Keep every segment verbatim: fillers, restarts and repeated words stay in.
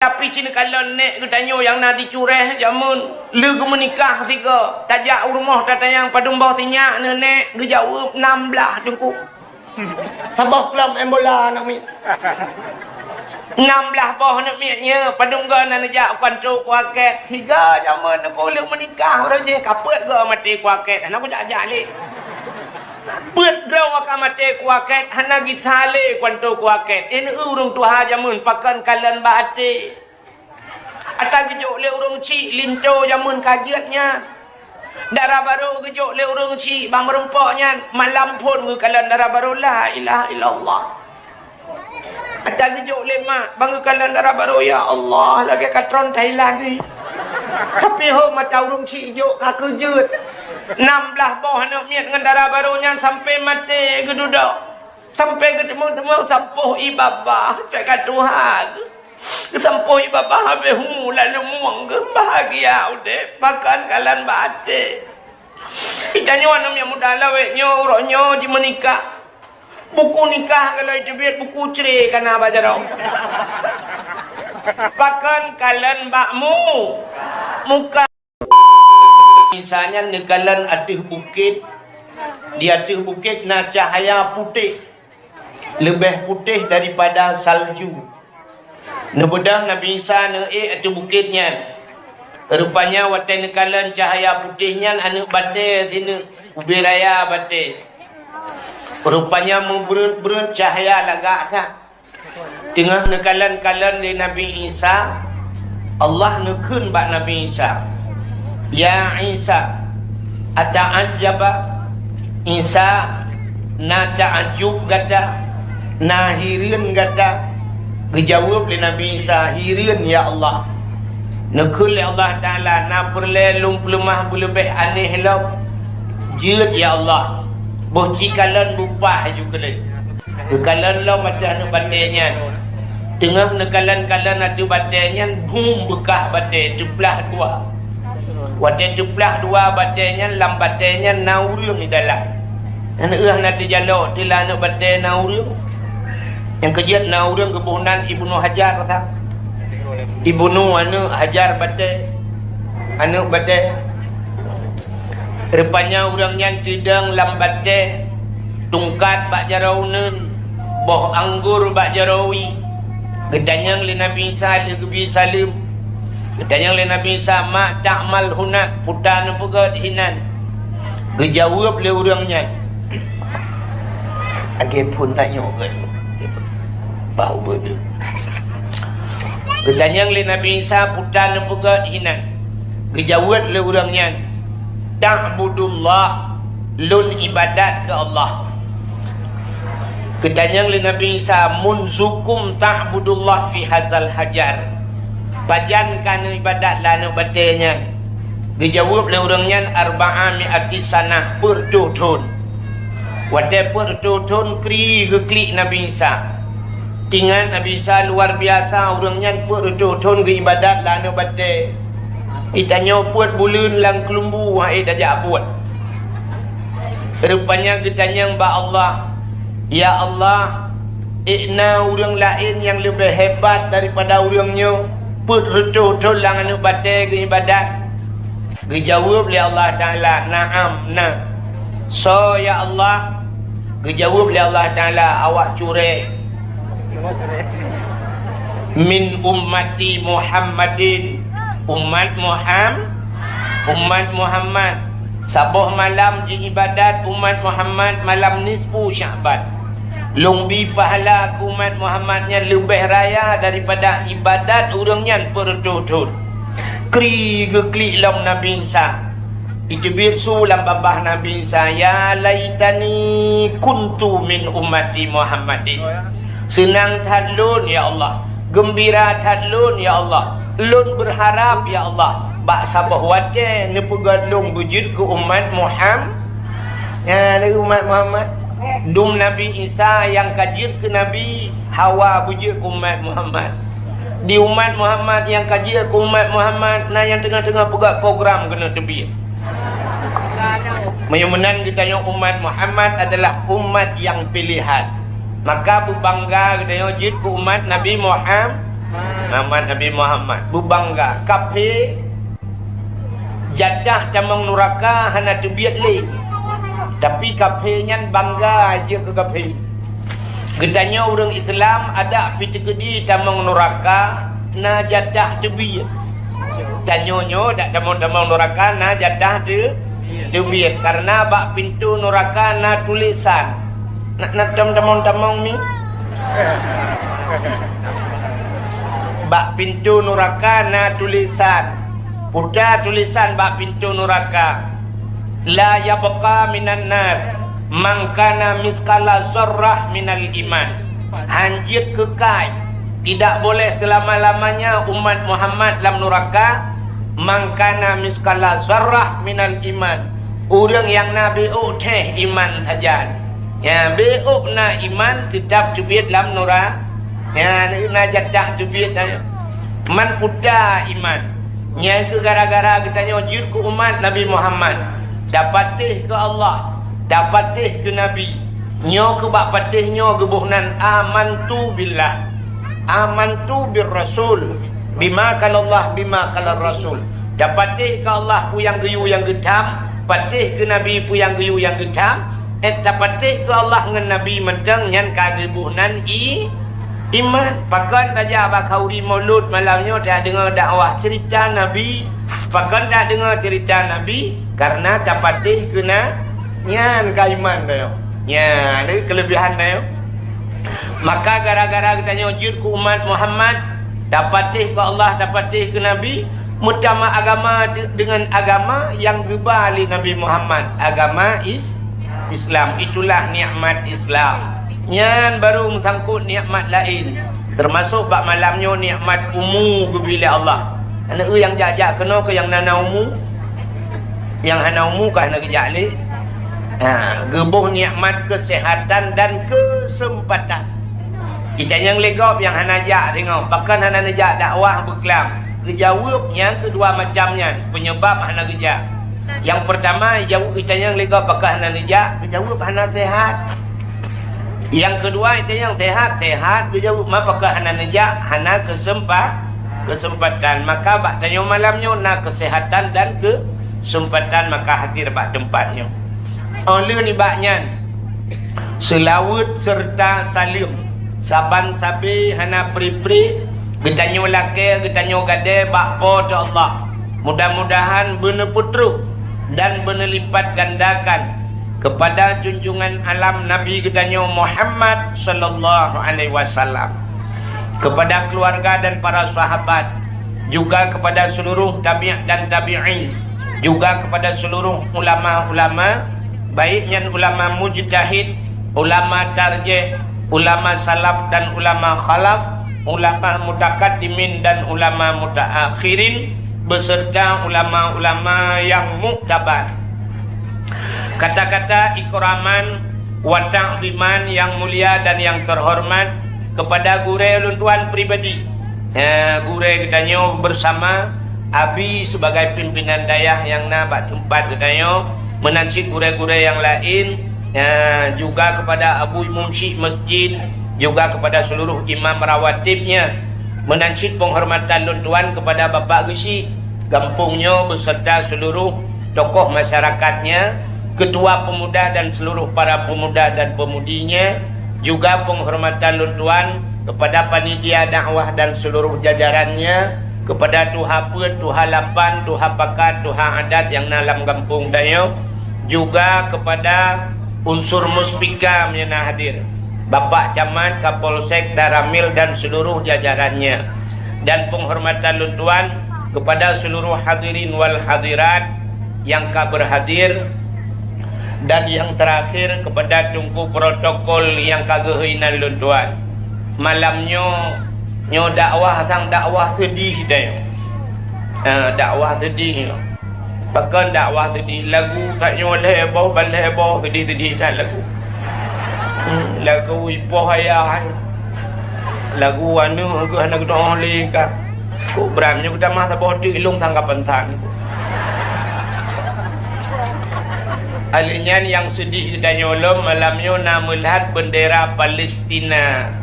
Tapi ci neukalon nèk geutanyoe nyang na di Cureh jameun, lheueh geumeunikah sigoe, tajak u rumoh tatanyong padum boh sinyak neuh nèk, geujaweueb, "Nam blaih, Teungku." Saboh klub bola aneuk miet. Nam blaih boh aneuk miet nyoe, padum goe na neujak u kantô kuakét. Sigoe jameun neupeuleueh meunikah, uroe jih ka peuet goe maté kuakét, hana kujak-jak lé. Peuet droe ka maté kuakét, hana gisa lé kantô kuakét. Nyan ureueng tuha jameun pakon kalon bak até. Ata geujok lé ureueng chik linto jameun ka jeuet nyan. Dara barô geujok lé ureueng chik bak meurumpok nyan, malam phon geukalon dara barô, la ilaha illallah. Ata geujok lé mak, ban geukalon dara barô, ya Allah, lagèe katron Thailand nyoe. Tapi ho mata ureueng chik jok ka keujeuet. Nam blaih boh aneuk miet ngon dara barô nyan sampoe maté geududoe. Sampoe geuteumèe-teumèe sampoh ie babah, teuka tuha. Geusampoh ie babah habéh umu lalu mueng geuh bahagia udép, pakon kalon bak até. Geutanyoe aneuk miet muda lawét nyoe, uroe nyoe jimeunikah. Buku nikah ka lheueh teubiet, buku cre ka na bak jaroe. Pakon kalon bak mu-, muka. Isa nyan neukalon ateueh bukét. Di ateueh bukét na cahya putéh, leubeh putéh daripada salju. Neubeudôh Nabi Isa neuék ateueh bukét nyan. Rupanya watèe neukalon cahya putéh nyan, aneuk batèe sineuk, ubé raya batèe. Rupanya meubreuet-breuet cahya lagak that. Teungoh neukalon-kalon lé Nabi Isa, Allah neukheun bak Nabi Isa, "Ya Isa, ata'ajjaba?" Isa, na ta'ajub gata, na hireuen gata? Geujaweueb lé Nabi Isa, "Hireuen, ya Allah." Neukheun lé Allah Taala, "Na peureulèe lôn peuleumah beuleubeh anéh lom?" "Jeuet, ya Allah." "Boh ci kalon bupah ju keuleh." Geukalon lom ateueh aneuk batèe nyan. Teungoh neukalon-kalon ateueh batèe nyan, bum beukah batèe teuplah dua. Watèe teuplah dua batèe nyan, lam batèe nyan na ureueng di dalam. Nyan na teujalok teuh lam aneuk batèe na ureueng. Nyang keujeuet na ureueng geuboh nan Ibnu Hajar, sa. Ibnu aneuk Hajar batèe. Aneuk batèe. Rupanya ureueng nyan teudong lam batèe, tungkat bak jaroe uneuen, boh anggô bak jaroe wie. Geutanyong lé Nabi Isa lheueh geubri saleuem. Geutanyong lé Nabi Isa, "Ma ta'mal huna?" Peue taneupeugot hinan? Geujaweueb lé ureueng nyan, "Lagèe phon tanyoe keuh, bah ubeuet." Geutanyong lé Nabi Isa, "Peue taneupeugot hinan?" Geujaweueb lé ureueng nyan, "Ta'budullah, lôn ibadat keu Allah." Geutanyong lé Nabi Isa, "Munzukum ta'budullah fi hazal hajar?" Pajan ka neuibadat lam aneuk batèe nyan? Geujaweueb lé ureueng nyan, "Arba'a mi'ati sanah, peuet reutôh thôn." Watèe peuet reutôh thôn, kri geuklik Nabi Isa. Teuingat Nabi Isa luar biasa, ureueng nyan peuet reutôh thôn geuibadat lam aneuk batèe. Geutanyoe peuet buleuen lam keulumbu han ék tajak buet. Rupanya geutanyong bak Allah, "Ya Allah, ék na ureueng laén nyang leubeh hebat daripada ureueng nyoe, peuet reutôh thôn lam aneuk batèe geuibadat?" Geujaweueb lé Allah Taala, "Na'am, na." "Soe, ya Allah?" Geujaweueb lé Allah Taala, "Awak cureh." "Min ummati Muhammadin." Umat Muham-, umat Muhammad. Saboh malam jiibadat umat Muhammad, malam nisfu Sya'ban. Lôn bi pahala keu umat Muhammad nyan leubeh raya daripada ibadat ureueng nyan peuet reutôh thôn. Kri geuklik lom Nabi Isa. Iteubiet su lam babah Nabi Isa, "Ya laitani kuntu min ummati Muhammadin." Seunang that lôn, ya Allah. Geumbira that lôn, ya Allah. Lôn beurharap, ya Allah, bak saboh watèe neupeugah lôn beujeuet keu umat Muham-, ya, lé umat Muhammad. Dum Nabi Isa nyang ka jeuet keu nabi, hawa beujeuet keu umat Muhammad. Di umat Muhammad nyang ka jeuet keu umat Muhammad, na nyang teungoh-teungoh peugah program keuneuk teubiet. Meunyoe meunan geutanyoe umat Muhammad adalah umat nyang piléhan, maka beubangga geutanyoe jeuet keu umat Nabi Muham-, Nama Nabi Muhammad. Beubangga. Kafé, jatah tamong nuraka hana teubiet lé. Tapi kafé nyan bangga jeuet keu kafé. Geutanyoe ureuëng Islam adak pih teukeudi tamong nuraka na jatah teubiet. Tanyoe nyoe dak tamong-tamong nuraka na jatah teu-, teubiet. Karena bak pintoe nuraka na tulésan. Na, na tam-, tamong-tamong mi? Bak pintoe nuraka na tulésan. Puta tulésan bak pintoe nuraka. La yabqa minan nar man kana miskala zarrah minal iman. Hanjeuet keukai, tidak boleh selama-lamanya umat Muhammad lam nuraka, man kana miskala zarrah minal iman. Ureuëng nyang na biôk théh iman sajan. Ya, biôk na iman teutap teubiet lam nura-, ya, na jatah teubiet na. Man puta iman. Nyan keuh gara-gara geutanyoe jeuet keu umat Nabi Muhammad. Tapatéh keu Allah, tapatéh keu Nabi. Nyoe keuh bak patéh nyoe geuboh nan amantu billah. Amantu bir rasul. Bima qalallah, bima qalar rasul. Tapatéh keu Allah peue nyang geuyue nyang geutham, patéh keu Nabi peue nyang geuyue nyang geutham, eh, tapatéh keu Allah ngon Nabi mantong nyan ka geuboh nan i-, iman. Pakon tajak bak khanduri mulod malam nyoe tadeungoe dakwah cerita Nabi? Pakon tadeungoe cerita Nabi? Karena tapatéh keu na-, nyan ka iman tanyoe. Nyan keulebihan tanyoe. Maka gara-gara geutanyoe jeuet keu umat Muhammad, tapatéh keu Allah, tapatéh keu Nabi, meutamah agama te-, deungon agama nyang geuba lé Nabi Muhammad, agama Is-, Islam. Itulah nikmat Islam. Nyan baru meusangkot nikmat laén. Teumasok bak malam nyoe nikmat umu geubri lé Allah. Aneuk nyang jak-jak keunoe keu nyang na-na umu. Nyang hana umu ka hana geujak lé. Ha, geuboh nikmat keuseuhatan dan keuseumpatan. Geutanyoe lé gob nyang hana jak singoh, pakon hana neujak dakwah beuklam. Geujaweueb nyang keudua macam nyan, peunyeubab hana geujak. Nyang peurtama, geujaweueb geutanyoe lé gob pakon hana neujak, geujaweueb hana seuhat. Nyang keudua, geutanyoe seuhat, seuhat, geujaweueb ma pakon hana neujak, hana keuseumpa-, keuseumpatan. Maka bak tanyoe malam nyoe na keuseuhatan dan keuseumpatan, maka hadir bak teumpat nyoe. Óh lheueh nibak nyan, seulaweuet seureuta saleuem saban sabe hana pri-pri geutanyoe lakée, geutanyoe gadée bak Po teu Allah. Mudah-mudahan beuneupeutrok dan beuneulipatgandakan kepada junjungan alam Nabi geutanyoe Muhammad sallallahu alaihi wasallam, kepada keluarga dan para sahabat, juga kepada seluruh tabi' dan tabi'in, juga kepada seluruh ulama-ulama, baik nyan ulama mujtahid, ulama tarjih, ulama salaf dan ulama khalaf, ulama mutakaddimin dan ulama mutaakhirin, beserta ulama-ulama yang muktabar. Kata-kata ikraman wa ta'ziman yang mulia dan yang terhormat kepada gurée lôn tuan pribadi. Eh, gurée geutanyoe bersama Abi sebagai pimpinan dayah nyang na bak teumpat geutanyoe, meunan cit gurée-gurée nyang laén, eh, juga kepada Abu Imum Syik Masjid, juga kepada seluruh imam rawatibnya. Meunan cit penghormatan lôn tuan kepada Bapak Geuchik gampông nyoe beserta seluruh tokoh masyarakatnya, ketua pemuda dan seluruh para pemuda dan pemudinya, juga penghormatan lôn tuan kepada panitia dakwah dan seluruh jajarannya, kepada tuha peuet, tuha lapan, tuha pakat, tuha adat nyang na lam gampông tanyoe, juga kepada unsur Muspika nyang na hadir, Bapak Camat, Kapolsek, Danramil dan seluruh jajarannya, dan penghormatan lôn tuan kepada seluruh hadirin wal hadirat nyang ka berhadir, dan yang terakhir kepada teungku protokol nyang ka geuhôi nan lôn tuan. Malam nyoe, nyoe dakwah sang dakwah seudeh deh. Ha, dakwah seudeh nyoe. Pakon dakwah seudeh, lagu tanyoe lhée boh, ban lhée boh, seudeh-seudeh that lagu. Hmm, lagu ipoh ayah. Lagu aneuk geuh hana geutu'oh lé ka. Kok bram nyoe geutamah saboh teuk ilong sanggapan san. Alèh nyan nyang seudeh geutanyoe lom malam nyoe na meulihat bendera Palestina.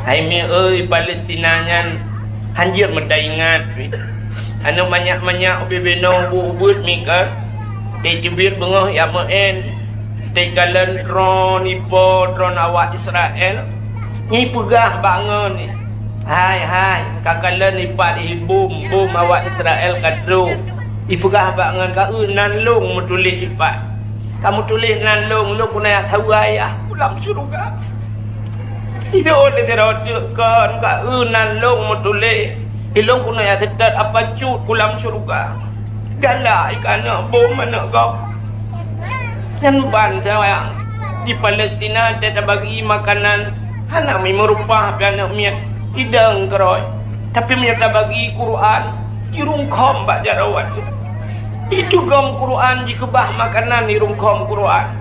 Hai mi oi, Palestina nyan Hanjeuet meuta ingat pih. Aneuk manyak-manyak ubé-ubé nong ubeuet-ubeuet mika. Teubiet beungoh jak meu'en. Teukalon droe ipo droe awak Israel. Nyan ipeugah bak ngon, "Hai, hai, ka kalon ipat ié bom, bom awak Israel ka trok." Ipeugah bak ngon, "Ka eu nan lôn meutuléh ipat. Ka meutuléh nan lôn, lôn keuneuk jak saweue ayah u lam syeuruga." Idong lé sidroe teuk kon, "Ka eu nan lôn meutuléh, ilôn keuneuk jak seutôt apa cut u lam syeuruga." Galak ié keu aneuk bom aneuk gob. Nyan ban sawa di Palestina, watèe tabagi makanan, hana meurumpah pih aneuk miet, idong keurôi. Tapi meunyoe tabagi Quran, jirungkhom bak jaroe. Itugom Quran, jikeubah makanan, irungkhom Quran.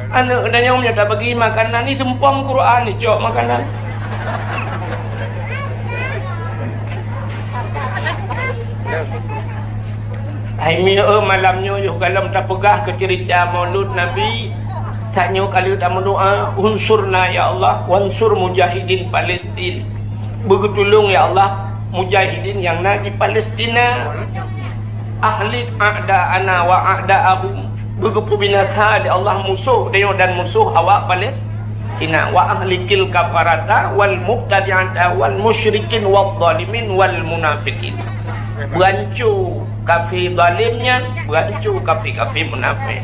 Aneuk geutanyoe meunyoe tabagi makanan, iseumpom Quran, icok makanan. Hai mi, eh, malam nyoe yoh gohlom tapeugah keu ceurita Maulud Nabi. Saat nyoe ka lheueh tameudoa, "Unsurna ya Allah, wansur mujahidin Palestin." Beugeutulông ya Allah mujahidin nyang na di Palestina. "Ahlik a'da'ana wa a'da'ahum." Beugeupeu binasa lé Allah musoh tanyoe dan musoh awak Palestina. "Wa ahlikil kafarata wal mubtadi'ata wal musyrikin wal zalimin wal munafiqin." Beuanco kafé zalim nyan, beuanco kafé-kafé munafék.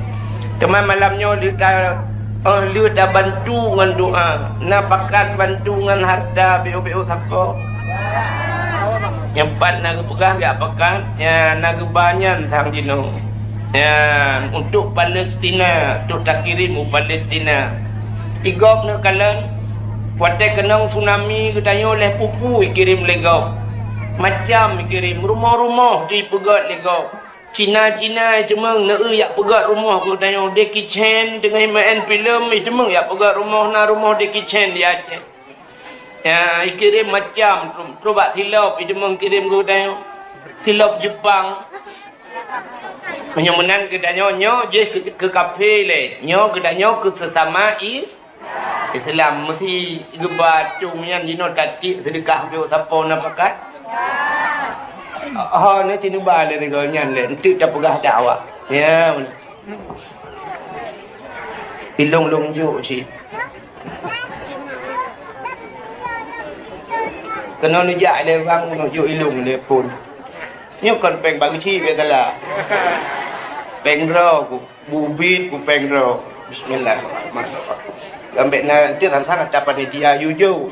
Teuma malam nyoe lheueh ta, eh, lheueh tabantu ngon doa, na pakat bantu ngon hareuta, biôh-biôh sapo. Nyang pat na geupeugah jak pakat, nyang na geuba nyan sang jinoe. Nyan untuk Palestina, untuk takirém u Palestina. Di gob neukalon, watèe keunong tsunami geutanyoe lhèe peue-peue ikirém lé gob. Macam ikirém, rumoh-rumoh teuh ipeugöt lé gob. Cina-Cina iteumeung neu-eu jak peugöt rumoh keu geutanyoe. Jackie Chan teungoh meu'en filem, iteumeung jak peugöt rumoh, na rumoh Jackie Chan di Aceh. Ya, ikirém macam, trok bak silop, iteumeung kirém keu geutanyoe. Silop Jepang. Meunyoe meunan geutanyoe, nyoe jih keu, keu kafé lé. Nyoe geutanyoe keu seusama is-, Islam. Meusti geuba tueng nyan jinoe tatiek seudeukah, biôh sapo na pakat. Oh, na cit neuba lé sigoe nyan lé, enteuk tapeugah dakwah. Ya, ilông lôn jok cit. Keunoe neujak lé bang, neujok ilông lé phôn. Nyoe kon péng bak geuchik, biasalah. Péng droe ku, bubit ku péng droe. Bismillahirrahmanirrahim. Ambek na, nanti tantang ada panitia yujo.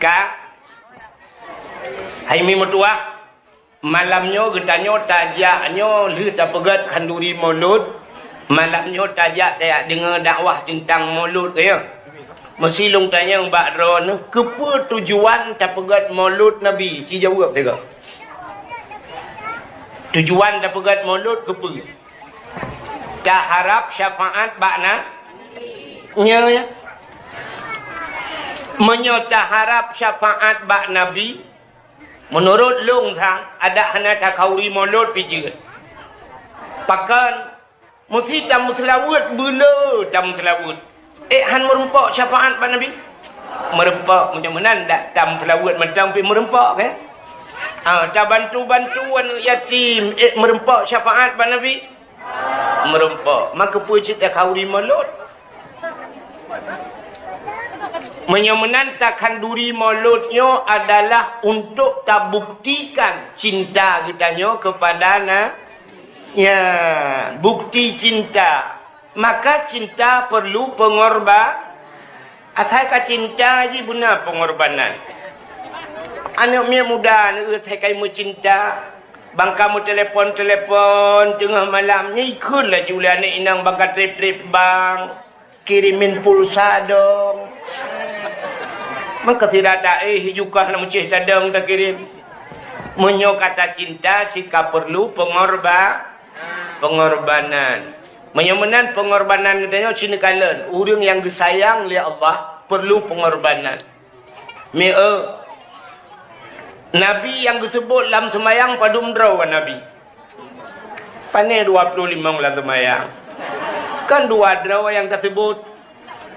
Ka, hai mi meutuah. Malam nyoe geutanyoe tajak nyoe lheueh tapeugöt khanduri Maulud. Malam nyoe tajak tajak deungoe dakwah teuntang Maulud, ya. Meusti lôn tanyong bak droeneuh, keupeue tujuan tapeugöt Maulud Nabi? Ci jaweueb sigoe. Tujuan tapeugöt Maulud keupeue? Taharab syafaat bak na-, nyoe, ya. Meunyoe taharab syafaat bak Nabi, meunurot lôn sang, adak hana takhanduri Maulud pih jeuet. Pakon? Meusti tameuseulaweuet, beuleu tameuseulaweuet. Ék han meurumpok syafaat bak Nabi? Meurumpok, meunyoe meunan dak tameuseulaweuet mantong pih meurumpok, kan? Ah, tabantu-bantu aneuk yatim, ék meurumpok syafaat bak Nabi? Meurumpok. Maka peue cit takhanduri Maulud? Meunyoe meunan takhanduri Maulud nyoe adalah untuk tabuktikan cinta geutanyoe keupada na-, ya, bukti cinta. Maka cinta perlu pengorba-, asai ka cinta jih beuna pengorbanan. Aneuk miet muda neueu asai ka meucinta. Bang ka meutelepon-telepon teungoh malam, nyan ikheun laju lé aneuk inong bang ka trép-trép bank, kirimin pulsa dong. Meukeusira taéh jukah lam céh tadong takirim. Meunyoe ka tacinta, cit ka perlu pengorba-, pengorbanan. Meunyoe meunan pengorbanan geutanyoe cit neukalon, ureuëng nyang geusayang lé Allah perlu pengorbanan. Mieu, Nabi nyang geuseubut lam seumayang padum droe Nabi? Pané dua ploh limong lam seumayang? Kan dua droe nyang taseubut.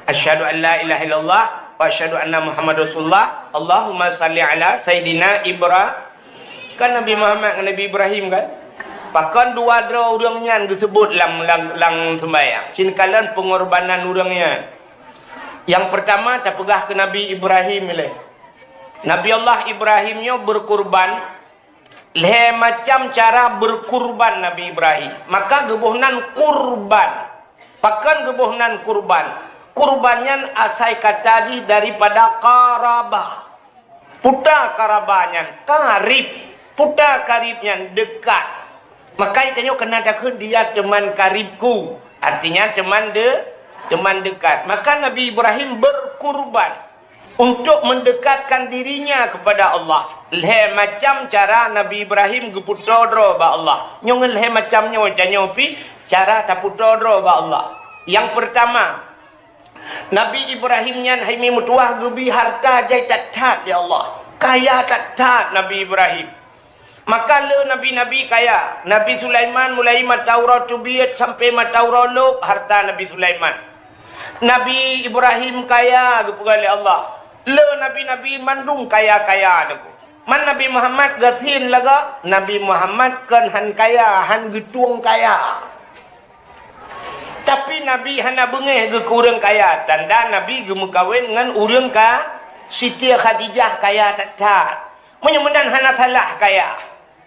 Asyhadu an la ilaha illallah wa asyhadu anna Muhammad Rasulullah. Allahumma salli ala Sayyidina Ibra-, kan Nabi Muhammad ngon Nabi Ibrahim kan? Pakon dua droe ureuëng nyan geuseubut lam, lam, lam seumbahyang? Cit kalon peungorbanan ureuëng nyan. Nyang peurtama tapeugah keu Nabi Ibrahim ilée. Nabi Allah Ibrahim nyoe beurkurban. Lhée macam cara beurkurban Nabi Ibrahim. Maka geuboh nan kurban. Pakon geuboh nan kurban? Kurban nyan asai kata jih daripada qarabah. Peue qarabah nyan? Karib. Peue karib nyan? Dekat. Maka tanyoe keunan takheun, "Dia teman karibku." Artinya teman de-, teman dekat. Maka Nabi Ibrahim beurkurban untuk mendekatkan dirinya kepada Allah. Lhée macam cara Nabi Ibrahim geupeutoe droe bak Allah. Nyoe ngon lhée macam nyoe tanyoe pih cara tapeutoe droe bak Allah. Nyang peurtama, Nabi Ibrahim nyan hai mi meutuwah geubi harta jai that-that lé Allah. Kaya that-that Nabi Ibrahim. Maka le nabi-nabi kaya. Nabi Sulaiman mulai mata uroe teubiet sampai mata uroe lôb harta Nabi Sulaiman. Nabi Ibrahim kaya geupeugah lé Allah. Le nabi-nabi mandum kaya-kaya teungku. Man Nabi Muhammad gasien lagak, Nabi Muhammad kon han kaya, han geutueng kaya. Tapi Nabi hana beungéh geuh keu ureuëng kaya, tanda Nabi geumeukawen ngon ureuëng ka, Siti Khadijah kaya that-that. Meunyoe meunan hana salah kaya.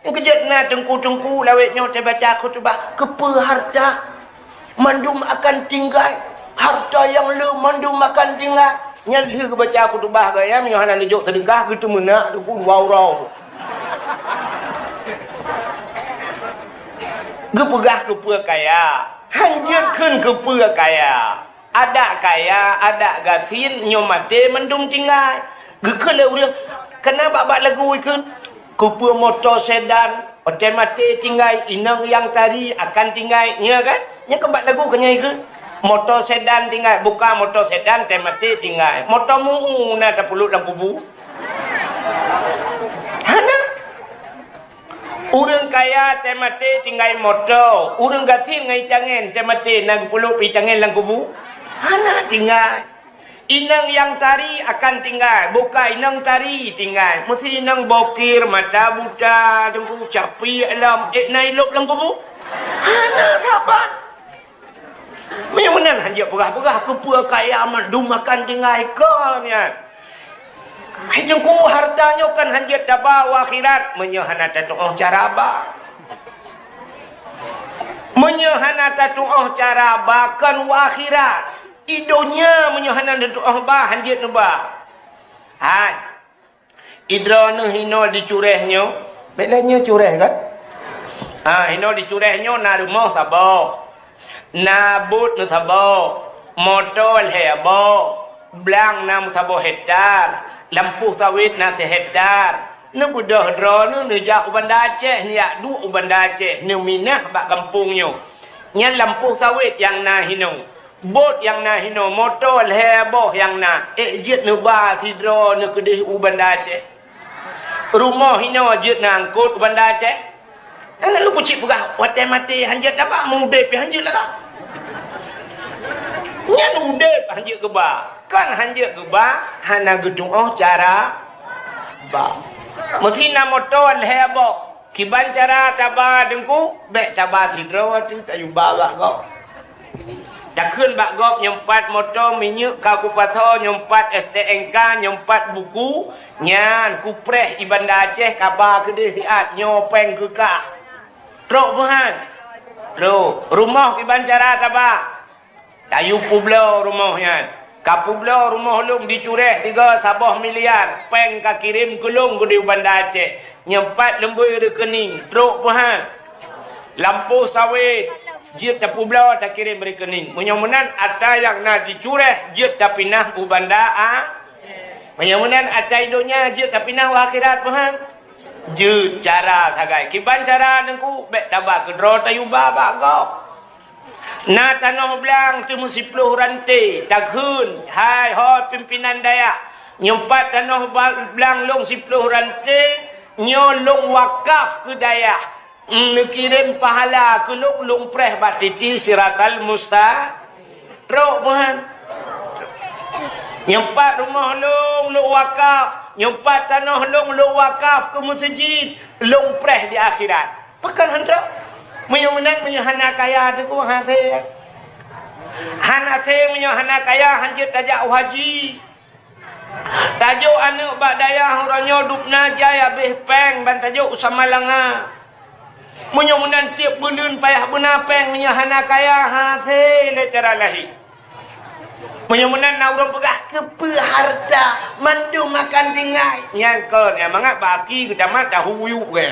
Keujeuet na teungku-teungku lawét nyoe tabaca khutubah, keupeue harta mandum akan tinggai, harta nyang le mandum akan tinggai. Nyan lheueh geubaca khutubah gaya meunyoe hana neujok seudeukah geuteumeuna teungku dua uroe. Geupeugah keupeue kaya, hanjeuet kheun keupeue kaya. Adak kaya, adak gasien, nyoe maté mandum tinggai. Geukheun lé ureuëng, kana bak-bak lagu ikheun, keupeue moto sedan, watée maté tinggai, inong nyang tari akan tinggai. Nyoe kan? Nyoe kan bak lagu keunyai ikheun. Moto sedan tinggai, buka moto sedan, watée maté tinggai. Moto mu'u na tapeulut lam kubu. Hana. Ureuëng kaya watée maté tinggai moto, ureuëng gasien ngon itangen watée maté na geupeulut itangen lam kubu? Hana tinggai. Inong nyang tari akan tinggai, buka inong tari tinggai. Meusi inong bokir, mata buta, teungku capi alam, ék na ilôb lam kubu? Hana saban. Meunyoe meunan hanjeuet peugah-peugah keupeue kaya mandum akan tinggai kon nyan. Hai teungku, harta nyoe kan hanjeuet taba u akhirat meunyoe hana tatuoh cara ba. Meunyoe hana tatuoh cara ba kon u akhirat. I donya meunyoe hana tatuoh ba hanjeuet neuba. Hai. Idroeneuh hinoe di Cureh nyoe, bék lé nyoe Cureh kan? Ha, hinoe di Cureh nyoe na rumoh saboh, na bot na saboh, moto lhée boh, blang na meusaboh hektar, lampôh sawét na sihektar. Neubeudôh droeneuh neujak u Banda Aceh, neujak duek u Banda Aceh, neuminah bak gampông nyoe. Nyan lampôh sawét nyang na hinoe. Bot nyang na hinoe, moto lhée boh nyang na, ék jeuet neuba sidroe neukeudeh u Banda Aceh. Rumoh hinoe jeuet neuangkot u Banda Aceh. Hana lôn peucit peugah, watée maté hanjeuet taba, meu udeb pih hanjeuet lagak. Nyan udeb hanjeuet geuba, kan hanjeuet geuba hana geutuoh cara ba. Meusi na moto lhée boh. Kiban cara taba teungku, bék taba sidroe teuh tayue ba bak gob. Takheun bak gob nyoe pat moto, minyeuk ka kupasoe, nyoe pat S T N K, nyoe pat buku, nyan kupreh i Banda Aceh kaba keudeh siat nyoe péng keu kah. Trok peuhan. Trok. Rumoh kiban cara taba. Tayue peubloe rumoh nyan. Ka peubloe rumoh lôn di Cureh tiga saboh miliar, péng ka kirém keu lôn keudeh u Banda Aceh. Nyoe pat leumbôi rekening, trok peuhan. Lampôh sawét, jeuet tapeubloe takirém rekening. Meunyoe meunan atra nyang na di Cureh jeuet tapinah u Banda A. Meunyoe meunan atra i donya jeuet tapinah u akhirat peuhan. Jeuet cara sagai. Kiban cara teungku, bék taba keudroe tayue ba bak gob. Na tanoh blang teuh meusiploh ranté, takheun, hai ho pimpinan dayah, nyoe pat tanoh ba-, blang lôn siploh ranté, nyoe lôn wakaf keu dayah, neukirém pahala keu lôn, lôn preh bak titi siratal musta-, trok peuhan. Nyoe pat rumoh lôn lôn wakaf, nyoe pat tanoh lôn lôn wakaf keu meuseujid, lôn preh di akhirat. Pakon hana? Meunyoe meunan, meunyoe hana kaya teungku, hase. Hana se, meunyoe hana kaya, hanjeuet tajak u haji. Tajok aneuk bak dayah uroe nyoe dubna jai habéh péng ban tajok u Samalanga. Meunyoe meunan tiep buleuen payah beuna péng, meunyoe hana kaya, hase lé cara lahé. Meunyoe meunan na ureuëng peugah, "Keupeue harta mandum akan tinggai?" Nyan kon, nyang mangat bak aki geutamat tahu yuk ke.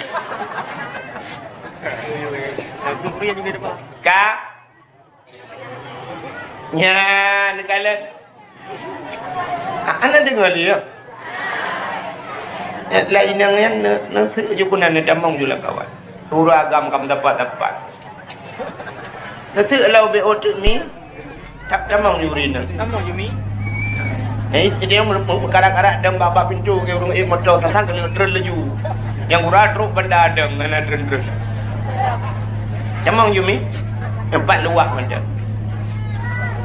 Ka? Nyan kalon. Hana deungoe lé, ya? Eh, lain nyang nyan, na-, naseuek ju keunan, na tamong ju lam kawan. Ureuëng agam kam dapat-dapat. Naseuek lau B O teuk mi, tak tamong ju ri na. Tamong ju mi. Eh, jadi yang meukarak-karak dan bak-bak pintu ke ureuëng, eh, motor sang-sang kena tren laju. Nyang gura trok benda ada, ngena tren-tren. Tamong ju mi. Tempat luah macam.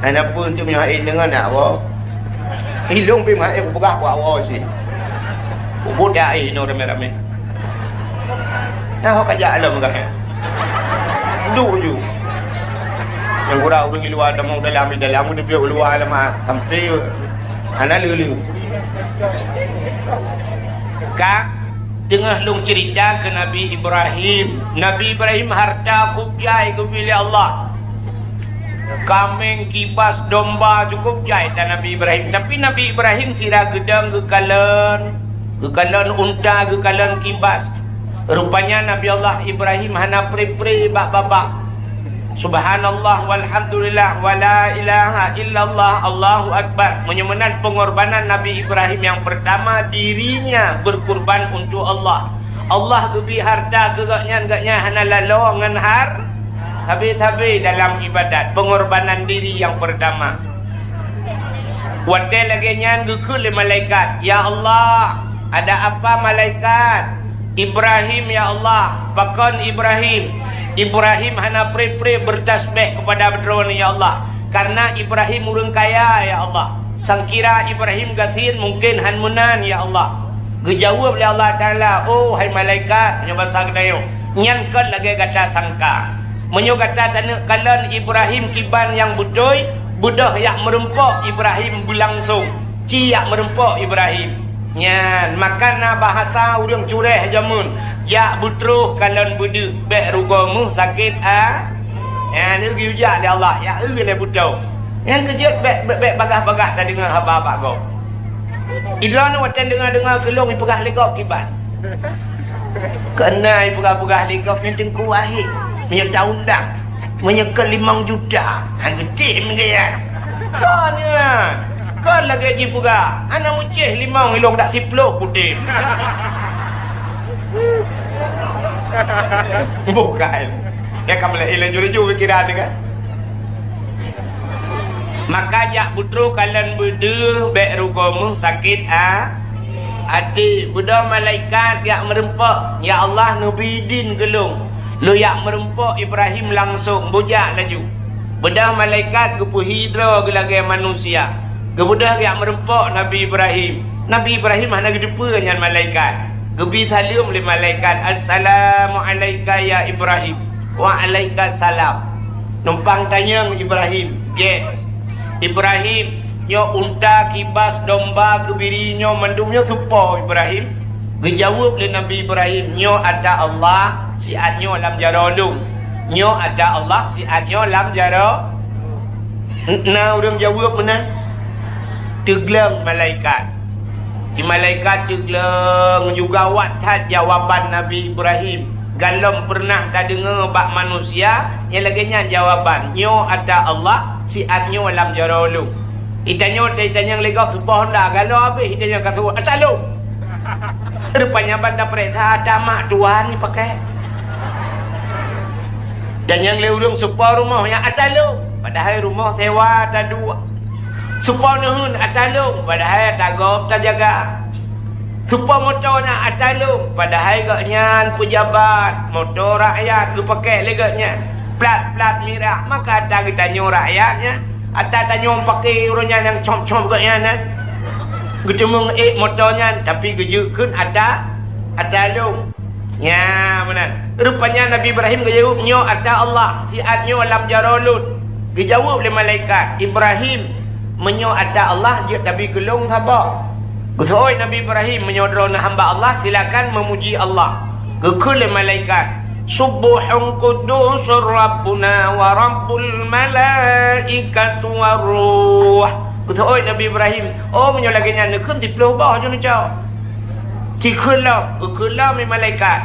Hana peue untuk meunyoe hase deungon nak woe. Ilong pih meuhase peugah buat woe cit. Ubit dah eh inoe ramé-ramé. Nah, ho kajak lom gah. Duek ju. Nyang gura ureuëng di luwa tamong dalam, di dalam, di pihak luwa lama sampai hana leu-leu. Ka Teungoh lôn ceurita keu Nabi Ibrahim. Nabi Ibrahim harta kôb jai geubri lé Allah. Kaméng, kibas, domba, cukôp jai that Nabi Ibrahim. Tapi Nabi Ibrahim sira geudong geukalon, geukalon unta, geukalon kibas. Rupanya Nabi Allah Ibrahim hana pre-pre bak babah. Subhanallah, walhamdulillah, wala ilaha illallah, Allahu Akbar. Meunyoe meunan pengorbanan Nabi Ibrahim yang pertama, dirinya berkurban untuk Allah. Allah geubri harta keu gobnyan, gobnyan hana lalo ngon har-, sabe-sabe dalam ibadat. Pengorbanan diri yang pertama. Watée lagée nyan geukheun lé malaikat, "Ya Allah, ada apa malaikat? Ibrahim, ya Allah, pakon Ibrahim? Ibrahim hana pre-pre bertasbih kepada Droe, ya Allah, karena Ibrahim ureuëng kaya, ya Allah. Sangkira Ibrahim gasien mungkin hán meunan, ya Allah." Geujaweueb lé Allah Taala, "Oh, hai malaikat," meunyoe basa geutanyoe, "nyan kon lagée gata sangka. Meunyoe gata taneuk kalon Ibrahim kiban nyang beutôi, beudôh jak meurumpok Ibrahim beulangsong, ci jak meurumpok Ibrahim." Nyan, maka na bahasa ureuëng cureh jameun, "Jak beutroh kalon beudeuh, bék rugoe meuh sakét a." Nyan, geuyue jak lé Allah, jak eu lé beutoe. Nyang keujeuet bék, bék, bék bagah-bagah tadeungoe haba bak gob. Idroeneuh watée deungoe-deungoe keu lôn ipeugah lé gob kiban. Keunan ipeugah-peugah lé gob nyan teungku wahé. Meunyoe taundang, meunyoe keu limong juta, han geutem gaya. Kon nyan, kon lagée jipeugah, hana meucéh limong ilong dak siploh putéh. Bukan. Ya kamu lagi laju-laju pikiran dia kan. Maka jak beutroh kalon beudeuh bék rugoe meuh sakét a-, até. Beudôh malaikat jak meurumpok, "Ya Allah, neubi idin keu lôn, lôn jak meurumpok Ibrahim langsong, beujak laju." Beudôh malaikat geupeuhi droe geulagée manusia. Geubeudôh jak meurumpok Nabi Ibrahim. Nabi Ibrahim hana geuteupeue nyan malaikat. Geubi saleuem lé malaikat, "Assalamu alaika ya Ibrahim." "Wa alaika salam." Numpang tanyong Ibrahim, "Gét Ibrahim, nyoe unta, kibas, domba, keubiri nyoe mandum nyoe soe po Ibrahim?" Geujaweueb lé Nabi Ibrahim, "Nyoe atra Allah, siat nyoe lam jaroe lôn. Nyoe atra Allah, siat nyoe lam jaroe." Na ureuëng jaweueb meunan? Teugleng malaikat. Di malaikat teugleng juga awak that jawaban Nabi Ibrahim. Galom peureunah tadeungoe bak manusia nyang lagée nyan jawaban, "Nyoe atra Allah, siat nyoe lam jaroe lôn." Itanyoe, itanyong lé gob soe po honda, galoe habéh itanyong ka seuôt, "Atra lôn?" Rupanya ban tapeuriksa atra mak tuan ipakai. Tanyong lé ureuëng soe po rumoh nyan, "Atra lôn?" Padahai rumoh sewa taduek. Soe po neuheun, "Atra lôn?" Padahai atra gob tajaga. Soe po moto nyan, "Atra lôn?" Padahai gobnyan peujabat, moto rakyat geupakai lé gobnyan. Plat-plat mirah, maka atra geutanyoe rakyat nyan. Atra tanyoe pakai uroe nyan nyang com-com gobnyan nyan. Geuteumeung ék moto nyan, tapi geujeuet kheun ata, ata lôn. Nya meunan. Rupanya Nabi Ibrahim geujaweueb, "Nyoe ata Allah, siat nyoe lam jaroe lôn." Geujaweueb lé malaikat, "Ibrahim, meunyoe ata Allah, jeuet tabi keu lôn saboh." Geuseuôt Nabi Ibrahim, "Meunyoe droeneuh hamba Allah, silakan meumuji Allah." Geukheun lé malaikat, "Subbuhun quddusur Rabbuna wa Rabbul malaikatu war ruh." Geuseuôt Nabi Ibrahim, "Oh, meunyoe lagée nyan, neukheun siplôh boh ju neucok." Cikheun lom, geukheun lom lé malaikat.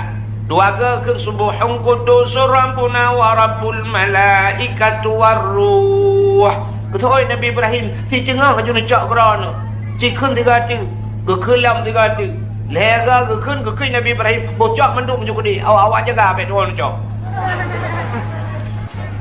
Dua goe kheun, "Subbuhun quddusur Rabbuna wa Rabbul malaikatu war ruh." Geuseuôt Nabi Ibrahim, "Siteungoh ju neucok keudroe nyoe." Cikheun sigoe teuk, geukheun lom sigoe teuk. Lhée goe geukheun, geukheun Nabi Ibrahim, "Boh cok mandum ju keudeh, awak-awak jaga bék tuwoe neucok."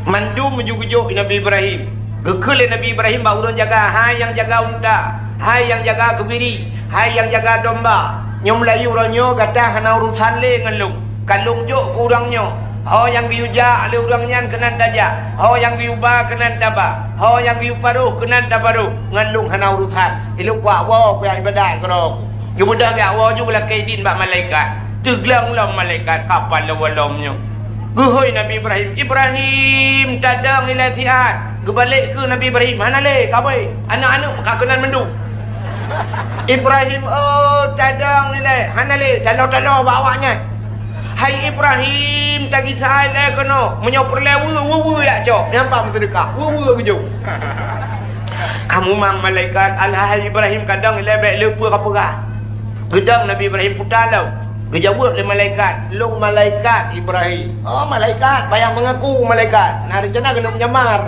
Mandum ju geujok Nabi Ibrahim. Geukheun lé Nabi Ibrahim bak ureuëng jaga, "Hai nyang jaga unta, hai nyang jaga keubiri, hai nyang jaga domba, nyoe meulayeue uroe nyoe gata hana urosan lé ngon lôn. Ka lôn jok keu ureuëng nyoe, ho nyang geuyue jak lé ureuëng nyan keunan tajak, ho nyang geuyue ba keunan taba, ho nyang geuyue paroh keunan taparoh, ngon lôn hana urosan. Ilôn kuat woe kujak iébadat keudroe." Geubeudôh geujak woe ju geulakée idin bak malaikat. Teugleng lom malaikat, ka padum lom nyoe. Geuhôi Nabi Ibrahim, "Ibrahim, tadong ilée siat." Geubalek keu Nabi Ibrahim, "Hana lé, kabée. Aneuëk-aneuëk ka keunan mandum." "Ibrahim, oh, tadong ilée. Hana lé, taloe-taloe bak awaknyan." "Hai Ibrahim, tagisa ilée keunoe. Meunyoe peureulée weue, weue-weue jak cok. Nyan ban meuseudekah. Weue-weue geujok." Ka mumang malaikat, "Alah hai Ibrahim, kadong ilée bék le peue kapeugah." Geudong Nabi Ibrahim puta lom. Geujaweueb lé malaikat, "Lôn malaikat Ibrahim." "Oh, malaikat, payah meungaku malaikat. Na reuncana keuneuk meujamar."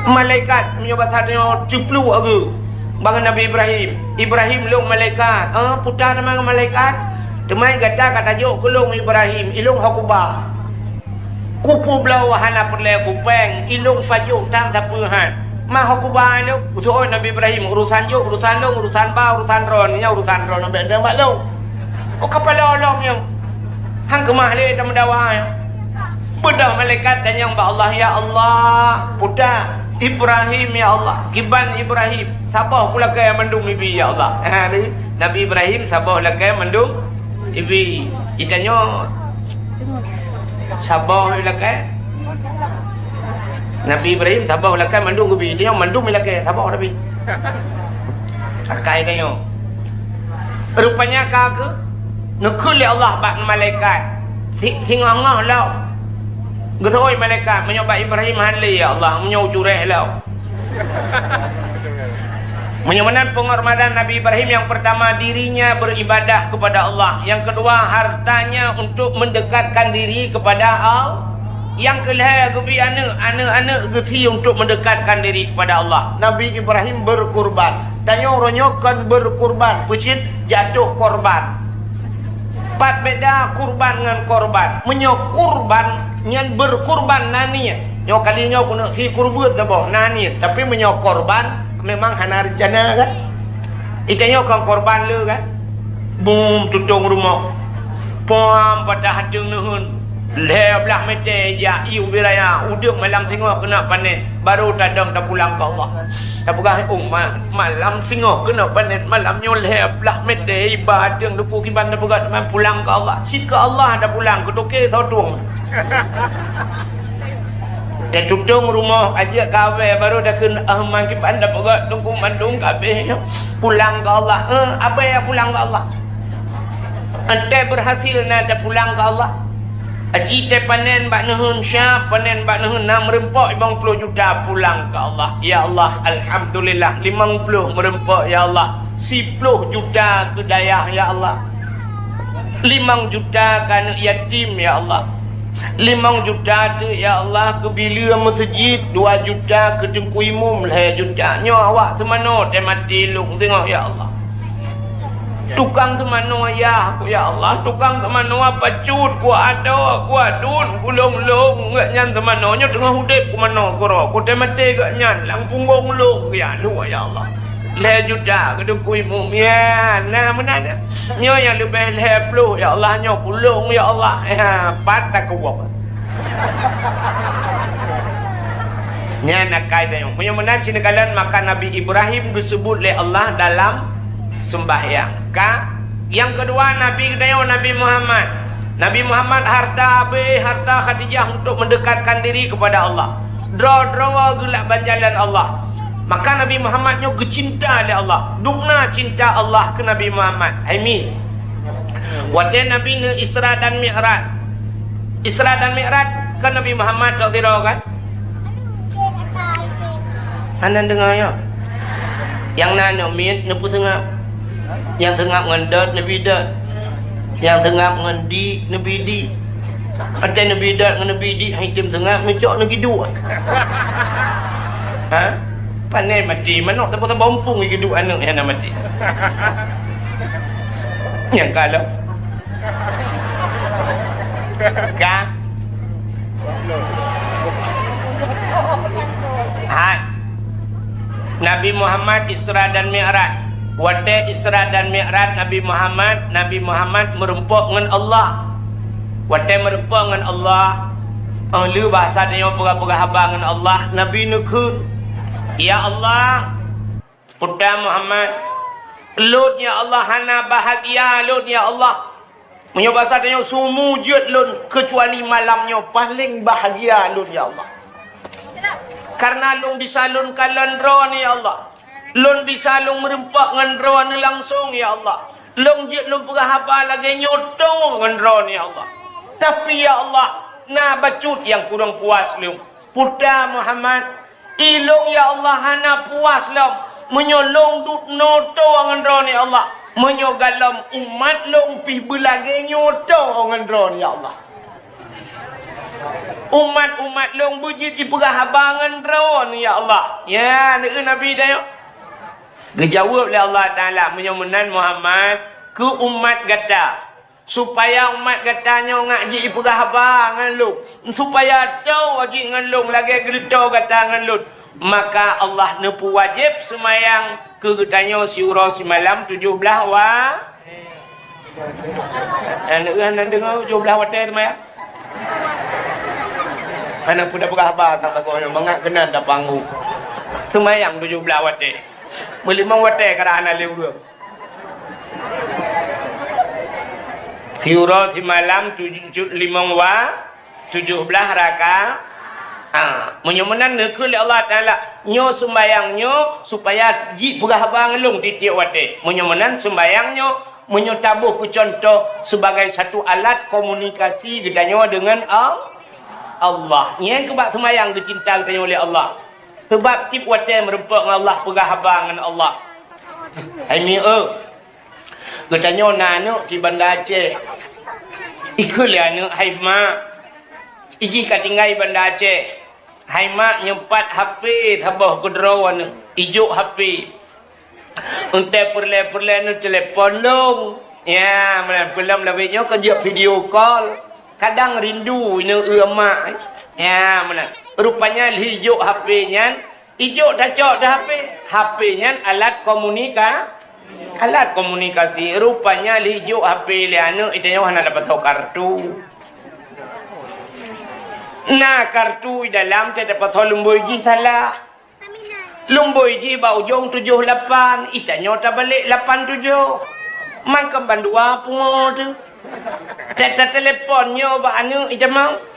Malaikat meunyoe basa tanyoe cipluek geuh bak Nabi Ibrahim. "Ibrahim, lôn malaikat." "Oh, puta teuma ngon malaikat. Teuma gata ka tajok keu lôn Ibrahim, ilôn ho kuba. Kupeubloe hana peureulée kupéng, ilôn pajoh tan sapeue han. Ma ho kuba ilôn." Geuseuôt Nabi Ibrahim, "Urosan jok, urosan lôn, urosan ba, urosan droeneuh, nyan urosan droeneuh, bék dong bak lôn." Oh, ka padum lom nyoe. Han keumah lé tameudawa nyoe. Beudôh malaikat tanyong bak Allah, "Ya Allah, puta Ibrahim, ya Allah, kiban Ibrahim, saboh kulakée mandum ibi, ya Allah." Ha, ni, Nabi Ibrahim saboh lakée mandum ibi. Itanyoe saboh ilakée. Nabi Ibrahim saboh lakée mandum geubi. Itanyoe mandum ilakée, saboh tapi. Akai tanyoe. Rupanya ka keu neukheun lé Allah bak malaikat. Si-, singoh-ngoh lom. Geuseuôt malaikat, "Meunyoe bak Ibrahim han lé, ya Allah, meunyoe cureh lom." Meunyoe meunan penghormatan Nabi Ibrahim, yang pertama, dirinya beribadah kepada Allah. Yang kedua, hartanya untuk mendekatkan diri kepada Allah. Yang kelhée, geubi aneuëk, aneuëk-aneuëk geusie untuk mendekatkan diri kepada Allah. Nabi Ibrahim berkurban. Tanyoe uroe nyoe kon berkurban, peucit jatuh korban. Pat beda kurban ngon korban. Meunyoe kurban, nyan berkurban na niet. Nyoe kali nyoe keuneuk si kurban saboh na niet. Tapi meunyoe korban, memang hana rencana kan? Itanyoe kon korban le kan? Bum tutong rumoh. Pom patah ateueng neuheun. Lhée blaih meter jak ié ubé raya. Udeueng malam singoh keuneuk panen. Baru tadong tapulang keu Allah. Tapeugah, "Oh, ma-, malam singoh keuneuk panen, malam nyoe lhée blaih meter iba ateueng teupeu kiban tapeugah teuma pulang keu Allah." Cit keu Allah tapulang, keu toke soe tueng. Tatutong rumoh, ajak kawé, baru takheun, "Ah, ma kiban tapeugah teungku mandum kabeh nyoe. Pulang keu Allah." Eh, apa nyang pulang keu Allah? Entée berhasil na tapulang keu Allah. Aci tée panen bak neuheun, siap panen bak neuheun, na meureumpok limong ploh juta pulang keu Allah. Ya Allah, alhamdulillah, limong ploh meureumpok, ya Allah. Siploh juta keu dayah, ya Allah. Limong juta keu aneuëk yatim, ya Allah. Limong juta teuk, ya Allah, keu bileue meuseujid, dua juta keu teungku imum, lhée juta. Nyoe awak seumanoe teuh maté lôn singoh, ya Allah. Tukang seumanoe yah, ku ya Allah, tukang seumanoe pacut, ku adoe, ku adun, ku lôn-lôn, geuhnyan seumanoe nyoe teungoh udeb, ku manoe keudroe, ku teumaté geuhnyan lam punggong lôn, ya Allah, ya Allah. Lhée juta keu teungku imum, ya, na meunan. Nyoe nyang leubeh lhée ploh, ya Allah, nyoe ku lôn, ya Allah, ya, pat takeuwok. Nyan akai tanyoe. Meunyoe meunan cit neukalon, maka Nabi Ibrahim geuseubut lé Allah dalam seumbahyang. Ka? Nyang keudua, Nabi geutanyoe Nabi Muhammad. Nabi Muhammad harta habéh, harta Khadijah untuk mendekatkan diri kepada Allah. Droe-droe geulak ban jalan Allah. Maka Nabi Muhammad nyoe geucinta lé Allah. Dubna cinta Allah keu Nabi Muhammad. Hai mi. Watée Nabi neu Isra dan Mi'raj. Isra dan Mi'raj kan Nabi Muhammad dok sidroe kan? Hana deungoe ya? Nyang na aneuk miet neupeuseungab. Nyang seungab ngon dot neubi dot. Nyang seungab ngon di neubi di. Watée neubi dot ngon neubi di, hai tem seungab neucok neugiduek. Ha? Pane maté manok saboh-saboh umpung giduek aneuk hana maté. Nyang ka lom. Ka? Hai. Nabi Muhammad Isra dan Mi'raj. Watée Isra dan Mi'raj Nabi Muhammad, Nabi Muhammad meurumpok ngon Allah. Watée meurumpok ngon Allah, óh lheueh bahasa tanyoe peugah-peugah haba ngon Allah, Nabi neukheun, "Ya Allah, Puta Muhammad, lôn ya Allah hana bahagia lôn ya Allah. Meunyoe basa tanyoe sumu jeuet lôn keucuali malam nyoe paleng bahagia lôn ya Allah. Karena lôn bisa lôn kalon droeneuh ya Allah. Lôn bisa lôn meurumpok ngon droeneuh langsong ya Allah. Lôn jeuet lôn peugah haba lagée nyoe tô ngon droeneuh ya Allah. Tapi ya Allah, na bacut nyang kurang puas lôn. Puta Muhammad, ilôn ya Allah hana puas lom meunyoe lôn duek noe tô ngon droeneuh ya Allah. Meunyoe galom umat lôn pih beulagée nyoe tô ngon droeneuh ya Allah. Umat-umat lôn beujeuet jipeugah haba ngon droeneuh ya Allah." Ya, neukheun Nabi tanyoe. Geujaweueb lé Allah Taala, "Meunyoe meunan Muhammad, keu umat gata, supaya umat gata nyoe ngak jipeugah haba ngon lôn, supaya tô jih ngon lôn lagée geureutoe gata ngon lôn, maka Allah neupeuwajéb seumayang keu geutanyoe siuroe simalam tujoh blaih wa-" Aneuk hana deungoe tujoh blaih watée seumayang. Hana peue tapeugah haba, tak bagoe nyoe mangat keunan tapanggu. Seumayang tujoh blaih watée. Meulimong watée kadang hana lé ureuëng. Siuroe simalam tujoh, limong wa-, tujoh blaih raka-, ah, meunyoe meunan neukheun lé Allah Taala, nyoe sumbayang nyoe supaya jipeugah haba ngon lôn tieb-tieb watée. Meunyoe meunan sumbayang nyoe, meunyoe taboh keu cuntoh sebagai satu alat komunikasi geutanyoe deungon Al-, Allah. Nyan keuh bak sumbayang geucinta geutanyoe lé Allah. Sabab tieb watée meurumpok ngon Allah, peugah haba ngon Allah. Hai mi eu, geutanyoe na aneuk di Banda Aceh. Ikheun lé aneuk, "Hai mak, ijih ka tinggai Banda Aceh. Hai mak, nyoe pat H P saboh keudroe aneuk. Ijok H P. Entée peureulée-peureulée neu telepon lôn." Ya, meunan peulom lawét nyoe keu jeuet video call. Kadang rindu neu eu mak. Ya, meunan. Rupanya lheueh ijok H P nyan, ijok tacok di H P. H P nyan alat komunika-, alat komunikasi. Rupanya lheueh ijok H P lé aneuk, geutanyoe hana tapasoe kartu. Na kartu di dalam, teuh tapasoe lumbôi jih salah. Lumbôi jih bak ujong tujoh lapan, geutanyoe tabalek lapan tujoh. Mangkeuem bandua pungo teuh. Teuh tatelepon nyoe bak aneuk geutamong.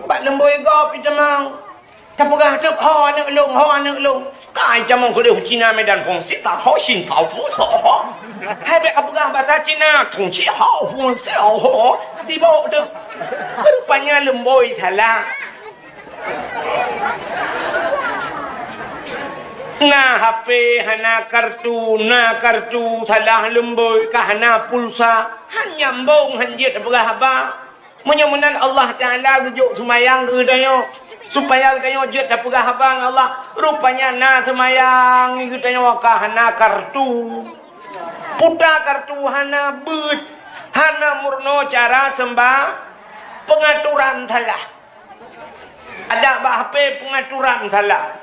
Bak lumbôi gob geutamong. Tapeugah teuk, "Ho aneuk lôn, ho aneuk lôn." Ka geutamong keudeh u Cina Medan Fungsi, ta ho shin tao fu so ho. Hai bék tapeugah basa Cina, "Tong ci hao fungsi ho." Sibok teuh. Rupanya lumbôi salah. Na H P hana kartu, na kartu salah lumbôi, ka hana pulsa, han nyambong, han jeuet tapeugah haba. Meunyoe meunan Allah Taala geujok seumayang keu geutanyoe, supaya geutanyoe jeuet tapeugah haba ngon Allah. Rupanya na seumayang geutanyoe ka hana kartu. Puta kartu hana beuet, hana meurunoe cara seumba-, peungaturan salah. Adak bak H P peungaturan salah.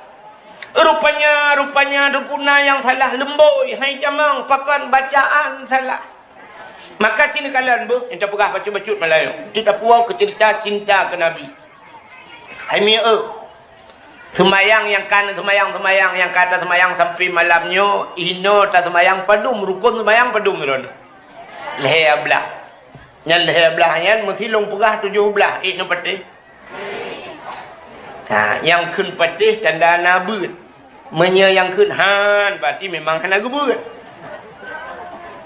Rupanya, rupanya guna nyang salah lumbôi, hai tamong pakon bacaan salah. Maka cit neukalon beuh, nyang tapeugah bacut-bacut malayeue. Teuh tapuwoe keu ceurita cinta keu Nabi. Hai mi eu, Seumayang nyang ka seumayang, seumayang nyang ka taseumayang sampoe malam nyoe, inoe taseumayang padum, rukon seumayang padum droeneuh? Lhèe blah. Nyan lhèe blah nyan meusilong peugah tujoh blah, ék neupatéh. Ha, nyang kheun patéh tanda na beuet. Meunyoe nyang kheun han, berarti memang hana geubeuet.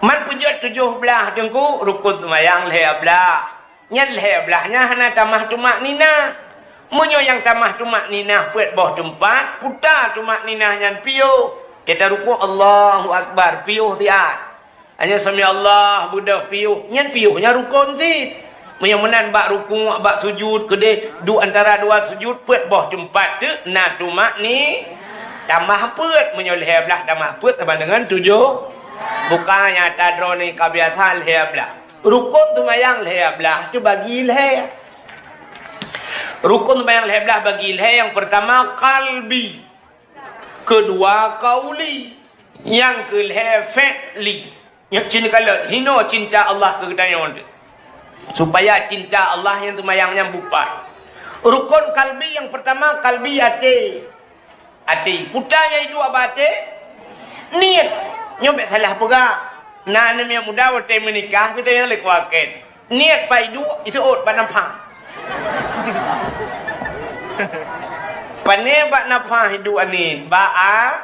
Man peujeuet tujoh blah teungku, rukon seumayang lhèe blah. Nyan lhèe blah nyan hana tamah tumakninah. Meunyoe nyang tamah tumakninah peuet boh teumpat, puta tumakninah nyan piôh. Teutarukuk Allahu Akbar, piôh siat. Hanya sami Allah beudôh piôh, nyan piôh nyan rukon cit. Meunyoe meunan bak rukuk, bak sujud, keudeh duek antara dua sujud, peuet boh teumpat teuk na tumakni-, tamah peuet. Meunyoe lhèe blah tamah peuet sama dengan tujoh. Bukan nyata droeneuh ka biasa lhèe blah. Rukon seumayang lhèe blah teubagi lhèe. Rukon seumayang lhèe blah bagi lhèe, nyang peurtama qalbi. Keudua qauli, nyang keulhèe fi'li. Nyoe cit neukalon, hinoe cinta Allah keu geutanyoe teuh. Supaya cinta Allah nyang seumayang nyan beupat. Rukon qalbi nyang peurtama, qalbi até. Até. Peue nyang jiduek bak até? Niet. Nyoe bèk salah peugah. Na aneuk miet muda watèe meunikah, geutanyoe lé kuakén. Niet pat jiduek, jiseuôt bak nafah. Pané bak nafah jiduek niet, bak a-,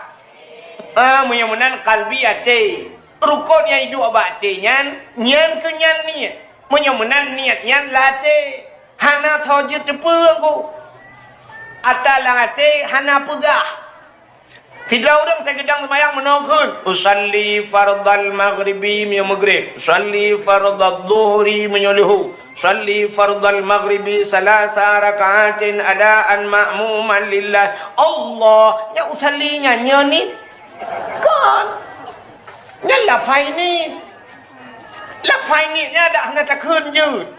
ah, meunyoe meunan qalbi até. Rukon nyang jiduek bak até nyan, nyan keuh nyan niet. Meunyoe meunan niet nyan lam até, hana soe jeuet teupeue ku. Ata lam até hana peugah. Sidroe ureueng teugeudong seumayang meunoe kheun, "Usalli fardhal maghribi," meunyoe maghrib, "usalli fardhadh dhuhri," meunyoe luhu, "usalli fardhal maghribi salasa raka'atin adaan ma'muman lillah." Allah, nyan usalli nyan, nyoe niet? Kon. Nyan lafai niet. Lafai niet nyan dak hana takheun jeuet.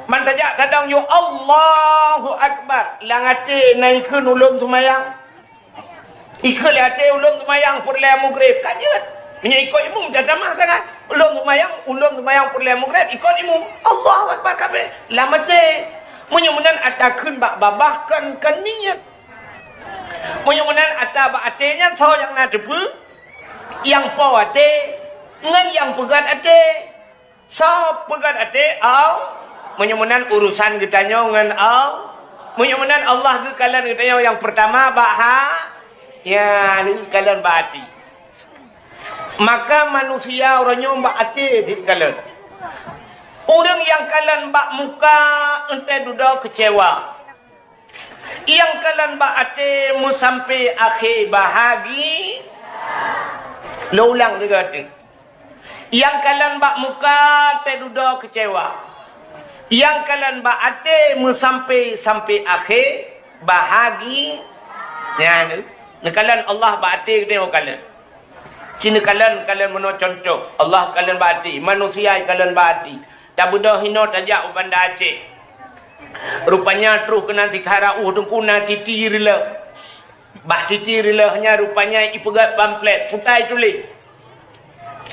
Man tajak tadong yue Allahu Akbar, lam até na ikheun ulôn seumayang. Ikheun lé até ulôn seumayang peureulèe maghrib, ka jeuet. Meunyoe ikot imum, dah tamah sangat. Ulôn seumayang, ulôn seumayang peureulèe maghrib, ikot imum. Allahu Akbar kabeh. Lam até. Meunyoe meunan ata kheun bak babah kan, kan niet. Meunyoe meunan ata bak até nyan soe nyang na teupeue? Nyang po até ngon nyang peugöt até. Soe peugöt até? Al-, meunyoe meunan urusan geutanyoe ngon Al-, meunyoe meunan Allah geukalon geutanyoe nyang peurtama bak ha-, ya, geukalon bak até. Maka manusia uroe nyoe bak até geukalon. Ureueng nyang kalon bak muka, enteuk dudoe keucewa. Nyang kalon bak até meusampé akhé bahagi-, lôn ulang sigoe teuk. Nyang kalon bak muka teududoe keucewa. Nyang kalon bak até meusampé-sampé akhé bahagi-, nyan, neukalon Allah bak até geutanyoe kalon. Ci neukalon, kalon meunoe cuntoh. Allah kalon bak até, manusia kalon bak até. Tabeudôh inoe tajak u Banda Aceh. Rupanya troh keunan sikhala ueh teungku na titi reulôh. Bak titi reulôh nyan rupanya ipeugöt pamflet, peue tuléh,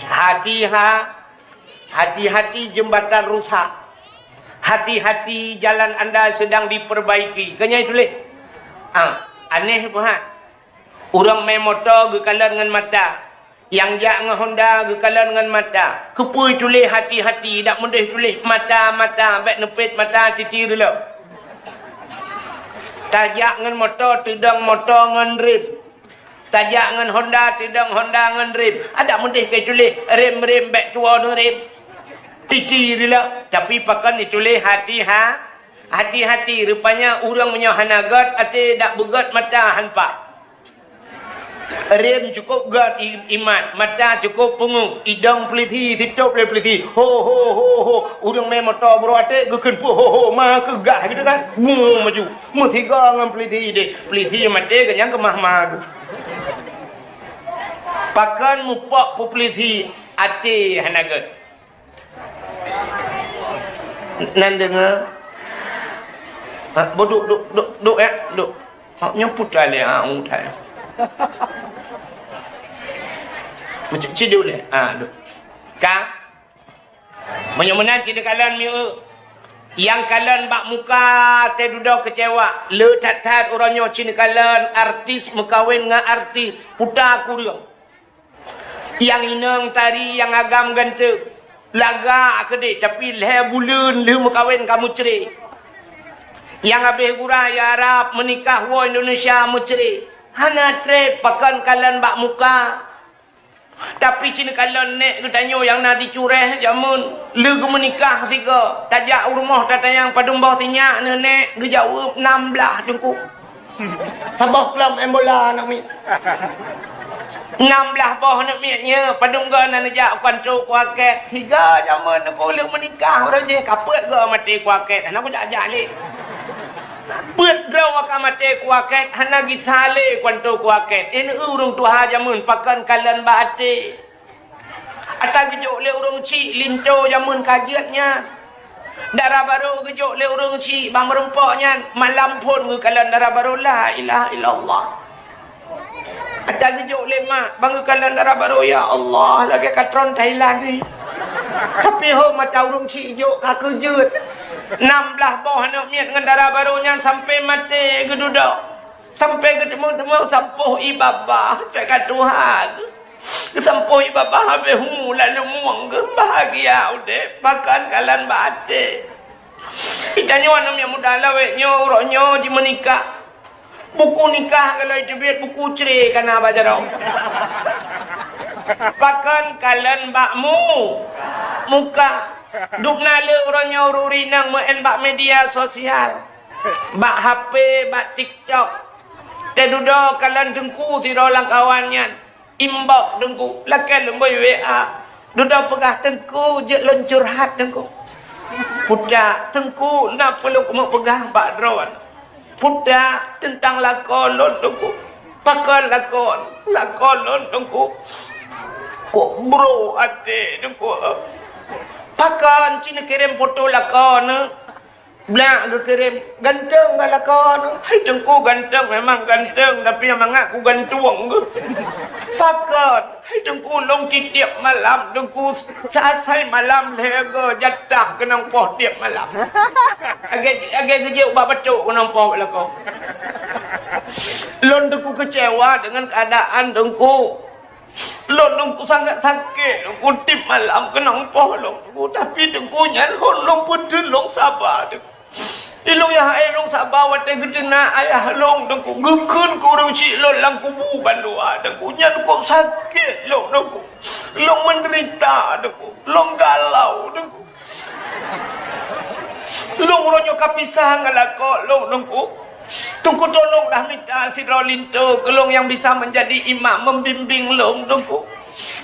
"Hati-ha-, hati-hati jembatan rusak. Hati-hati jalan anda sedang diperbaiki." Kan nyan tuléh. Ah, aneh peue han. Ureueng mé moto geukalon ngon mata. Nyang jak ngon Honda geukalon ngon mata. Keupeue tuléh hati-hati, dak meudeh tuléh mata-mata, bèk neupet mata titi reulôh. Tajak ngon moto, teudong moto ngon rem. Tajak ngon Honda, teudong Honda ngon rem. Adak meudeh keu tuléh rem-rem, bèk tuwoe ngon rem. Titi reulôh, tapi pakon dituléh hati-ha-, hati-hati. Rupanya ureueng meunyoe hana göt até, dak beugöt mata han pat. Rem cukôp göt i-, imat, mata cukôp peungeuh, idong peulisi, sitôp lé peulisi. Ho, ho, ho, ho. Ureueng mé moto bro até geukheun peue ho, ho, ma keugah gitu kan. Bung maju. Meusigoe ngon peulisi deh. Peulisi maté geuh nyang keumah ma geuh. Pakon mupok peulisi até hana göt. Nan deungoe? Ha, boh duek, duek, duek, duek, ya, duek. Ha, nyoe putra lé, ha, muda. Macam ci duek lé. Ha, duek. Ka? Meunyoe meunan ci neukalon mieu. Nyang kalon bak muka teududoe keucewa. Le that-that uroe nyoe cit kalon artis meukawen ngon artis. Puta kureueng. Nyang inong tari, nyang agam ganteng. Lagak keudeh, tapi lhèe buleuen lheueh meukawen ka meucre. Nyang habéh gura i Arab meunikah woe Indonesia meucre. Hana trép pakon kalon bak muka. Tapi cit kalon nèk geutanyoe nyang na di Cureh jameun, lheueh geumeunikah sigoe, tajak u rumoh tatanyong padum boh sinyak neuh nèk, geujaweueb nam blaih teungku. Saboh klub em bola aneuk miet. Nam blaih boh aneuk miet nyoe, padum goe na neujak u kanto kuakét. Sigoe jameun neupeuleuk meunikah uroe jih, ka peuet goe maté kuakét, hana kujak-jak lé. Peuet droe ka maté kuakét, hana gisa lé kuanto kuakét. Nyan ureueng tuha jameun pakon kalon bak até. Ata geujok lé ureueng chik linto jameun ka jeuet nyan. Dara barô geujok lé ureueng chik bak meurumpok nyan, malam phon geukalon dara barô, la ilaha illallah. Ata geujok lé mak, ban geukalon dara barô, ya Allah, lagèe katron Thailand nyoe. Tapi ho mata ureueng chik jok ka keujeuet. Nam blaih boh aneuk miet ngon dara barô nyan sampoe maté geududoe. Sampoe geuteumong-teumong sampôh ie babah, teuka tuha geuh. Geusampôh ie babah habéh umu lalu mueng geuh, bahagia udép, pakon kalon bak até. Geutanyoe aneuk miet muda lawét nyoe, uroe nyoe jimeunikah. Buku nikah kalau jiteubiet, buku cre ka na bak jaroe. Pakon kalon bak mu-, muka. Dubna le uroe nyoe ureueng inong meu'en bak media sosial. Bak H P, bak TikTok. Teududoe kalon teungku sidroe lam kawan nyan. Inbox teungku, lakèe lôn bri W A. Dudoe peugah, "Teungku, jeuet lôn curhat, Teungku." Putak, "Teungku, na peue lôn keumeung peugah bak droeneuh." Putak, "Teuntang lakoe lôn, Teungku." "Pakon lakoe?" "Lakoe lôn, Teungku, kok bro até, Teungku." "Pakon?" "Ci neukirém foto lakoe neuh." Blah geukirém, "Ganteng ka lakoe neuh?" "Hai Teungku, ganteng memang ganteng, tapi nyang mangat kugantung geuh." "Pakon?" "Hai Teungku, lôn tiep-tiep malam, Teungku, sa-, asai malam lhèe goe jatah keunong poh tiep malam. Lagèe, lagèe geujok bak batok keunong poh lakoe." "Lôn, Teungku, keucewa deungon keuadaan, Teungku." "Lôn, Teungku, sangat sakét, Teungku, tiep malam keunong poh lôn, Teungku. Tapi, Teungku, nyan lôn, lôn peuteun lôn saba, Teungku. Ilôn nyang hai lôn saba watèe geuteunak ayah lôn, Teungku. Geukheun keu ureueng chik lôn lam kubu bandua, Teungku. Nyan kok sakét lôn, Teungku. Lôn meudeurita, Teungku. Lôn galau, Teungku. Lôn uroe nyoe ka pisah ngon lakoe lôn, Teungku. Teungku, tolonglah mita sidroe linto keu lôn nyang bisa menjadi imam membimbing lôn, Teungku.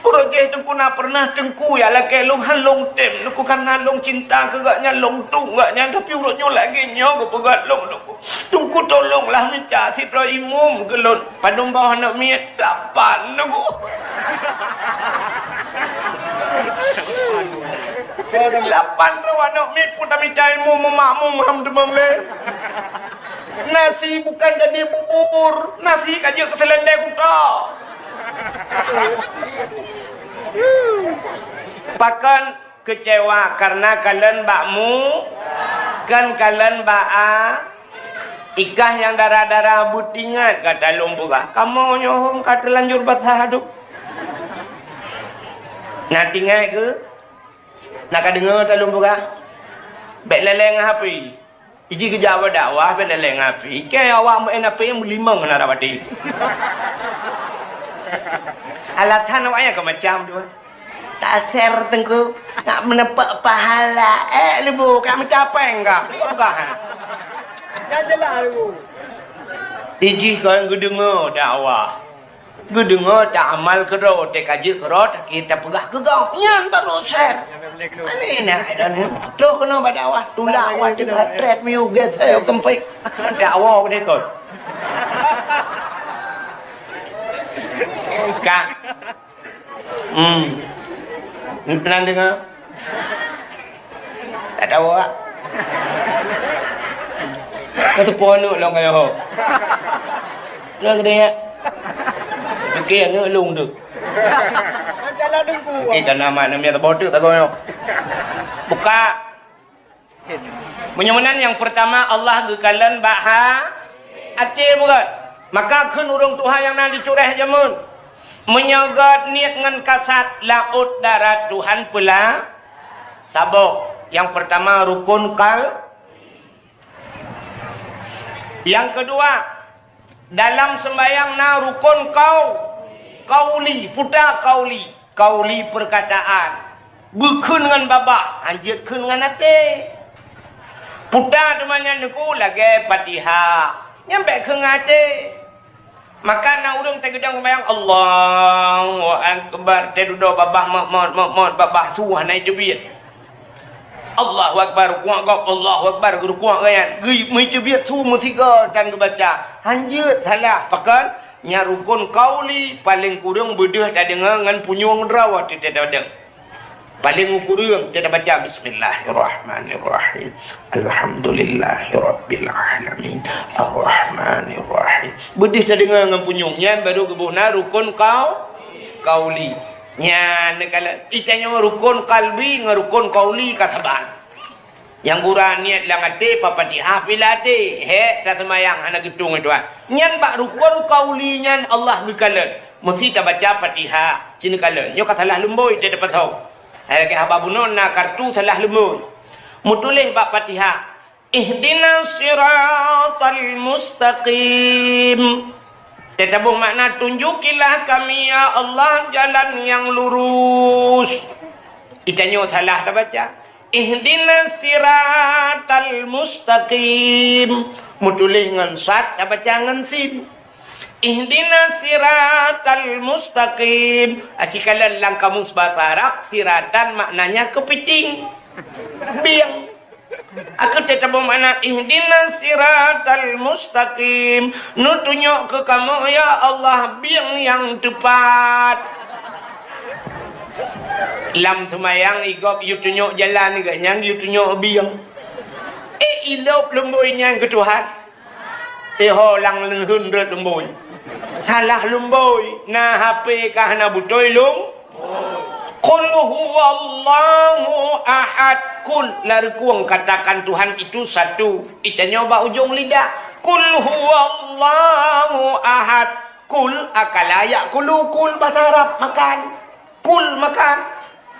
Uroe jih, Teungku, na peureunah teungku nyang lakèe lôn, han lôn tem, Teungku, kareuna lôn cinta keu gobnyan, lôn tueng gobnyan, tapi uroe nyoe lagèe nyoe geupeugah lôn, Teungku. Teungku, tolonglah mita sidroe imum keu lôn." Padum boh aneuk miet? Lapan, Teungku. Lapan droe aneuk miet pun tamita ilmu meumakmum, alhamdulillah. Nasi bukan jadi bubur, nasi ka jeuet keu seulendeng kuta. Pakon keucewa kareuna kalon bak mu, kon kalon bak a. Ikah nyang dara-dara beutingat ka talôn peugah. Kamoe nyoe hom ka teulanjur basah adu. Na tingat keu? Na ka deungoe talôn peugah? Bèk léleng H P. Iji geujak bak dakwah, bèk léleng H P. Kèe awak meu'en H P meulimong na dapati. Alasan awaknyan ka macam tu. Taser Teungku, nak meuneupok pahala. Eh, leubeh ka meucapeng ka. Peugah. Nyan jeulaih leubeh. Iji kon geudeungoe dakwah. Geudeungoe, ta amal keudroe, teuka jeuet keudroe, takheun tapeugah keu gob. Nyan baru ser. Aneh na, dan troh keunoe bak dakwah, tulak awak teuka trép miyueb geuseu keumpik. Dakwah keudeh kon. Ka. Hmm. Peunan deungoe? Ka tawak. Ka seupôt aneuk lôn ka yoh. Ka keudeh. Pike aneuk lôn tu. Pike kana mak neumia teuboh teuk tagoe nyoe. Buka. Meunyoe meunan nyang peurtama Allah geukalon bak ha-, até bukan. Maka kheun ureuëng tuha nyang na di Cureh jameun. Meunyoe gét niet ngon kasat laôt darat Tuhan peula saboh. Nyang peurtama rukun kal-, nyang keudua, dalam seumbahyang na rukun kau-, kauli, puta kauli, kauli peurkataan. Beukheun ngon babah, hanjeuet kheun ngon até. Puta teuma nyan neuku lagée Fatihah. Nyan bék kheun ngon até. Maka na ureuëng teugeudong seumbahyang, Allahu Akbar, teududoe babah mot-mot, mot-mot, babah su hana jiteubiet. Allahu Akbar, rukuk gob, Allahu Akbar, rukuk gobnyan. Geu-, meuteubiet su meusigoe tan geubaca. Hanjeuet salah, pakon? Nyan rukun kauli, paleng kureueng beudeuh tadeungoe ngon punyueng droe teuh tadeungoe. Paleng kureueng teuh tabaca, Bismillahirrahmanirrahim. Alhamdulillahirabbil alamin. Arrahmanirrahim. Beudeuh tadeungoe ngon punyueng. Nyan barô geuboh na rukun kau-, kauli. Nyan neukalon, itanyoe rukun kalbi ngon rukun kauli ka saban. Nyang gura niet lam até, Fatihah pih lam até. Hék taseumayang hana geutueng itu, ah. Nyan bak rukun kauli nyan Allah geukalon. Meusti tabaca Fatihah. Ci neukalon. Nyoe ka salah lumbôi teuh tapasoe. Hai lagée haba bunoe na kartu salah lumbôi. Meutuléh bak Fatihah. Ihdinas siratal mustaqim. Teutabong makna, tunjukilah kami, ya Allah, jalan yang lurus. Itanyoe salah tabaca. Ihdinas siratal mustaqim. Meutuléh ngon sad, tabaca ngon sin. Ihdinas siratal mustaqim. Aci kalon lam kamus bahasa Arab, siratan maknanya keupiting. Bieng. Aku teutabong makna, ihdinas siratal mustaqim. Neutunyok keu kamoe, ya Allah, bieng nyang teupat. Lam seumayang, i gob yue tunyok jalan, gobnyan yue tunyok bieng. Eh, ilop lumbôi nyan keu Tuhan. Eh, ho lam leuheun rot lumbôi. Salah lumbôi, na H P ka hana beutôi lum-, Qul huwallahu ahad. Qul, larikueng katakan Tuhan itu satu. Itanyoe bak ujong lidah. Qul huwallahu ahad. Kul, akala, ya'kulu, kul, bahasa Arab, makan. Kul, makan.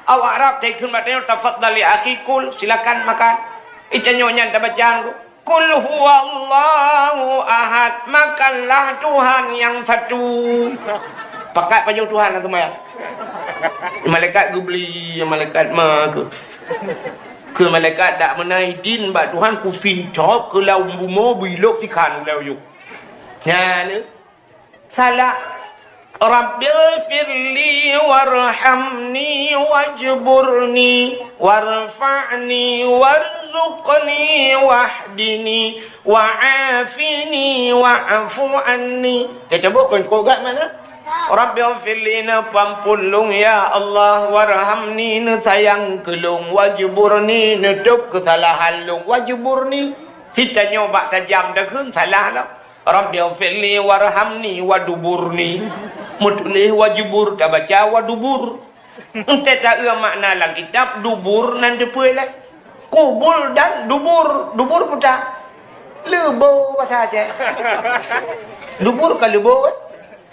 Awak Arab, taikheun bak tanyoe, "Tafaddal ya akhi, kul, silakan makan." Itanyoe nyan tabacaan ku, "Kul huwallahu ahad, makanlah Tuhan yang satu." Pakat pajoh Tuhan lam seumayang. Malaikat geubli, malaikat ma keu. Keu malaikat dak meunai din bak Tuhan, kusincop keu lam bumoe, bilok sikhan ulée uyueng. Nyan. Salah. Rabbighfirli warhamni wajburni warfa'ni warzuqni wahdini wa'afini wa'fu anni. Teutabok kon kogat mana? Rabbighfirli, neupeuampôn lôn, ya Allah, warhamni, neusayang keu lôn, wajburni, neutôb keusalahan lôn, wajburni. Hitanyoe bak tajam takheun salah lom. Rabbighfirli warhamni waduburni. Meutuléh wajubur, tabaca wadubur. Entée taeu makna lam kitab, dubur nan teupeue lé. Kubul dan dubur. Dubur peue ta? Leubo basa Aceh. Dubur ka leubo kan?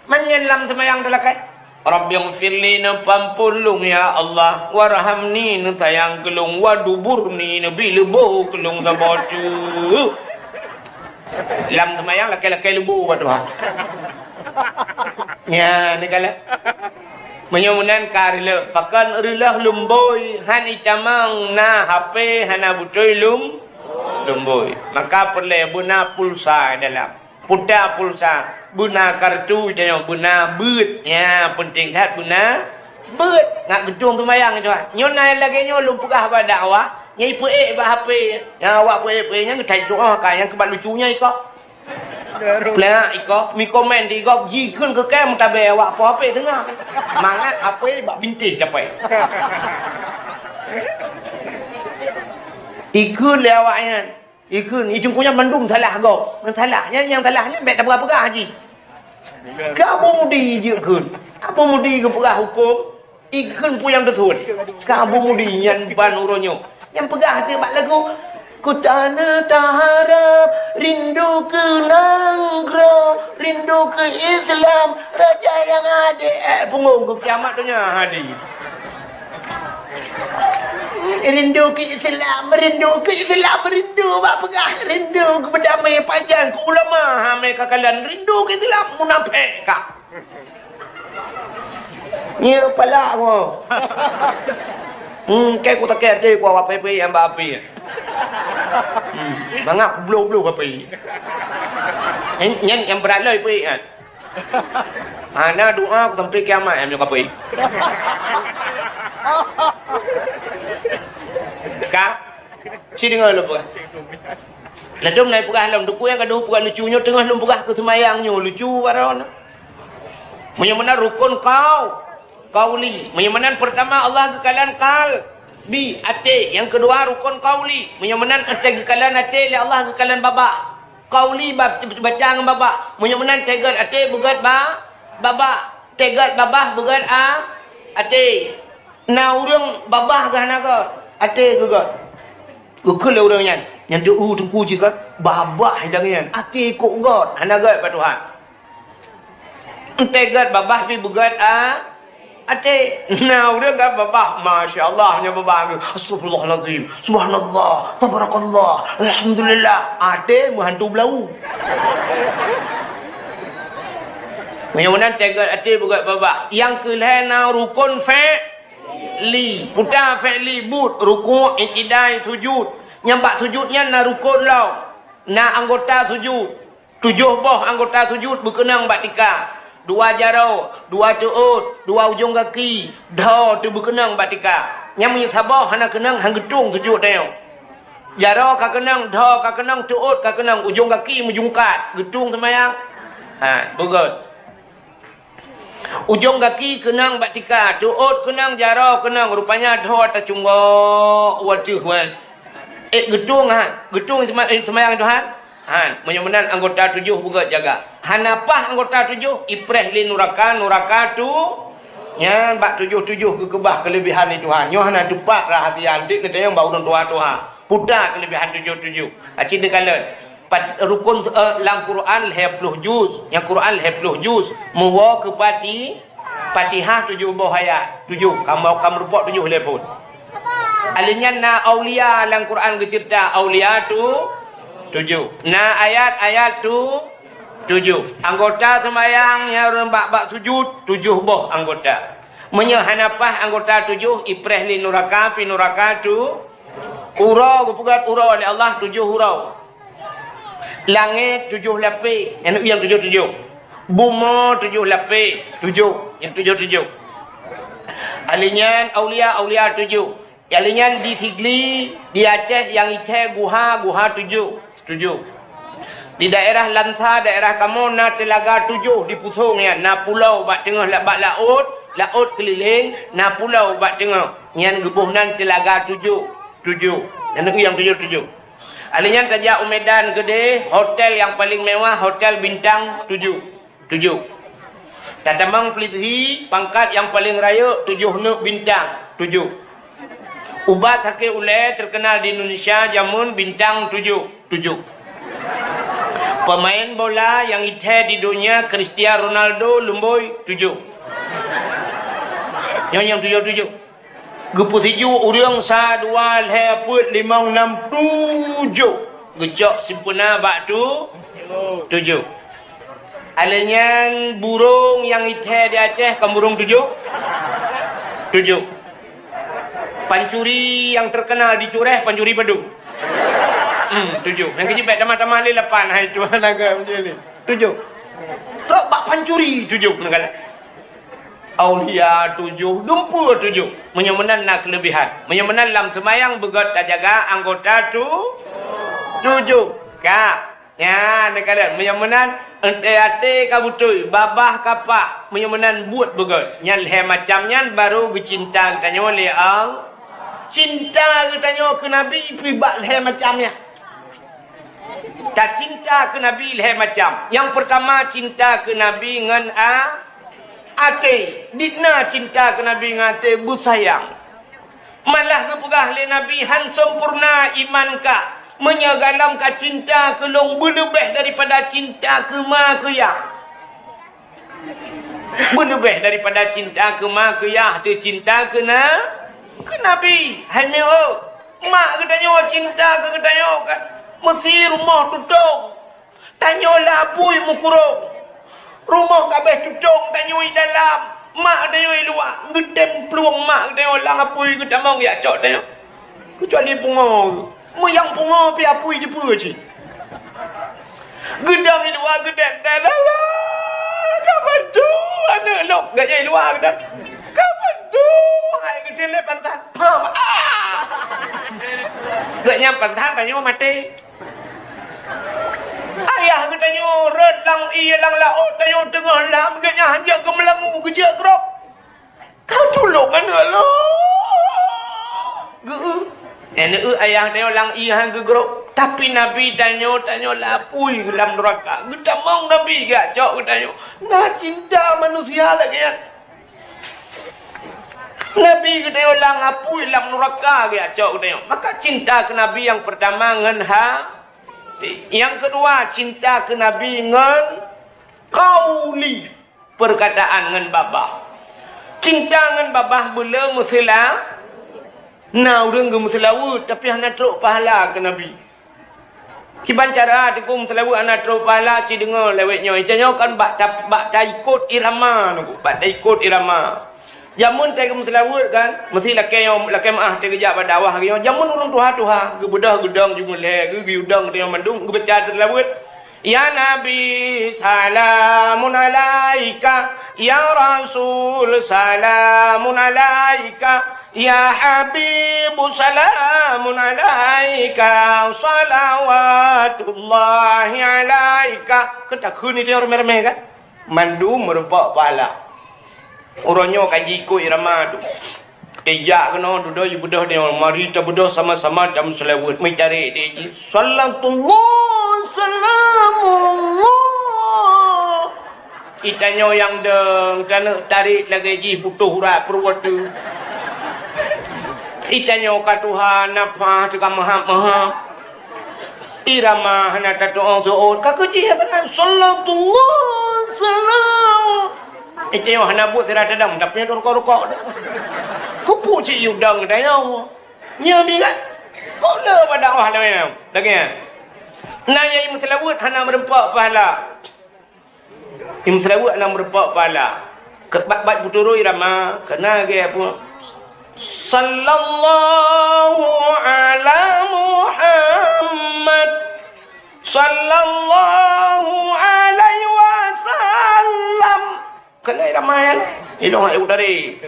Manyang lam seumayang teulakai. Rabbighfirli, neupeuampôn lôn, ya Allah, warhamni, neusayang keu lôn, waduburni, neubi leubo keu lôn saboh teuk. Lam seumayang lakée-lakée leubo bak Tuhan. Nya, neukalon. Meunyoe meunan ka reuloh, pakon reuloh lumbôi, han itamong na H P, hana beutôi lum-, lumbôi. Maka peureulée beuna pulsa dalam. Puta pulsa, beuna kartu, tanyoe beuna beuet. Nya, peunteng that beuna beuet. Ngat geutueng seumayang nyoe. Nyoe na lagée nyoe lôn peugah bak dakwah, nyang ipeuék bak H P. Nyang awak peuék-peuék nyan geutanyoe ka nyang keubat lucu nyan ikoh. Plak ikoh, mi komen di gob jikheun keu kém tabé awak po H P teungoh. Mangat H P bak bintéh dapai. Ikheun lé awak nyan. Ikheun, i teungku nyan mandum salah gob. Nyan salah. Nyan nyang salah nyan bék tapeugah-peugah jih. Keu Abu Mudi jeuet kheun. Abu Mudi geupeugah huköm, ikheun peue nyang teusuet. Keu Abu Mudi nyan ban uroe nyoe. Nyang peugah teuh bak lagu, Ku tanah taharap, rindu ke nanggroe, rindu ke Islam, raja nyang adé, eh, punggong ke kiamat donya hadi. Rindu ke Islam, rindu ke Islam, rindu bak peugah, rindu ke beudamé pajan, ke ulama, ha, mé ka kalon, rindu ke Islam, munafék ka. Nyoe palak nyoe. Hmm, keu ku takée até ku awak peuék-peuék nyang bak api. Hmm, mangat bloh-bloh api. Nyan, nyan nyang brat lé peuék nyan. Hana doa ku sampai kiamat nyang nyoe api. Ka? Ci deungoe lôn peugah. Ladôm na peugah lom, dukue nyang gadoh peugah lucu nyoe teungoh lôn peugah keu seumayang nyoe lucu baroe na. Meunyoe meunan rukon qau-, qauli. Meunyoe meunan peurtama Allah geukalon qalbi, até. Nyang keudua rukon qauli. Meunyoe meunan até geukalon até lé Allah geukalon babah. Qauli ba-, baca ngon babah. Meunyoe meunan teugot até beugét ba-, babah. Teugot babah beugét a-, até. Na ureuëng babah geuh hana got, até geugot. Geukheun lé ureuëng nyan, nyan teu-u teungku jih got, babah idang nyan, até kok got, hana got bak Tuhan. Entée got babah pi beugot a-, até. Na ureuëng got babah, masya Allah, nyan babah, astagfirullahalazim, subhanallah, tabarakallah, alhamdulillah, até meuhantu beulau. Meunyoe meunan teugot até beugot babah. Nyang keu lhée na rukon fe-, li, puta fi'li buet, rukuk, i'tidai, sujud. Nyang bak sujud nyan na rukon lom, na anggota sujud. Tujoh boh anggota sujud beukeunong bak tika. Dua jaroe, dua teuôt, dua ujong gaki, dhoe teuh beukeunong bak tika. Nyang meunyoe saboh hana keunong, han geutueng sujud tanyoe. Jaroe ka keunong, dhoe ka keunong, teuôt ka keunong, ujong gaki meujungkat, geutueng seumayang. Ha, beugét. Ujong gaki keunong bak tika, teuôt keunong, jaroe keunong, rupanya dhoe tacunggok u ateueh wan. Eh, geutueng ha, geutueng seuma-, eh, seumayang Tuhan. Han, meunyoe meunan anggota tujoh beugét jaga. Hana paih anggota tujoh, ipreh lé nuraka, nuraka tu. Nyan bak tujoh-tujoh geukeubah keuleubehan lé Tuhan. Nyoe hana teupat rahasia, anteuk neutanyong bak ureuëng tuha-tuha. Puta keuleubehan tujoh-tujoh. Aci neukalon. Pat-, rukon, eh, lam Quran lhée ploh juz. Nyang Quran lhée ploh juz. Meuwoe keu Fati-, Fatihah tujoh boh ayat. Tujoh. Kamoe ka meurumpok tujoh lhée phon. Alheuh nyan na aulia lam Quran geuceurita. Aulia tu tujoh. Na ayat-ayat tu tujoh. Anggota seumayang nyang ureuëng bak-bak sujud, tujoh boh anggota. Meunyoe hana paih anggota tujoh, ipreh lé nuraka, pi nuraka tu, uroe geupeugét uroe lé Allah tujoh uroe. Langét tujoh lapéh, nyang tujoh-tujoh. Bumoe tujoh lapéh, tujoh, nyang tujoh-tujoh. Alheuh nyan aulia-aulia tujoh. Nyang lheueh nyan di Sigli, di Aceh nyang ié thée guha, guha tujoh, tujoh. Di daerah Lansa, daerah kamoe na teulaga tujoh di Pusong nyan, na pulo bak teungoh la-, bak laôt, laôt keulileng, na pulo bak teungoh. Nyan geuboh nan teulaga tujoh, tujoh. Nyan nyang tujoh-tujoh. Alheuh nyan tajak u Medan Keudeh, hotel nyang paleng mewah, hotel bintang tujoh. Tujoh. Tatamong Plithi, pangkat nyang paleng rayeuk, tujoh neuk bintang, tujoh. Ubat sakét ulée teukeunal di Indonesia jameun bintang tujoh, tujoh. Peumaén bola nyang ié thée di donya Cristiano Ronaldo lumbôi tujoh. Nyoe nyang tujoh-tujoh. Geupeusiju ureuëng sa, dua, lhée, peuet, limong, nam, tujoh. Geucok simpeuna bak tu-, tujoh. Alheuh nyan burông nyang ié thée di Aceh kan burông tujoh? Tujoh. Pancuri nyang teukeunal di Cureh, pancuri padum? Hmm, tujoh. Nyang keujeuet bèk tamah-tamah lé lapan, hai tuan agam je lé. Tujoh. Trok bak pancuri tujoh, neukalon. Aulia tujoh, dumpeue tujoh. Meunyoe meunan na keuleubehan. Meunyoe meunan lam seumayang beugöt tajaga anggota tu-, tujoh. Ka. Nyan, neukalon. Meunyoe meunan, até-até ka beutôi, babah ka pak. Meunyoe meunan buet beugöt. Nyan lhèe macam nyan baru geucinta geutanyoe lé Allah. Cinta geutanyoe keu Nabi pih bak lhèe macam nyan. Tacinta keu Nabi lhèe macam. Nyang peurtama cinta keu Nabi ngon a-, até. Dikna cinta keu Nabi ngon até beusayang. Malah geupeugah lé Nabi, "Han sempurna iman kah, Meunyoe galom ka cinta keu lôn beuleubeh daripada cinta keu ma keu yah. Beuleubeh daripada cinta keu ma keu yah, teucinta keu na, keu Nabi. Hai miet, mak geutanyoe cinta keu geutanyoe ka meusi rumoh tutong. Tanyoe lam apui meukurong. Rumoh ka abéh tutong tanyoe i dalam. Mak tanyoe i luwa. Geutem plueng mak tanyoe lam apui geutamong jak cok tanyoe. Keucuali pungo. Meunyoe pungo pih apui jipeue cit. Geudong i luwa geudong dalam. Ka bantu aneuk lôn gajah i luwa geudong. Ka bantu hai geutem lé pantat. Pam. Ah! Geuh nyan pantat tanyoe maté. Ayah geutanyoe rhot lam ié lam laôt, tanyoe teungoh lam, geuh nyan hanjeuet geumeulangu geujeuet grob. Ka tulông aneuk lôn. Geu-, eh, neu-, ayah tanyoe lam ié han geugrob. Tapi Nabi tanyoe, tanyoe lam apui lam nuraka. Geutamong Nabi geujak cok geutanyoe. Na cinta manusia lagèe nyan. Nabi geutanyoe lam apui lam nuraka geujak cok geutanyoe. Maka cinta keu Nabi nyang peurtama ngon ha-, nyang keudua cinta keu Nabi ngon qauli, peurkataan ngon babah. Cinta ngon babah beu le meuseula-, na ureueng geumeuseulaweuet tapi hana trok pahala keu Nabi. Kiban cara Teungku meuseulaweuet hana trok pahala, ci deungoe lawét nyoe. Ita nyoe kan bak ta-, bak taikot irama Teungku, bak taikot irama. Jameun teuh geumeuseulaweuet kan, meusti lakèe nyoe, lakèe meu'ah teuh geujak bak dakwah nyoe. Jameun ureueng tuha-tuha, geubeudôh geudong jumeulee, geu-, geuyue dong teuh mandum, geubaca teuh seulaweuet. Ya Nabi, salamun alaika. Ya Rasul, salamun alaika. Ya Habibu, salamun alaika, salawatullahi alaika. Kan takheun itu nyang ramé-ramé kan? Mandum meureumpok pahala. Uroe nyoe ka jiikot irama tu. Tijak keunoe dudoe jibeudôh nyoe, mari tabeudôh sama-sama dan meuseulaweuet. Meutarek di jih. Salatullah, salamullah. Itanyoe nyang dong, taneuk tarek lagèe jih putôh urat peuruwet tu. Itanyoe ka tuha, nafah teuka meuhab-meuhab. Irama hana tatu'oh-tu'oh. Ka keuh jih ya kan? Salatullah, salam. Itanyoe hana buet sira tadam, tapi nyan rukok-rukok. Keupeue cit yue dong tanyoe? Nyan bi kan? Kok le bak dakwah lagèe nyan? Lagèe nyan. Na nyang meuseulaweuet hana meureumpok pahala. Nyang meuseulaweuet hana meureumpok pahala. Keu bat-bat beuturot irama, keu na geuh peue? Sallallahu ala Muhammad. Sallallahu alaihi wasallam. Keu na irama nyan. Ilong ayat tadi.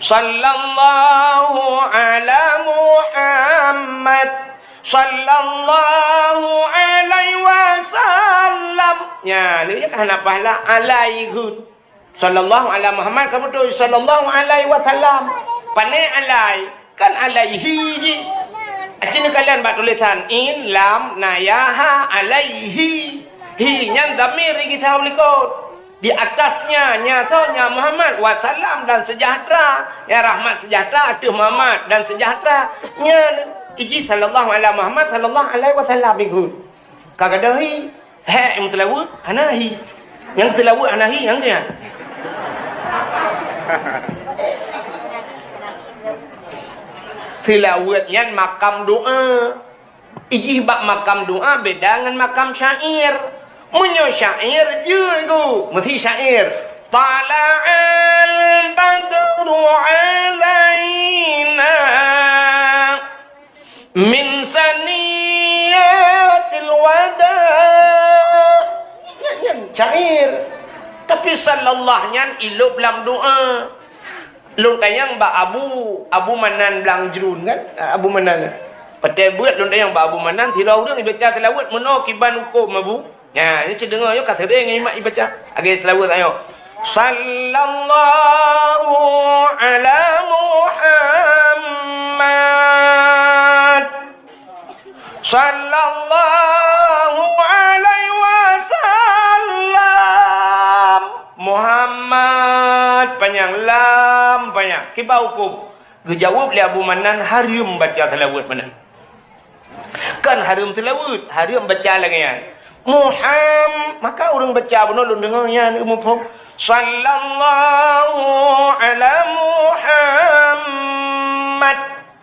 Sallallahu ala Muhammad. Sallallahu alaihi wasallam. Nya, lé nyan ka hana pahala alaihi. Sallallahu ala Muhammad ka beutôi sallallahu alaihi wasallam. Pane alai, kan alaihi jih. Aci neukalon bak tulisan in, lam, na ya, ha, alaihi. Hi nyan dhamir di kisah likot. Di atasnya, nya soe, nya Muhammad, wa salam dan sejahtera. Ya rahmat sejahtera ateueh Muhammad dan sejahtera. Nya iji sallallahu ala Muhammad sallallahu alaihi wasallam ikut. Ka gadôh hi, hék nyang meuseulaweuet, hana hi. Nyang seulaweuet hana hi, nyang nyan. Seulaweuet nyan makam doa. Ijih bak makam doa beda ngon makam syair. Meunyoe syair jeuet ku, meusi syair. Tala'al badru alaina min saniyatil wada. Nyan, nyan syair. Tapi sallallahu nyan ilôb lam doa. Lôn tanyong bak Abu, Abu Manan Blang Jruen kan? Ah, Abu Manan. Watèe beuet lôn tanyong bak Abu Manan, sidroe ureueng ibaca seulaweuet meunoe kiban hukôm Abu. Nya, nyoe cit deungoe nyoe ka seuréng ngimat ibaca. Lagèe seulaweuet nyoe. Sallallahu ala Muhammad. Sallallahu alaihi wasallam. Muhammad panyang, lam panyang. Kiban hukôm? Geujaweueb lé Abu Manan, hareuem baca seulaweuet meunan. Kon hareuem seulaweuet, hareuem baca lagée nyan. Muham-, maka ureuëng baca bunoe lôn deungoe nyan muphom. Sallallahu ala Muhammad.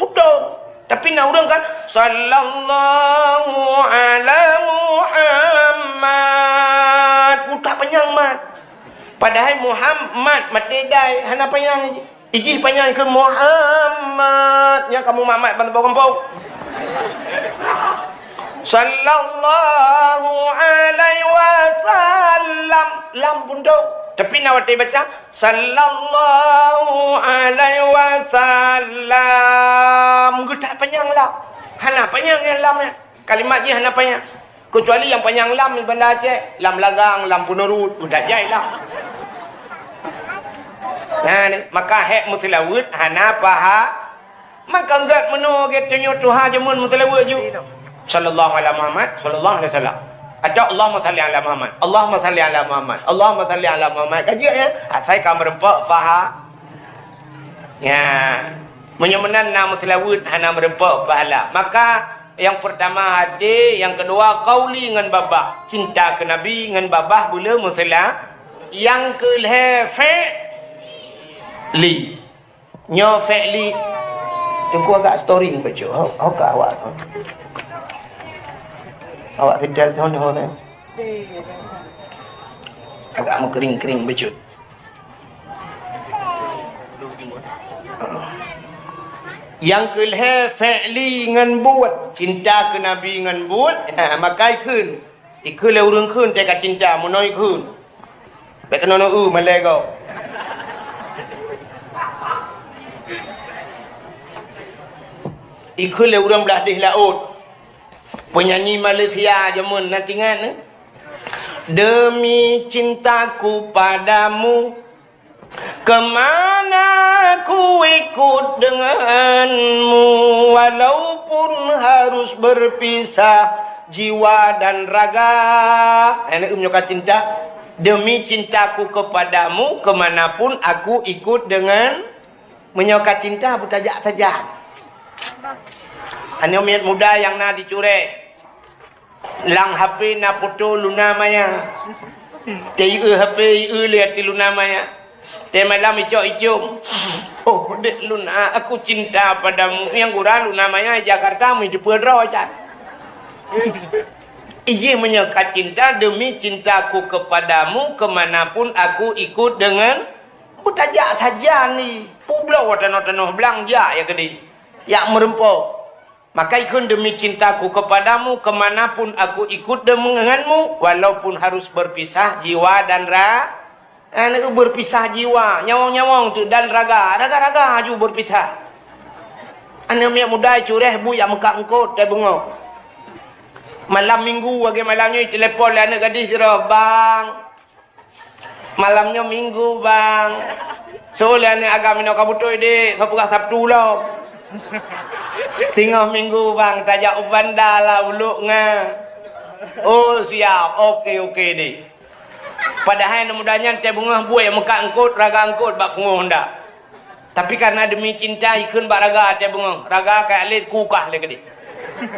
Putong. Tapi na ureuëng kan, "Sallallahu ala Muhammad." Utak panyang mat. Padahai Muhammad maté dai, hana panyang. Ijih panyang keu Muhammad. Nyang kamu mamat ban boh gampông. Sallallahu alaihi wasallam. Lam pun tu. Tapi na watée baca, Sallallahu alaihi wasallam. Geutak panyang lam. Hana panyang nyang lam nyan. Kalimat jih hana panyang. Kecuali nyang panyang lam di Banda Aceh, lam Lagang, lam Peuneurut, geutak jai lam. Nah, ni, maka hék meuseulaweuet hana paha. Maka gét meunoe gét tanyoe tuha jameun meuseulaweuet ju. Sallallahu ala Muhammad, sallallahu alaihi wasallam. Atau Allahumma salli ala Muhammad, Allahumma salli ala Muhammad, Allahumma salli ala Muhammad. Ka jeuet ya? Asai ka meureumpok paha. Ya. Meunyoe meunan na meuseulaweuet hana meureumpok pahala. Maka yang pertama hati, yang kedua qauli ngon babah. Cinta keu Nabi ngon babah bule meusela. Yang keulhée fi'li. Nyoe fi'li. Teungku agak storing bacut. Ho, ho ka awak tu. Awak tinggal sana ho tu. Agak meukering-kering bacut. Nyang keulhée fi'li ngon buet, cinta keu Nabi ngon buet, ha, maka ikheun. Ikheun lé ureuëng kheun teuka cinta, meunoe ikheun. Bék keunoe neu-eu malée gob. Ikheun lé ureuëng blah deh laôt. Penyanyi Malaysia jameun na tingat, eh? Demi cintaku padamu, kemana ku ikut denganmu, walaupun harus berpisah jiwa dan raga. Eh, na nyoe ka cinta. Demi cintaku kepadamu, kemanapun aku ikut dengan. Meunyoe ka cinta, beutajak sajan. Aneuk miet muda nyang na di Curek. Lam H P na foto Luna Maya. Teu-eu H P, eu lé ateueh Luna Maya. Teumalam icok-icok. "Oh, dek Luna, aku cinta padamu." Nyang gura Luna Maya di Jakarta, meujeupeue droe can. Ijih meunyoe ka cinta, demi cintaku kepadamu, kemanapun aku ikut dengan. Beutajak sajan ni. Peubloe tanoh-tanoh blang jak ya keudeh. Jak meureumpok. Maka ikheun, demi cintaku kepadamu, kemanapun aku ikut denganmu, walaupun harus berpisah jiwa dan ra-, eh, berpisah jiwa, nyawöng-nyawöng tu, dan raga, raga-raga aju berpisah. Aneuk miet muda cureh bu jak meukat eungkôt teubeungoh. Malam minggu, lagée malam nyoe, telepon lé aneuk gadih sidroe, "Bang, malam nyoe minggu, Bang. Soe lé aneuk agam inoe ka beutôi, Dek, soe peugah Sabtu lom." "Singoh minggu, Bang, tajak u Banda lah, ulok nga." "Oh, siap. Oke, oke, Dek." Padahai aneuk muda nyan teubeungoh buet meukat eungkôt, raga eungkôt bak pungoh Honda. Tapi karena demi cinta, ikheun bak raga teubeungoh. Raga ka lét kukah lé keudeh.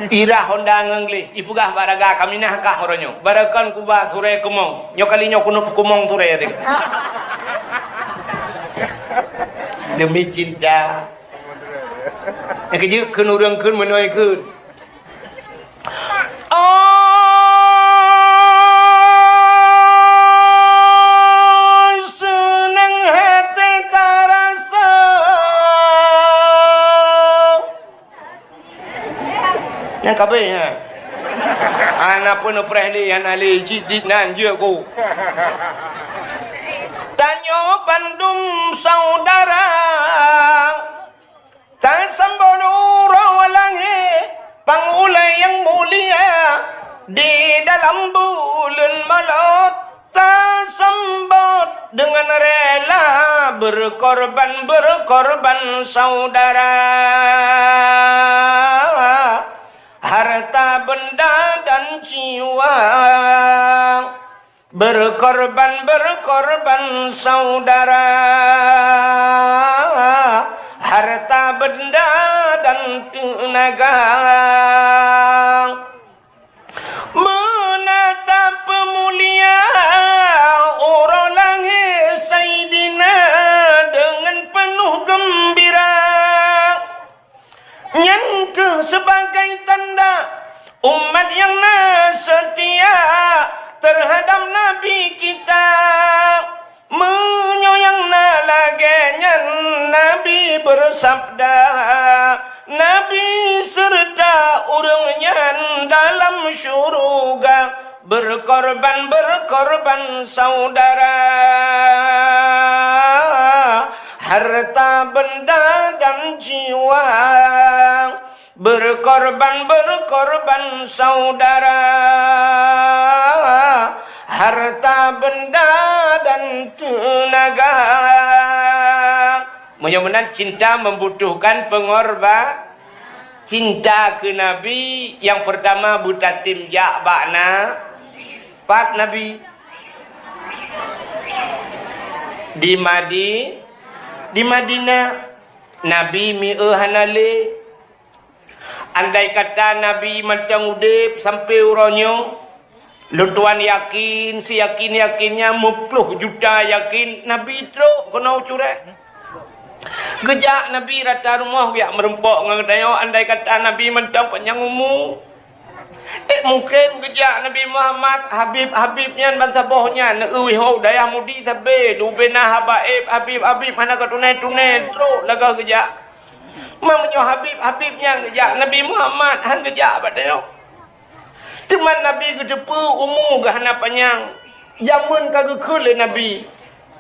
Irah Honda ngon gleh, ipeugah bak raga, "Kaminah kah uroe nyoe. Barokon kuba surée keumong. Nyoe kali nyoe keuneuk peukeumong surée." Demi cinta. Nyang keujeuet kheun ureuëng kheun meunoe kheun. Oh, seunang hati tarasa. Nyang kabeh, ha. Hana peunupreh lé, hana lé, cit dit nan jeuet ku. Tanyoe bandum saudara. Tasambot uroe langét, pang ulée nyang mulia, di dalam buleuen malôt tasambot deungon rela, berkorban-berkorban saudara, harta benda dan jiwa. Berkorban-berkorban saudara, harta benda dan tenaga. Nyan keuh sebagai tanda umat nyang na seutia teuhadab Nabi kita. Meunyoe nyang na lagée nyan, Nabi beusabda, Nabi seureuta ureuëng nyan dalam syeuruga. Berkorban, berkorban saudara, harta benda dan jiwa. Berkorban, berkorban saudara, harta benda dan tenaga. Meunyoe meunan, cinta membutuhkan pengorba-, cinta keu Nabi nyang peurtama beutatem jak bak na-, pat Nabi? Di Madi-, di Madinah. Nabi mieu hana lé. Andai kata Nabi mantong udeb sampoe uroe nyoe, lôn tuan yakin, siyakin-yakinnya meuploh juta yakin Nabi trok keunoe u Cureh. Geujak Nabi rata rumoh geujak meurumpok ngon geutanyoe, andai kata Nabi mantong panyang umu. Eh, mungken geujak Nabi Muhammad, Habib-Habib nyan bansaboh nyan, neueu wihou dayah Mudi sabe, dubena haba éb, Habib-Habib hana ka tuné-tuné, trok lagée geujak. Meunyoe Habib-Habib nyang geujak, Nabi Muhammad han geujak bak tanyoe. Teuma Nabi geuteupeue umu geuh hana panyang, jameun ka geukheun lé Nabi.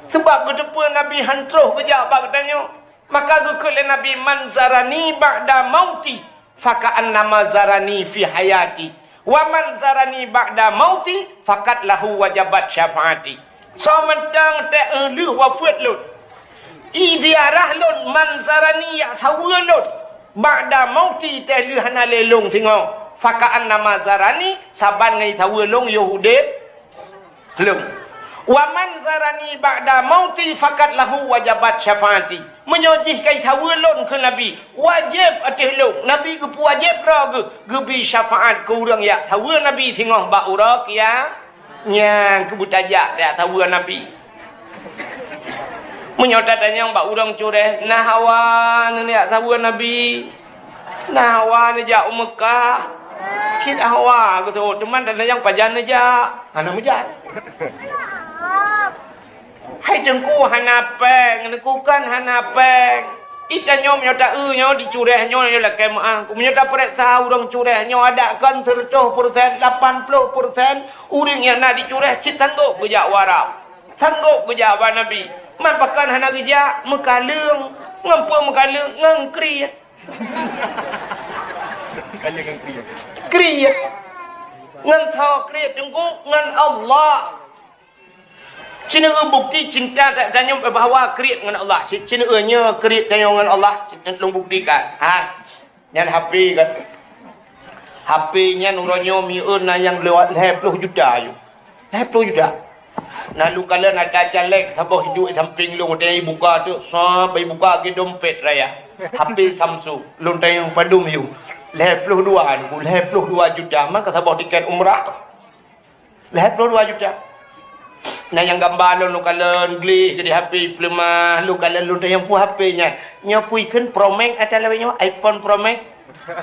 Sabab geuteupeue Nabi han troh geujak bak geutanyoe, maka geukheun lé Nabi, "Man zarani ba'da mauti, faka'annama zarani fi hayati. Wa man zarani ba'da mauti, faqad lahu wajabat syafaati." Soe mantong teuh lheueh wafeuet lôn, i ziarah lôn, man zarani, jak saweue lôn, ba'da mauti, teuh lheueh hana lé lôn singoh, faka'annama zarani, saban ngon saweue lôn yoh udeb lôn. Wa man zarani ba'da mauti, faqad lahu wajabat syafaati. Meunyoe jih ka saweue lôn keu Nabi, wajéb ateueh lôn, Nabi geupeuwajéb droe geuh, geubri syafaat keu ureuëng jak saweue Nabi singoh bak uroe kia-, nyan keuh beutajak jak saweue Nabi. Meunyoe tatanyong bak ureuëng Cureh, na hawa neujak saweue Nabi? Na hawa neujak u Meukah? Cit hawa geuteuôt, teuma tatanyong pajan neujak? Hana meujan. Hai Teungku, hana péng, Teungku, kan hana péng. Ih, tanyoe meunyoe ta-eu nyoe di Cureh nyoe, nyoe lakée meuáh. Meunyoe tapareksa ureuëng Cureh nyoe, adak kon seureutôh persen, lapan ploh persen ureuëng nyang na di Cureh cit sanggôp geujak u Arab. Sanggôp geujak bak Nabi. Man pakon hana geujak? Meukaleueng. Ngon peue meukaleueng? Ngon kriet. Kriet. Ngon soe kriet, Teungku? Ngon Allah. Ci neueu bukti cinta ta-, tanyoe bahwa kriet ngon Allah. Ci, ci neueu nyoe kriet tanyoe ngon Allah. Ci, lôn buktikan. Ha. Nyan H P kan. H P nyan uroe nyoe mieu na nyang lewat lhée ploh juta aju. Lhée ploh juta. Na lôn kalon ata caleg saboh hidup sampéng lôn, watée ibuka tu, sab ibuka lagée dompet raya. H P Samsung. Lôn tanyong padum yum. Lhée ploh dua, lhée ploh dua juta. Maka saboh tiket umrah. Lhée ploh dua juta. Na nyang gamba lôn, lôn kalon gleh keu di H P, peuleumah, lôn kalon, lôn tanyong peue H P nyan. Nyoe peue kheun Pro Max ata lawét nyoe, iPhone Pro Max.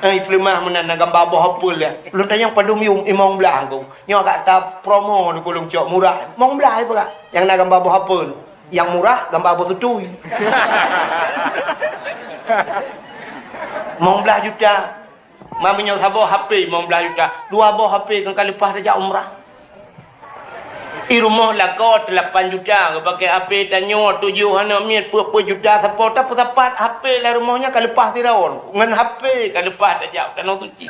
Eh, peuleumah meunan na gamba boh apel ya. Lôn tanyong padum yum, limong blaih ku. Nyoe agak ta promo lôn, lôn cok murah. Limong blaih peugah. Nyang na gamba boh apel. Nyang murah gamba boh tutui. Limong blaih juta. Ma meunyoe saboh H P limong blaih juta, dua boh H P kon ka leupah tajak umrah. I rumoh lakoe teulapan juta, geupaké H P tanyoe tujoh aneuk miet peuet-peuet juta sapo, tapeusapat H P lam rumoh nyan ka leupah sidroe, ngon H P ka leupah tajak tanoh suci.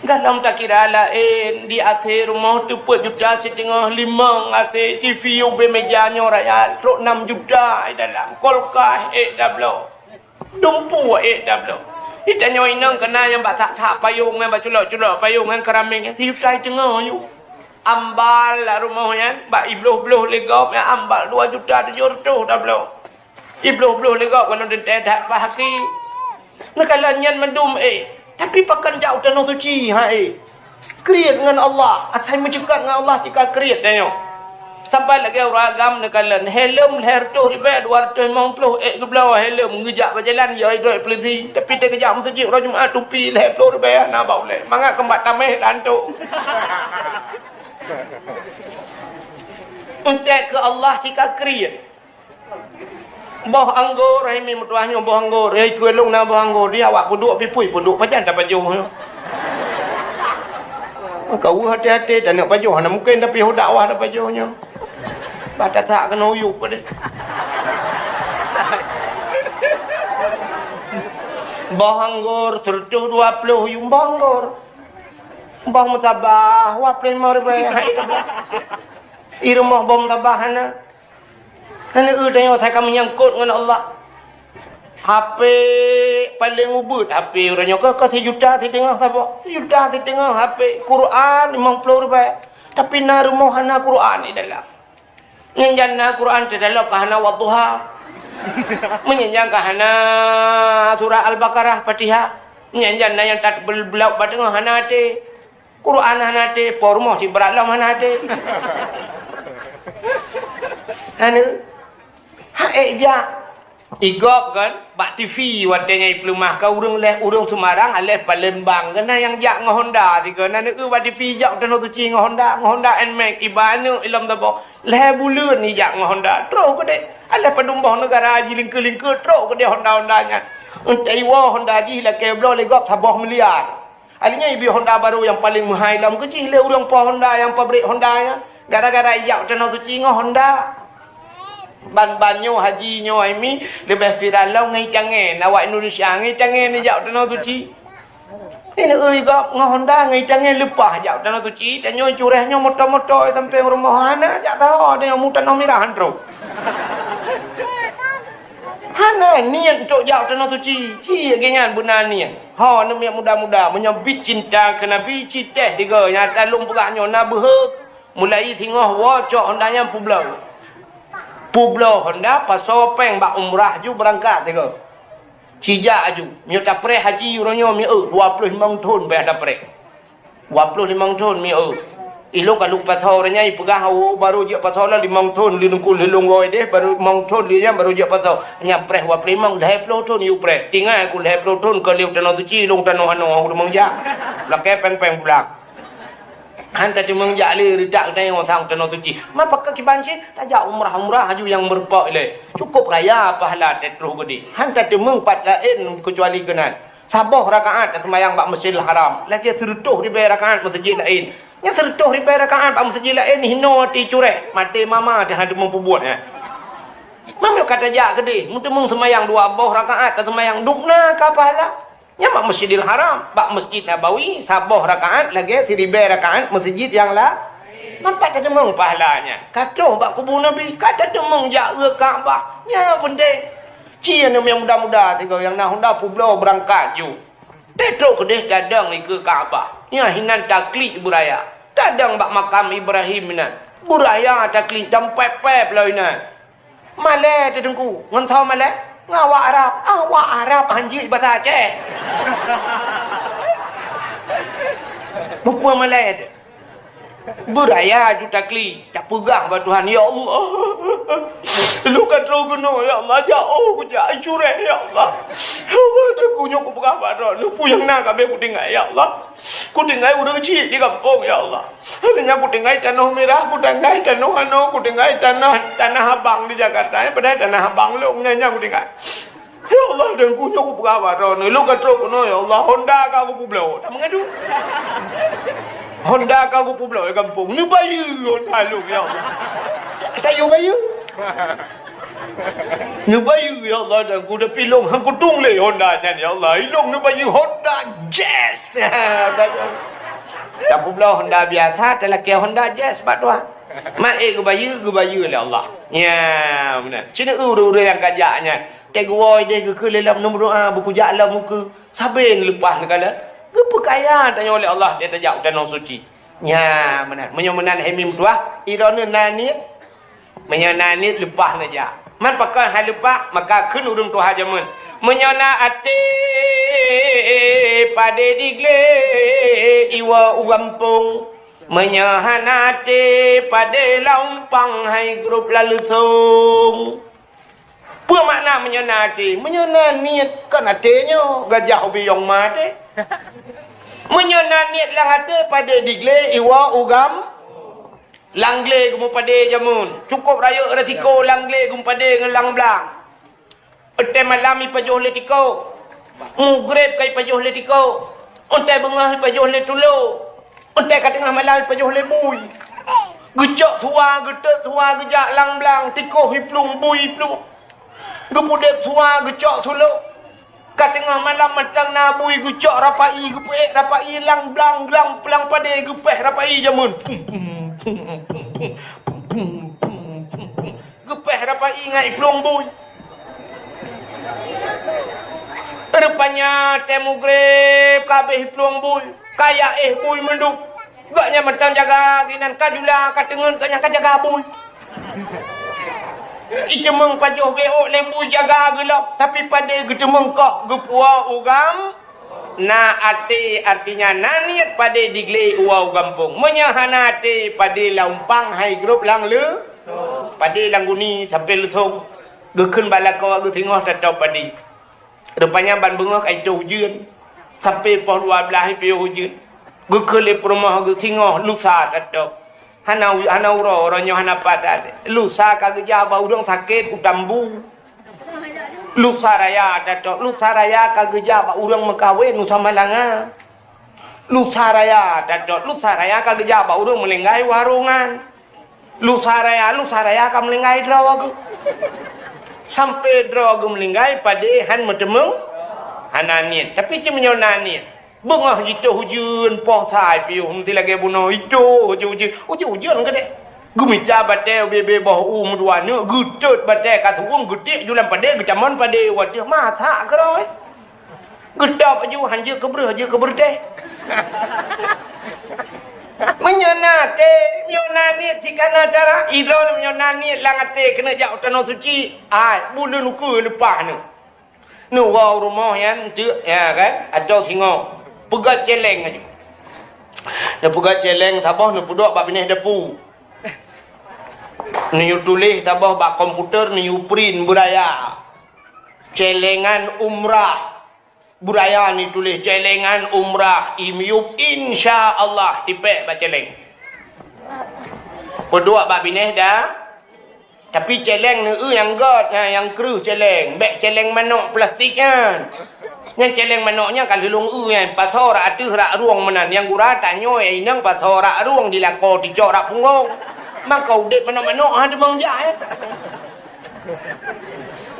Gohlom takira laén, di A C rumoh teupeuet juta siteungoh, limong A C, T V ubé meja nyoe raya, trok nam juta i dalam, kulkas ék tabloe. Dumpeue ék tabloe. Di tanyoe inong keunan nyang bak sak-sak payong nyan, bak culok-culok payong nyan, keramik nyan, sijuta siteungoh aju. Ambal lam rumoh nyan, bak ibloh-bloh lé gob nyan, ambal dua juta tujoh reutôh tabloe. Ibloh-bloh lé gob, kalau teuntée that pah aki. Neukalon nyan mandum ék. Tapi pakon jak u tanoh suci, ha ék. Kriet ngon Allah, asai meuceukat ngon Allah cit ka kriet tanyoe. Saban lagèe ureueng agam neukalon, helm lhèe reutôh ribèe, dua reutôh limong ploh, ék geubloe helm, geujak bak jalan, ya idoi polisi. Tapi teuh geujak meuseujid uroe Jumat, tupi lhèe ploh ribèe hana bak ulèe. Mangat keumbak tamèh tantok. Eunteuk keu Allah cit ka kriet. Boh anggô, hai mi meutuah nyoe boh anggô, hai keu lôn na boh anggô, di awak peuduek pipui peuduek pajan tapajoh nyoe. Ka weueh até-até taneuk pajoh, hana mungken tapi ho dakwah tapajoh nyoe. Bah tasak keunoe uyueb deh. Boh anggô seureutôh dua ploh yuem boh anggô. Boh meutabah, dua ploh limong ribèe. I rumoh boh meutabah hana. Hana eu tanyoe asai ka meunyangkot ngon Allah. H P paleng ubeuet, H P uroe nyoe ka, ka sijuta siteungoh saboh. Sijuta siteungoh H P, Quran limong ploh ribèe. Tapi na rumoh hana Quran di dalam. Nyan jan na Quran di dalam ka hana Wadduha. Meunyan jan ka hana surah Al-Baqarah, Fatihah. Nyan jan na nyang tat bel-, beulauek bak teungoh hana até. Quran hana até, po rumoh cit brat lom hana até. Hana. Ha, ék jak. I gob kan, bak T V watèe nyan ipeuleumah ka ureueng lhèe, ureueng Semarang, aléh Palembang. Keunan nyang jak ngon Honda sigoe. Na neu bak T V jak tanoh suci ngon Honda, ngon Honda Nmax, iba aneuk ilom saboh. Lhèe buleuen ijak ngon Honda. Troh keudéh. Aléh padum boh neugara jilingkeu-lingkeu, troh keudéh Honda-Honda nyan. Eunteuk iwoe Honda jih lakèe bloe lé gob saboh miliar. Akhé nyan ibi Honda barô nyang paleng meuhai lom keu jih lé ureueng po Honda nyang pabrik Honda nyan. Gara-gara ijak tanoh suci ngon Honda. Ban-ban nyoe haji nyoe hai mi leubeh viral lom ngon i Cangé, awak Indonesia ngon i Cangé neujak tanoh suci. Ini ui gob ngon Honda ngon i Cangé leupah jak tanoh suci, tanyoe cureh nyoe moto-moto sampoe rumoh hana jak taho tanyoe mu tanoh mirah han troh. Hana niet untuk jak tanoh suci, ci lagèe nyan beuna niet. Ho, aneuk miet muda-muda, meunyoe bit cinta keu Nabi, ci teh tiga nyang ata lôn peugah nyoe na beuhe, mulai singoh woe cok Honda nyan peubloe. Peubloe Honda, pasoe péng bak umrah ju beurangkat tiga. Ci jak aju, meunyoe tapreh haji uroe nyoe mieu dua ploh limong thon payah tapreh. Dua ploh limong thon mieu. Ilôn ka lôn pasoe uroe nyan ipeugah, "Oh, barô jeuet pasoe lom limong thon, lé nungku lheueh lôn woe deh, barô limong thon lé nyan barô jeuet pasoe." Nyan preh dua ploh limong, lhèe ploh thon yue preh. Tinggai ku lhèe ploh thon ka lheueh tanoh suci, lôn tanoh anoe, ureueng meunjak. Lakèe péng-péng pulang. Han tateumeung jak lé reutak geutanyoe sang tanoh suci. Ma pakon kiban cit, tajak umrah-umrah aju nyang meurumpok ilèe. Cukup raya pahala teutroh geudeh. Han tateumeung pat laén keucuali keunan. Saboh rakaat taseumayang bak Masjidil Haram, lagèe seureutôh ribèe rakaat meuseujid laén. Nyan seureutôh ribèe rakaat bak meuseujid laén hinoe até cureh, maté mama teuh hana teumeupubuet nyan. Meunyoe ka tajak keudeh, meuteumeung seumayang dua boh rakaat taseumayang dubna ka pahala. Nyan bak Masjidil Haram, bak Masjid Nabawi, saboh rakaat lagèe siribèe rakaat meuseujid nyang la-, manfaat tateumeung pahala nyan. Ka troh bak kubu Nabi, ka tateumeung jak reueh Ka'bah. Nyan peunteng. Ci aneuk nyang muda-muda sigoe nyang na Honda peubloe beurangkat ju. Teutrok keudeh tadong dikeue Ka'bah. Nyan hinan taklik beuraya. Tadong bak makam Ibrahim inan. Beuraya taklik dan pèp-pèp lom inan. Malèe teuh Teungku, ngon soe malèe? Ngon awak Arab. Awak Arab hanjeuet basa Aceh. Peue malèe teuh? Beuraya ju takli, tapeugah bak Tuhan, "Ya Allah, lôn ka troh keunoe, ya Allah, jak oh kujak cureh, ya Allah. Ya Allah, dan ku nyoe kupeugah bak Droeneuh, peue nyang na ka abéh kutinggai, ya Allah. Kutinggai ureueng chik di gampông, ya Allah. Akhirnya kutinggai tanoh mirah, kutinggai tanoh anoe, kutinggai tanoh, tanah abang di Jakarta, padahai tanah abang lôn nyan, nyan kutinggai." Ya Allah, dan ku nyoe kupeugah bak Droeneuh, lôn ka troh keunoe, ya Allah, Honda ka kupeubloe. Tak mengadu. Honda ka kupeubloe di gampông. Neubayeue Honda lôn, ya Allah. Tak yue bayeue. Neubayeue, ya Allah, dan ku tapi lôn han kutueng lé Honda nyan, ya Allah. Ilôn neubayeue Honda Jazz. Tapeubloe Honda biasa, talakèe Honda Jazz bak Tuhan. Mak ék geubayeue, geubayeue lé Allah. Ya, meunan. Cit ureueng-ureueng nyang ka jak nyan. Teuh geuwoe ideh geukheun lé lom neumeudoa, beukujak lom ukeue. Sabe neuleupah neukalon. Geupeukaya tanyoe lé Allah, teuh tajak u tanoh suci. Nya, meunan. Meunyoe meunan hai mi meutuah, droeneuh na niet. Meunyoe na niet leupah neujak. Man pakon hai leupah, maka kheun ureueng tuha jameun. Meunyoe na até padé diglé iwoe u gampông. Meunyoe hana até, padé lam umpang hai grup laleusong. Peue makna meunyoe na até? Meunyoe na niet, kon até nyoe, gajah ubiyong ma até. Meunyoe na niet lam até, padé diglé iwoe u gam-, lam glé geumeupadé jameun. Cukôp rayeuk resiko lam glé geumeupadé ngon lam blang. Watèe malam ipajoh lé tiko, mugreb ka ipajoh lé tiko, watèe beungoh ipajoh lé tulo, watèe ka teungoh malam ipajoh lé bui. Geucok suwa, geutot suwa, geujak lam blang, tiko iplueng, bui iplueng. Geupeudeb suwa, geucok sulok. Ka teungoh malam mantong na bui, geucok rapai, geupeuék rapai lam blang, lam padé, geupéh rapai jameun. Pum, pum, pum, pum, pum, pum, pum, pum, pum. Geupéh rapai ngon iplueng bui. Rupanya watèe mugreb ka abéh iplueng bui, ka ya éh bui mandum. Gobnyan mantong jaga, inan ka jula, ka teungeut, gobnyan ka jaga bui. Iteumeung pajoh geuék lé bui jaga geulok, tapi padé geuteumeung koh geupuwoe u gam-, Na até, artinya na niet, padé diglé iwoe u gampông. Meunyoe hana até, padé lam umpang hai grup lam le-, padé lam guni sampoe leusong. Geukheun bak lakoe geuh singoh tatôb padé. Rupanya ban beungoh ka itôh ujeuen. Sampoe poh dua blaih ipiôh ujeuen. Geukheun lé peurumoh geuh singoh lusa tatôb. Hana u-, hana uroe, uroe nyoe hana pat até. Lusa ka geujak bak ureueng sakét u Tambu. Lusa raya tatôb, lusa raya ka geujak bak ureueng meukawen u Samalanga. Lusa raya tatôb, lusa raya ka geujak bak ureueng meulinggai warongan. Lusa raya, lusa raya ka meulinggai droe geuh. Sampoe droe geuh meulinggai padé han meuteumeung, hana niet. Tapi cit meunyoe na niet, beungoh jitôh ujeuen poh sa ipiôh, meusti lagèe bunoe itôh ujeuen-ujeuen, ujeuen-ujeuen keudéh. Geumita batèe ubé-bé boh u meudua neuk, geutot batèe ka suwueng, geutiek ju lam padé, geutamon padé u ateueh, masak keudroe. Geutôb aju, han jeuet keu breuh, jeuet keu beureutéh. Meunyoe na até, meunyoe na niet, cit kana cara. Idroe meunyoe na niet lam até keuneuk jak u tanoh suci, ai, buleuen ukeue leupah neuh. Neuwoe u rumoh nyan teuk, ya kan, atau singoh. Peugöt céléng aju. Neupeugöt céléng saboh, neupeuduek bak binéh dapu. Neuyue tuléh saboh bak komputer, neuyue print beuraya. Céléngan umrah. Beuraya neuyue tuléh céléngan umrah, imiyup, insya Allah, tipék bak céléng. Peuduek bak binéh da-, Tapi céléng neueu nyang göt, ha, nyang kreueh céléng. Bèk céléng manok plastik nyan. Nyan céléng manok nyan ka lheueh lôn eu nyan, pasoe rak ateueh rak rueng meunan. Nyang gura tanyoe inong pasoe rak rueng di lakoe ticok rak punggong. Maka udép manok-manok ha teumong jak, eh.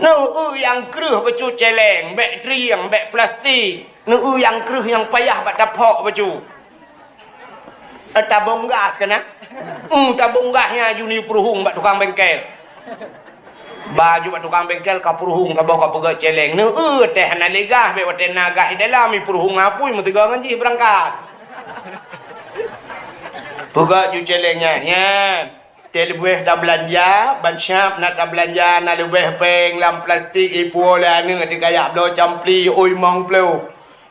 Neueu nyang kreueh bacut céléng, bèk trieng, bèk plastik. Neueu nyang kreueh nyang payah bak taphok bacut. Eh, tabong gas keunan. Hmm, tabong gas nyan aju neuyue peuruhueng bak tukang bengkel. Ba aju bak tukang bengkel ka peuruhueng saboh ka peugöt céléng. Neueu teuh hana lé gas, bèk watèe na gas di dalam, ipeuruhueng apui meusigoe ngon jih beurangkat. Peugöt ju céléng nyan, nyan. Teuleubèh tabeulanja, ban siap na tabeulanja, na leubèh péng lam plastik, ipuwoe lé aneuk teuka jak bloe campli, ui mong ploh.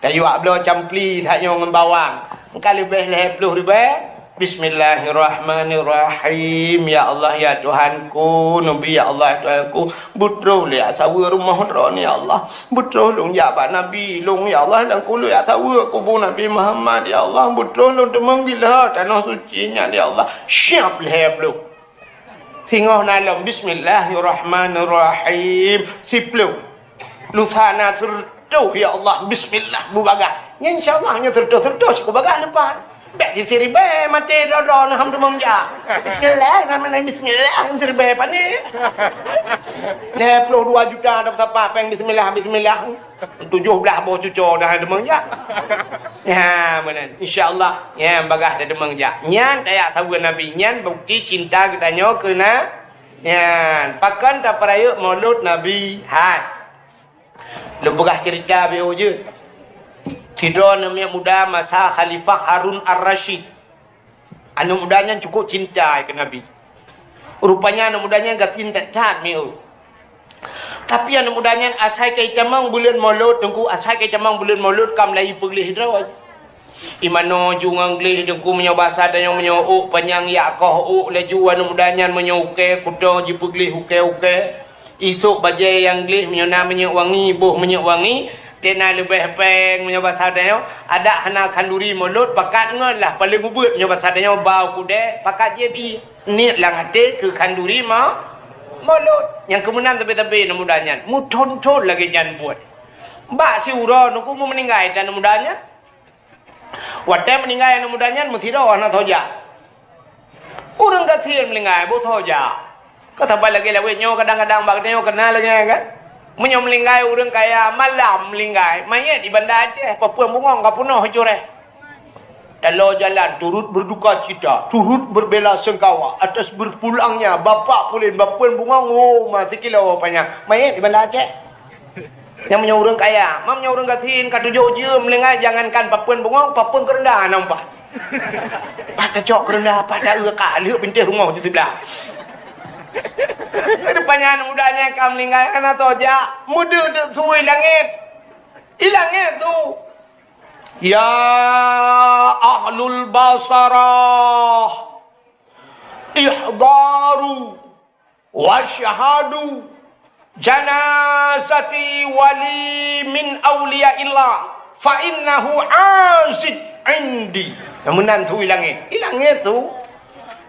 Tayue jak bloe campli that nyoe ngon bawang. Ka leubèh lhèe ploh ribèe. Bismillahirrahmanirrahim. Ya Allah, ya Tuhanku, neubi, ya Allah, ya Tuhanku, beutroh lé jak saweue rumoh droeneuh, ya Allah. Beutroh lôn jak bak Nabi lôn, ya Allah, dan kulét jak saweue kubu Nabi Muhammad, ya Allah. Beutroh lôn teumong gila tanoh suci nyan, ya Allah. Siap lhèe ploh. Singoh na lom, bismillahirrahmanirrahim. Siploh. Lusa na seureutoh, ya Allah, bismillah, beubagaih. Nyan insya Allah, nyan seureutoh-seureutoh, siku bagaih leupah. Bèk siribèe maté droe-droe, na ham teumong jak. Bismillahirrahmanirrahim, bismillah, siribèe pané. Lhèe ploh dua juta dah sapat péng bismillah, bismillah. Tujoh blah boh cuco dah teumong jak. Ya, meunan. Insya Allah, ya, bagaih teumong jak. Nyan tajak saweue Nabi. Nyan bukti cinta geutanyoe keu na-, nyan. Pakon tapeurayeuk Maulud Nabi? Hai. Lôn peugah ceurita beuh jeuet. Sidroe aneuk muda masa Khalifah Harun Ar-Rasyid. Aneuk muda nyan cukup cinta keu Nabi. Rupanya aneuk muda nyan gasien that-that mieu. Tapi aneuk muda nyan asai ka itamong buleuen Maulud, Teungku, asai ka itamong buleuen Maulud ka meulayeue peugleh droe. Imanoe ju ngon gleh, Teungku, meunyoe basa tanyoe, meunyoe ôk panyang jak koh ôk laju aneuk muda nyan, meunyoe ukée kuto jipeugleh ukée-ukée. Isôk bajée nyang gleh meunyoe na minyeuk wangi, boh minyeuk wangi, tena leubeh péng meunyoe basa tanyoe, adak hana khanduri mulod, pakat ngon lah, paleng ubeuet meunyoe basa tanyoe, bau kudée, pakat jieb ié. Niet lam até keu khanduri mo-, mulod. Nyang keumeunan tabe-tabe aneuk muda nyan, meuthon-thon lagée nyan buet. Bak siuroe Teungku, meuninggai that aneuk muda nyan. Watée meuninggai aneuk muda nyan, meusidroe hana tho jak. Ureuëng gasien meuninggai, boh tho jak. Ka saban lagée lawét nyoe, kadang-kadang bak geutanyoe keunal lagée nyan kan. Meunyoe meuninggai ureuëng kaya, malam meuninggai, manyét di Banda Aceh, papeuen bungöng ka peunoh curée. Taloe jalan turut berduka cita, turut berbela sungkawa atas berpulangnya Bapak Pulen, papeuen bungöng, oh, ma sikilo panyang. Manyét di Banda Aceh. Nyang meunyoe ureuëng kaya, ma meunyoe ureuëng gasien ka tujoh jeuem meuninggai, jangankan papeuen bungöng, papeuen keureunda hana umpat. Pat tacok keureunda, pat ta-eu ka lheueh pintoe rumoh di siblah. Rupanya aneuk muda nyan ka meuninggai, hana tho jak, meudeuh-deuh su i langét. I langét su. Ya ahlul Basarah, ihdaru wasyhadu janazati wali min auliyaillah, fa innahu aziz indi. Nyang meunan su i langét. I langét su.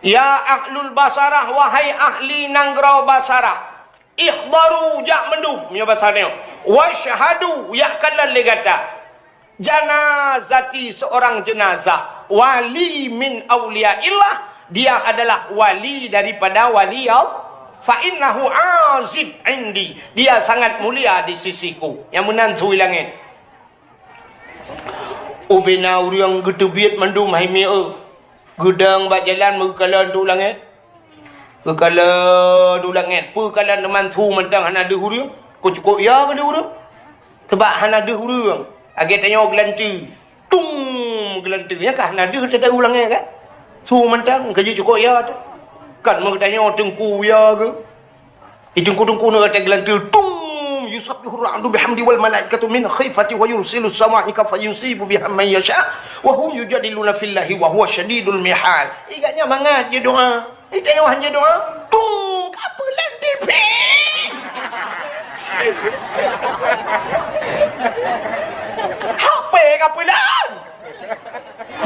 Ya ahlul Basarah, wahai ahli nanggroe Basarah. Ihdaru, jak mandum, meunyoe basa nyoe. Wasyhadu, jak kalon lé gata. Janazati, seorang jenazah. Wali min auliyaillah, dia adalah wali daripada wali Allah. Fa innahu aziz indi, dia sangat mulia di sisiku. Nyang meunan su i langét. Ubena ureuëng geuteubiet mandum hai mieu. Geudong bak jalan meugeukalon u langét. Geukalon u langét, peu kalon teuma su mantong hana deuh ureuëng. Kok cukôp ya keu deuh ureuëng. Sabab hana deuh ureuëng. Lagée tanyoe geulanteue. Tung geulanteue. Nyan ka hana deuh teuh u langét kan? Su mantong ka jicukôp ya teuh. Kan meugeutanyoe teungku ya keu. Di teungku-teungku nyoe gata geulanteue, tum, yusabbihu ra'du bihamdi wal malaikatu min khifati wa yursilu sawa'iqa fa yusibu biha man yasha wa hum yujadiluna fillahi wa huwa syadidul mihal. Igat nyan mangat jeuet doa. Igat nyan han jeuet doa. Tum, ka peulan T V. H P ka peulan.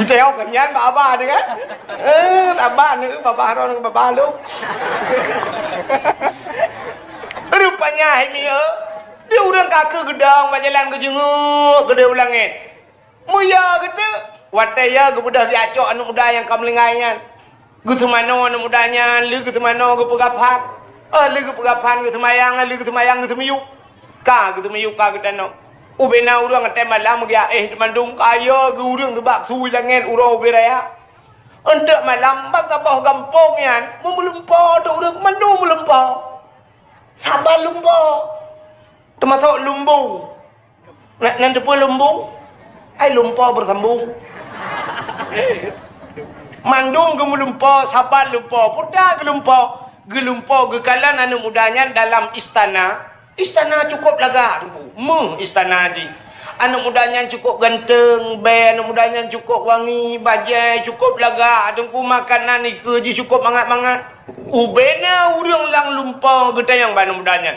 Teuh nyan baba tu kan? Eh, baba ni, baba Harun, baba lu. Rupanya hai mieu, di ureuëng ka keu geudong bak jalan geujeungeuk keudeh u langét. Meuyah geuteuk, watée ya geubeudôh jiacok aneuk muda nyang ka meuninggai nyan. Geuseumanoe aneuk muda nyan, lheueh geuseumanoe geupeugaphan. Oh, lheueh geupeugaphan geuseumayang, lheueh geuseumayang geuseumiyueb. Ka geuseumiyueb ka geutanoe. Ubena ureuëng watée malam geuéh mandum kaya geu ureuëng geubak su i langét uroe ubé raya. Eunteuk malam bak saboh gampông nyan meulumpoe teuh ureuëng mandum meulumpoe. Saban lumpoe. Teumasok lumbung. Na, nan teupeue lumbung? Ai lumpoe beusambung. Mandum geumeulumpoe, saban lumpoe, puta geulumpoe. Geulumpoe geukalon aneuk muda nyan dalam istana. Istana cukôp lagak, Teungku. Meuh istana jih. Aneuk muda nyan cukôp ganteng, bée aneuk muda nyan cukôp wangi, bajée cukôp lagak, Teungku, makanan ikeue jih cukôp mangat-mangat. Ubena ureuëng lam lumpoe geutanyong bak aneuk muda nyan.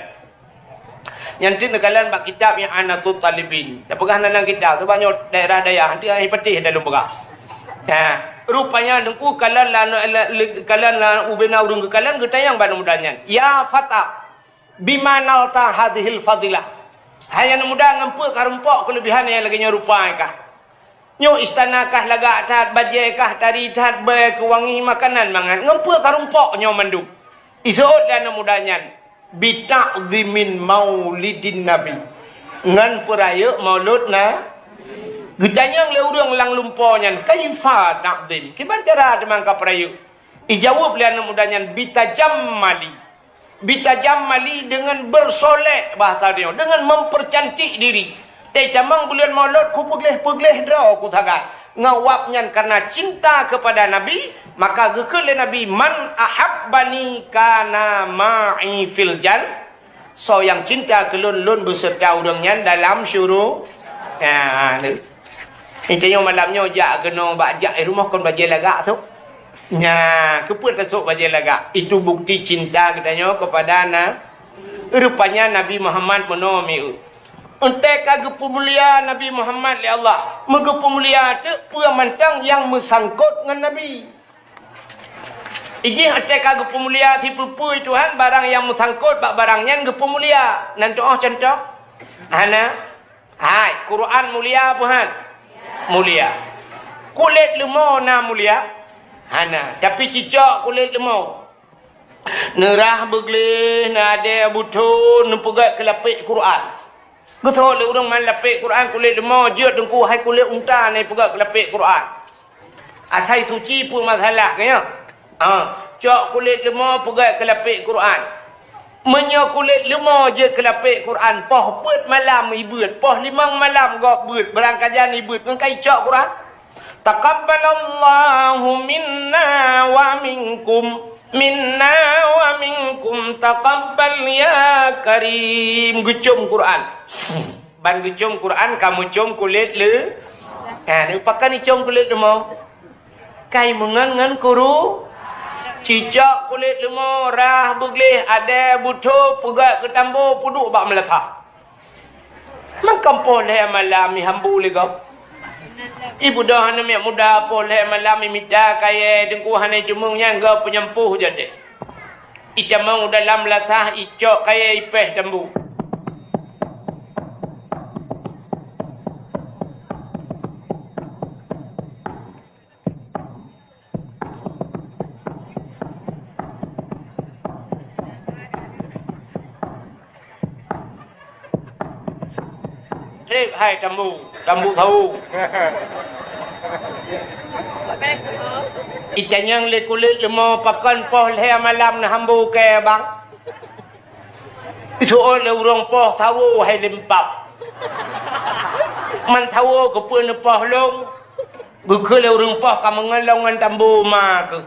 Nyan teuk neukalon bak kitab I'anatut Talibin. Tapeugah nan kitab, sabab nyoe daerah dayah, nanti ai patéh dalam peugah. Nah, rupanya Teungku kalon la, la, la, kalon la ubena ureuëng geukalon geutanyong bak aneuk muda nyan. Ya fata, bima nalta hadhil fadilah. Hai aneuk muda, ngon peue ka rumpok keuleubihan nyang lagée nyoe rupa kah? Nyoe istana kah lagak that, bajée kah tari that, bée keuh wangi, makanan mangat. Ngon peue ka rumpok nyoe mandum? Iseuôt lé aneuk muda nyan, "Bita'zimin maulidin Nabi." Ngon peurayeuk maulud na. Geutanyong lé ureuëng lam lumpoe nyan, "Kaifa ta'zim?" Kiban cara teuma ka peurayeuk? Ijaweueb lé aneuk muda nyan, "Bitajammali." Bitajammali deungon bersolek bahasa dia, deungon mempercantik diri. Teutamong buleuen Maulud kupeugleh-peugleh droe kusagai. Ngon wab nyan karena cinta kepada Nabi, maka geukheun lé Nabi, "Man ahabbani kana ma'i fil jan." Soe nyang cinta keu lôn, lôn beuseureuta ureuëng nyan dalam syuru-, ya, ni. Tanyoe malam nyoe jak keunoe bak jak i rumoh kon bajée lagak sôk. Nya, keupeue tasôk bajée lagak? Itu bukti cinta geutanyoe kepada na-, rupanya Nabi Muhammad meunoe mieu. Entée ka geupeumulia Nabi Muhammad lé Allah, meugeupeumulia teuk peue mantong nyang meusangkot ngon Nabi. Ijih watée ka geupeumulia sipeue-peue Tuhan, barang nyang meusangkot bak barang nyan geupeumulia. Nan tu'oh cuntoh? Hana. Hai, Quran mulia peue han? Mulia. Kulét leumo na mulia? Hana. Tapi cicok kulét leumo. Neurah beugleh, neudée beuthon, neupeugét keu lapék Quran. Geutho lé ureuëng man lapék Quran kulét leumo, jeuet teungku hai kulét unta na ipeugét keu lapék Quran. Asai suci peue masalah keu nyoe? Ha, cok kulét leumo peugét keu lapék Quran. Meunyoe kulét leumo jeuet keu lapék Quran, poh peuet malam ibeuet, poh limong malam gob beuet, beurangkajan ibeuet, ngon ka icok Quran. Taqabbalallahu minna wa minkum, minna wa minkum taqabbal ya karim. Geucom Quran. Ban geucom Quran ka meucom kulét le. Ha, pakon icom kulét leumo? Kai meungon ngon kuru. Cicok kulét leumo, rah beugleh, adée beuthon, peugét keu tambo, peuduek bak meulasah. Mangkam poh lhée malam ihambu lé gob. Ibeudôh aneuk miet muda poh lhée malam imita kayée teungku hana jimeueng nyan gob peunyampôh jadi. Itamong u dalam lasah icok kayée ipéh tambu. Trép hai tambu, tambu sawu. Itanyong lé kulét leumo pakon poh lhée malam neuhambu kée bang. Itu'oh lé ureuëng poh sawo hai limpab. Man sawo keupeue neupoh lom? Geukheun lé ureuëng poh ka meungon lom ngon tambu ma keuh.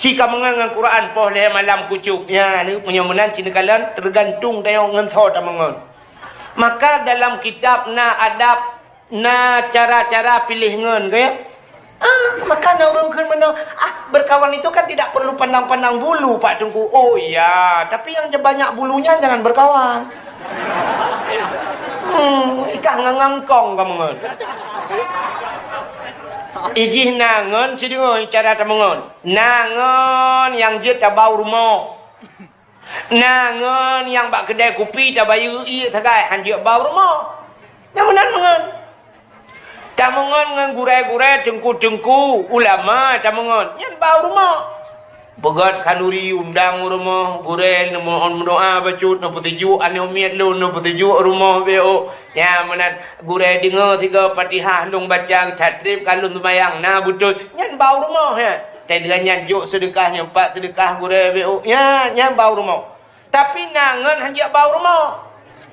Ci ka meungon ngon Quran poh lhée malam kucok. Nya, meunyoe meunan ci neukalon teugantung tanyoe ngon soe tameungon. Maka dalam kitab na adab Na cara-cara piléh ngon, ke? Ah, maka na ureuëng kheun meunoe, ah, berkawan itu kan tidak perlu pandang-pandang bulu, Pak Teungku. Oh iya, tapi yang banyak bulunya jangan berkawan. Hmm, ikah ngangangkong kamu ngon. Ijih na ngon sideungoe cara tameungon. Na ngon nyang jeuet tabau rumoh. Na ngon nyang bak keudai kupi tabayeue ié sagai hanjeuet bau rumoh. Nyang meunan meungon. Tameungon ngon gurée-gurée, teungku-teungku, ulama tameungon. Nyan bau rumoh. Peugét khanuri undang u rumoh, gurée neumohon meudoa bacut, neupeutuju aneuk miet lôn, neupeutuju rumoh B O. Nyang meunan gurée deungoe sigoe Fatihah lôn baca that trép ka lôn seumayang na beutôi. Nyan bau rumoh nyan. Teudeungon nyan jok seudeukah nyan pat seudeukah gurée B O. Nyan, nyan bau rumoh. Tapi na ngon hanjeuet bau rumoh.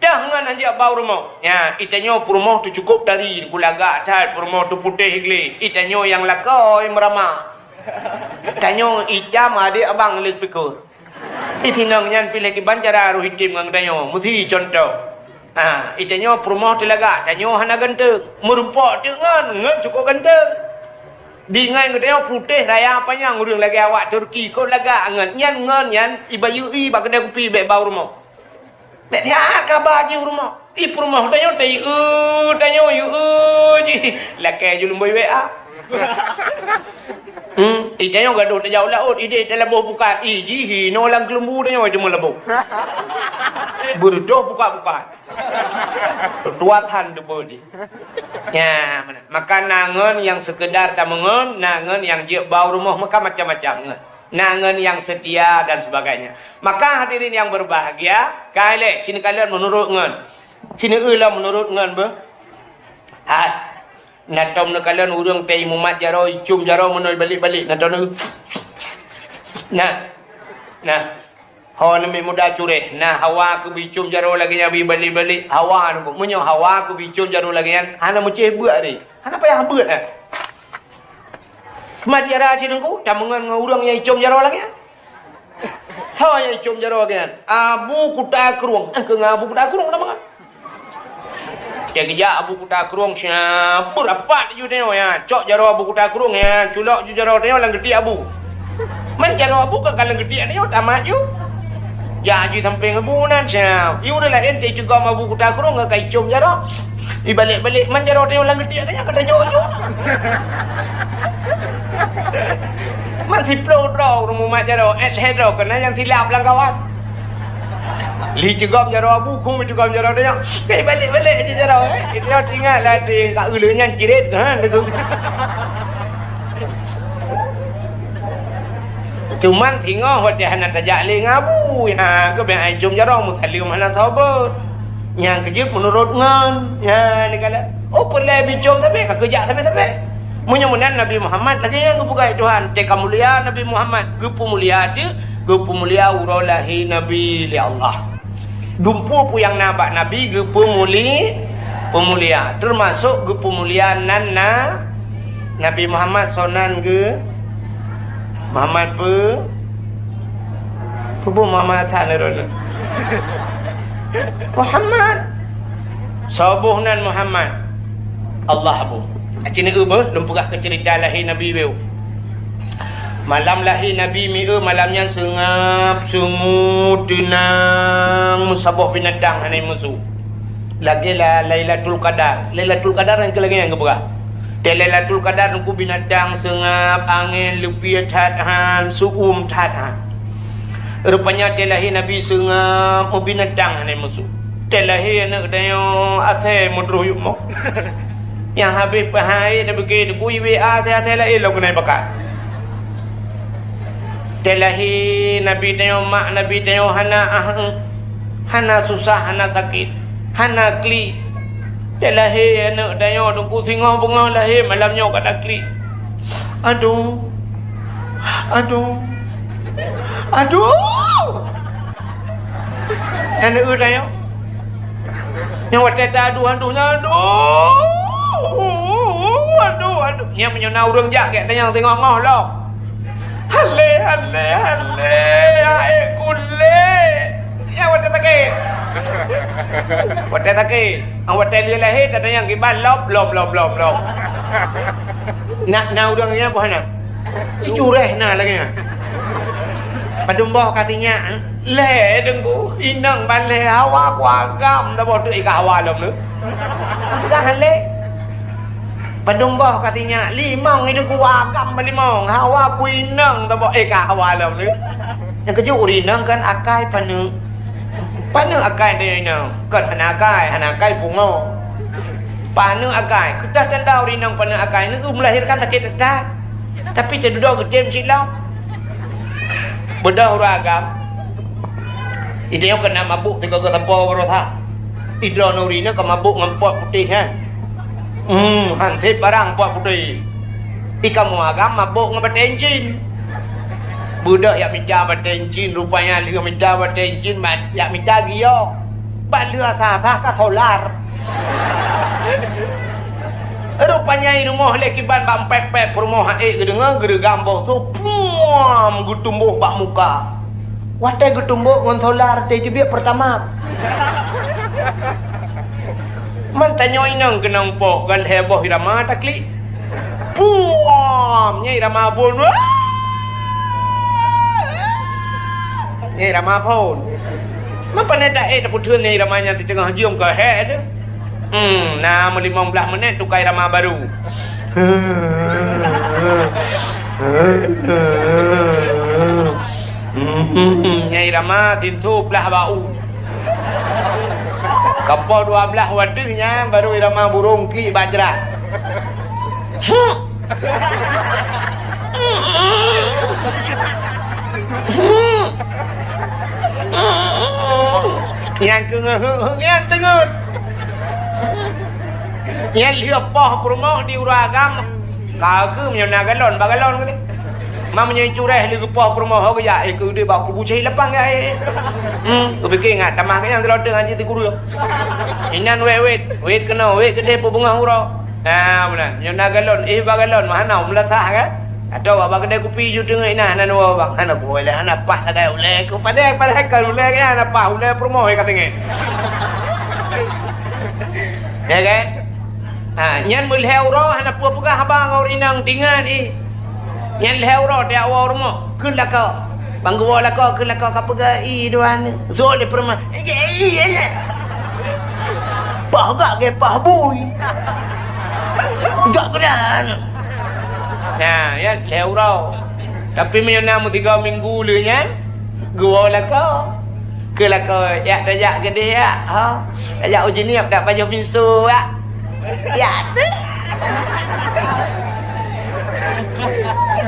Teuh ngon hanjeuet bau rumoh. Nyan, itanyoe peurumoh teuh cukôp tari, kulagak that peurumoh teuh putéh glé. Itanyoe nyang lakoe meurama. Tanyoe itam adék abang lé speaker. Isinong nyan piléh kiban cara roh item ngon geutanyoe. Meusi contoh. Ha, itanyoe peurumoh teuh lagak, tanyoe hana ganteng. Meurumpok teuk ngon, ngon cukôp ganteng. Di ngon geutanyoe putéh raya panyang ureuëng lagée awak Turki, kok lagak ngon. Nyan ngon nyan, ibayeue i bak keudai kupi bék bau rumoh. Bék siat kaba jih u rumoh. Ih, peurumoh tanyoe tayue, tanyoe yue jih. Lakée ju lumboi W A. Hmm, ih, tanyoe gadoh tajak u laôt, ideh talaboh bukai. Ih, jih inoe lam keulumbu tanyoe teuma laboh. Beureudoh bukai-bukai. Tuat han teubeuet jih. Nya, meunan. Maka na ngon nyang seukeudar tameungon, na ngon nyang jeuet bau rumoh, maka macam-macam ngon. Na ngon nyang seutia dan sebagainya. Maka hadirin yang berbahagia, ka ilée, ci neukalon meunurot ngon. Ci neueu lom meunurot ngon beuh. Hai. Na tom neukalon ureuëng pih mumat jaroe, icom jaroe meunoe balik-balik. Na tom neu-, na. Na. Ho aneuk miet muda cureh, na hawa keu bicom jaroe lagée nyan bibalik-balik, hawa nunggu. Meunyoe hawa keu bicom jaroe lagée nyan, hana meucéh beuet deh. Hana payah beuet, eh. Keumat jara sidungku, tameungon ngon ureuëng nyang icom jaroe lagée nyan. Soe nyang icom jaroe lagée nyan? Abu Kuta Krueng. Eh, keu ngon Abu Kuta Krueng tameungon. Geujak Abu Kuta Krueng siap, beurapat ju tanyoe, ya. Cok jaroe Abu Kuta Krueng, ya. Culok ju jaroe tanyoe lam geutiek Abu. Man jaroe Abu ka lam geutiek tanyoe, tamat ju. Jak ju sampéng Abu nan siap. Yue ureueng laén teucugom Abu Kuta Krueng ka icom jaroe. Ibalek-balek, man jaroe tanyoe lam geutiek tanyoe ka tajok ju. Man siplôh droe ureueng mumat jaroe, eh, lhèe droe keunan nyang silap lam kawan. Lheuh cugom jaroe Abu, kung cugom jaroe tanyoe. Bèk balek-balek jih jaroe, eh. Kita ingat lah, di ka ulèe nyan ciret, ha, gitu. Cuman singoh watèe hana tajak lé ngon Abu, ha, keubiasaan icom jaroe meusaleuem hana sabe. Nyang keujeuet meunurot ngon, ha, ni kala. Oh, peureulèe bicom sabe, ka keujak sabe-sabe. Meunyoe meunan Nabi Muhammad lagèe nyan geupeugah Tuhan, teuka mulia Nabi Muhammad, geupeumulia teuh, geupeumulia uroe lahé Nabi lé Allah. Dumpeue peue nyang na bak Nabi geupeumuli-, peumulia, teumasok geupeumulia nan na Nabi Muhammad, soe nan geu-, Muhammad peu-, peue Muhammad Hasan Harun. Muhammad. Soe boh nan Muhammad. Allah boh. Aci neueu beuh, lôn peugah keu ceurita lahé Nabi beuh. Malam lahé Nabi mieu malam nyan seungab, sungu, teunang, meusaboh binatang hana musu. Lagèe la-, Lailatul Qadar. Lailatul Qadar nyang keu lagèe nyan geupeugah. Tée Lailatul Qadar teungku binatang seungab, angén leupie that han, seu-uem that han. Rupanya tée lahé Nabi seungab, meubinatang hana musu. Tée lahé aneuëk tanyoe asée meutroh yup mo. Nyang habéh peuhai na beugée teungku iwé asée-asée laén lom keunan bakat. Tée lahé Nabi tanyoe, mak Nabi tanyoe hana aheueng, hana susah, hana sakét, hana klik. Tée lahé aneuëk tanyoe teungku singoh beungoh lahé malam nyoe ka taklik. Aduh. Aduh. Aduh. Aneuëk tanyoe. Nyang watée ta aduh-aduh nyan, aduh, aduh, aduh. Nyang meunyoe na ureuëng jak gét tanyong teungoh-ngoh lom. Hale, hale, hale, hai kulé. Nyang watée sakét. Watée sakét. Nyang watée lheueh lahé tatanyong kiban lom, lom, lom, lom, lom. Na, na ureuëng nyan boh na. Jicureh na lagée nyan. Padum boh ka sinyak, lhée deungku, inong ban lhée hawa kuagam saboh teuk ika hawa lom tu. Peugah lé. Padum boh ka sinyak, limong itu kuagam limong, hawa kuinong saboh ika hawa lom tu. Nyang keujeuet ureuëng inong kan akai paneuk. Paneuk akai deungon inong, kon hana akai, hana akai pungo. Paneuk akai, keutah tanda ureuëng inong paneuk akai, neu melahirkan sakét that. Tapi teududoe geutem cit lom. Beudôh ureuëng agam. Ide nyoe keunan mabuk tiga ke sapo barosa. Idroe nuri nyoe ka mabuk ngon pot putéh nyan. Hmm, hansip barang pot putéh. Ika muagam mabuk ngon batée encin. Beudôh yak mita batée encin, rupanya lheueh mita batée encin, yak mita giok. Bak lheueh asah-asah ka solar. Rupanya i rumoh lé kiban bak pép-pép peurumoh aek geudeungoe geureugam boh su, puam, geutumbôk bak muka. Watée geutumbôk ngon solar teubiet peurtama. Man tanyoe inong keunong poh gan lhée boh irama taklik. Puam, nyai irama phon. Nyai irama phon. Meupanai taék tapeutheun nyai irama nyan teuteungoh jeuem keu hék teuh. Hmm, na meulimong blaih menit tukai rama baru. Hmm, nyai rama sintu blaih bau. Kapoh dua blaih watèe nyan baru irama burung ki bajra. Nyang keungeut-ngeut nyan teungeut. Nyan lheueh poh peurumoh di ureueng agam. Ka keuh meunyoe na galon, ba galon keuh. Ma meunyoe cureh lheueh geupoh peurumoh ho geujak, eh, keu udép bak kubu cai lapang ya, eh. Hmm, kupiké ngat tamah keu nyang teuloteung haji teukureueng. Inan wét-wét, wét keunoe, wét keudéh peubeungoh uroe. Ha, meunan. Nyoe na galon, eh, ba galon, meuhana meulasah kan? Atawa bak keudè kupi ju teungeut inan hana dua bang. Hana kuwoe lé, hana paih sagai ulèe ku. Padahai, padahai kan ulèe nyan hana paih, ulèe peurumoh ka teungeut. Ya kan? Ha, nyan meulhèe uroe hana peue peugah haba ngon ureueng inong, tingat, eh. Nyan lhèe uroe tajak woe u rumoh, kheun lakoe. Ban geuwoe lakoe, kheun lakoe ka peugah, "Ih, dua aneuk." Zoe lé peurumoh. "Ih, ih, ih, ih." Pah gak ge pah bui. Gak geudan. Nah, ya, lhèe uroe. Tapi meunyoe na meusigoe minggu lé nyan, geuwoe lakoe. Keu lakoe, "Yak tajak keudeh, yak, ha? Tajak u Jeunieb, dak pajoh pinso, yak." "Yak tu."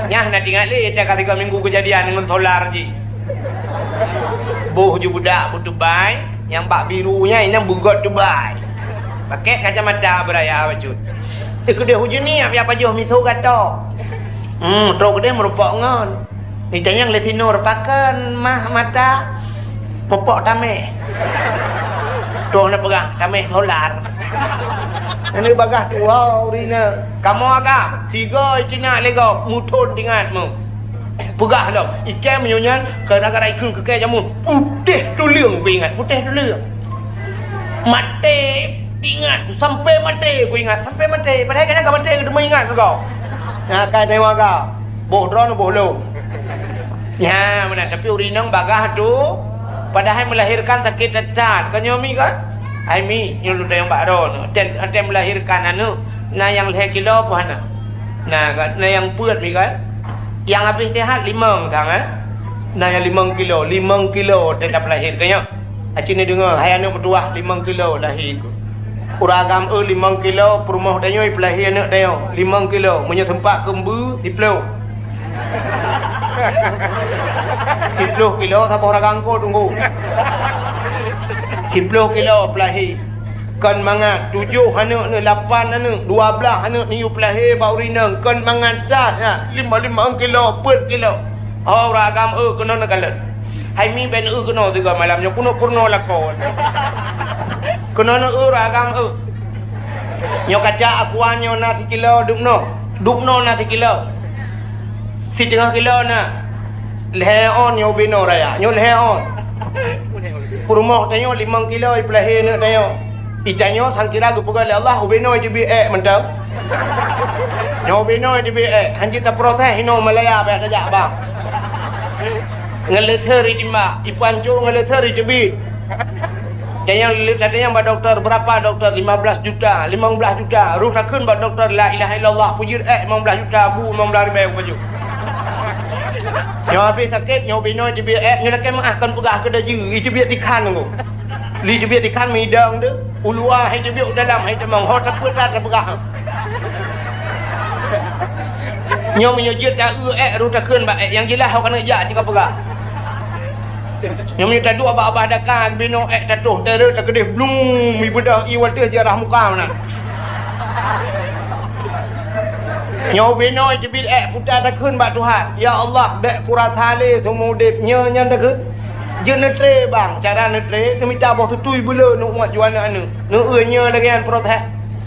Nyan na tingat lé, dak ka tiga minggu keujadian ngon solar jih. Boh ju budak beutubai, nyang bak biru nyan inong beugot tubai. Pakai kacamata beuraya bacut. "Eh, keudeh u Jeunieb, yak pajoh pinso gato." Hmm, trok keudeh meureumpok ngon. Itanyong lé si Nur, "Pakon mah mata?" "Meupok tameh." Troh na peugah, "Tameh solar." Nyan bagah tuha ureueng inong. Kamoe agam, sigoe Cina lé gob, muthon tingat mu. Peugah lom, ikem meunyoe nyan, gara-gara ikheun keu kèe jameun, putéh tuleueng kuingat, putéh tuleueng. Maté ingat, sampai maté kuingat, sampai maté. Padahai kadang ka maté, teuma ingat keu gob. Nah, ka dewa gob. Boh droeneuh boh lôn. Nyan meunan, tapi ureueng inong bagah tu, padahai meulahirkan sakét that-that. Kon nyoe mi kan? Hai mi, nyoe lôn tanyong bak droeneuh. Watèe, watèe meulahirkan aneuk, na nyang lhèe kilo peue hana? Na kan? Na nyang peuet mi kan? Nyang habéh sehat limong kan, eh? Na nyang limong kilo, limong kilo watèe tapeulahé, tanyong. Aci neudeungoe, hai aneuk meutuwah limong kilo lahé keuh. Ureueng agam eu limong kilo, peurumoh tanyoe peulahé aneuk tanyoe limong kilo. Meunyoe seumpat keu mbeue, siploh. Siploh kilo saboh ragam kôt teungku. Siploh kilo peulahé. Kon mangat, tujoh aneuk neuh, lapan aneuk, dua blaih aneuk neuyue peulahé bak ureueng inong. Kon mangat that, ha, limong, limong kilo, peuet kilo. Oh, ureueng agam eu keunoe neukalon. Hai mi, bèk eu keunoe sigoe malam nyoe, keunoe peurunoe lakoe. Keunoe neu eu ragam eu. Nyoe kaca aqua nyoe na sikilo dubnoe. Dubnoe na sikilo. Siteungoh kilo na. Lhèe ôn nyoe ubé noe raya. Nyoe lhèe ôn. Peurumoh tanyoe limong kilo ipeulahé aneuk tanyoe. Itanyoe sangkira geupeugah lé Allah, ubé noe teubiet èk mantong. Nyoe ubé noe teubiet èk, hanjeuet taproses inoe Malaya bak tajak bang. Ngon leuseur itimbak, ipancô ngon leuseur iteubiet. Dan nyang le-, tanyong bak dokto, berapa dokto? Lima belas juta, limong blaih juta. Roh takheun bak dokto, la ilaha illallah, peujeuet èk limong blaih juta, bu limong blaih ribèe baju. Nyoe habéh sakét, nyoe ubé noe teubiet èk, nyoe lakèe meu'ah kon peugah keu dajeu, iteubiet sikhan ngon. Li teubiet sikhan meudong deuh, u luwa hai teubiet, u dalam hai tamong, ho tapeuet that tapeugah. Nyoe meunyoe jeuet ta-eu èk, roh takheun bak èk, nyang jeulaih ho keuneuk jak cit kapeugah. Nyoe meunyoe taduek bak babah daka, binoe èk tatoh, tareuet takeudeh, blung, mi beudoh ié watèe jarah muka meunan. Nyoe binoe teubiet èk, puta takheun bak Tuhan, "Ya Allah, bèk kurasa lé seumeu udép nyoe nyan," takheun. Jeuet neutré bang, cara neutré, neumita boh tutui beuleu, neuuet ju aneuk-aneuk. Neueu nyoe lagèe nyan proses.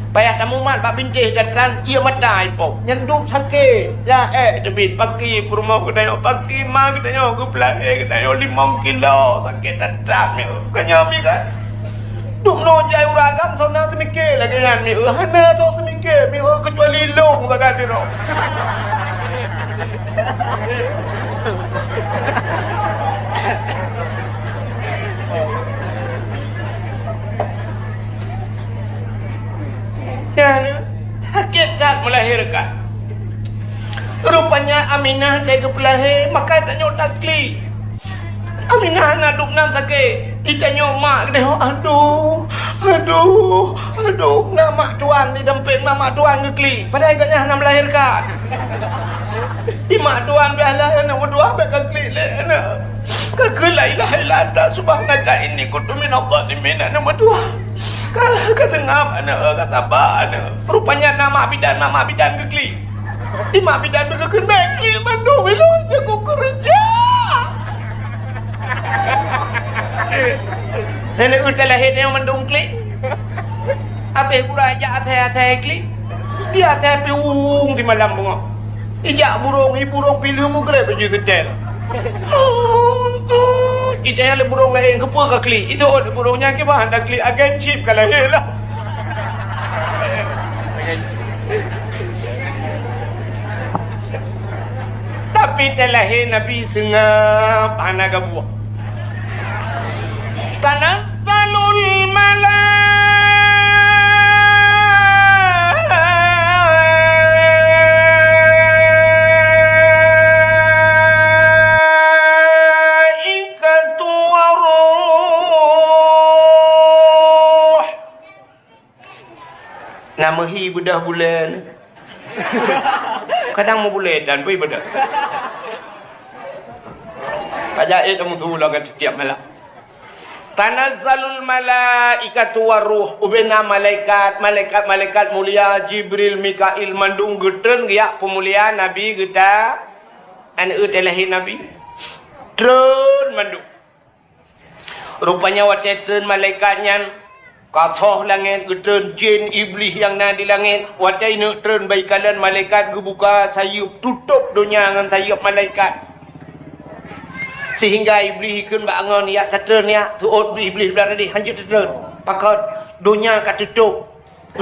Payah tamumat bak bintéh dan tran ié mata ipoh. Nyan duek sakét. Ya, èk teubiet paki peurumoh geutanyoe, paki ma geutanyoe, geupeulahé geutanyoe limong kilo, sakét that-that mieu. Keu nyoe mi kan? Dubnoe jai ureueng agam, soe na seumiké lagèe nyan mieu. Hana soe seumiké mieu, keucuali lôn sagai sidroe. Nyan, sakét that melahirkan. Rupanya Aminah lheuh geupeulahé, maka tanyoe taklik. Aminah hana duek nan sakét. Itanyoe mak geutanyoe, aduh, aduh, aduh, na mak tuan di sampéng, na mak tuan geuklik. Padahai gobnyan hana melahirkan. Di mak tuan pih alah aneuk meutuah bèk ka klik lé aneuk. Ka kheun la ilaha illa anta subhanaka inni kuntu minadh dhalimin aneuk meutuah. Ka, ka seungab aneuk, ka saba aneuk. Rupanya na mak bidan, na mak bidan geuklik. Di mak bidan pih geukheun bèk klik mandum ilôn cukôp keureuja. Nenek utai lahé nyoe mandum klik. Abéh gura jak asai-asai klik. Di asai pih ueng di malam beungoh. Ijak burông, i burông pih lheueh meugreb baju seutèl. Ijak lé burông laén keupeue ka klik. Iseuôt burông nyan kiban hana klik, agen chip ka lahé lah. Tapi teulahé Nabi seungab hana gabuah. Tanazzalul malaikatu warruh. Na meuhi beudôh buleuen. Kadang meubulée dan bui beudôh. Ka jai kamoe tuwoe lagée tiep-tiep malam. Tanazzalul malaikatu warruh, ubena malaikat, malaikat, malaikat mulia, Jibril, Mikail, mandum geutreun geujak peumulia Nabi geuta, aneuëk teulahé Nabi. Treun mandum. Rupanya watée treun malaikat nyan, ka thoh langét, geutreun jén Iblih nyang na di langét. Watée ineuk treun bak ikalon, malaikat geubuka sayeuep, tutôb donya ngon sayeuep malaikat. Sehingga Iblih ikheun bak angon, "Yak tatreun, yak." Seuôt Iblih blah tadi, "Hanjeuet tatreun." Pakon? Donya ka tutôb.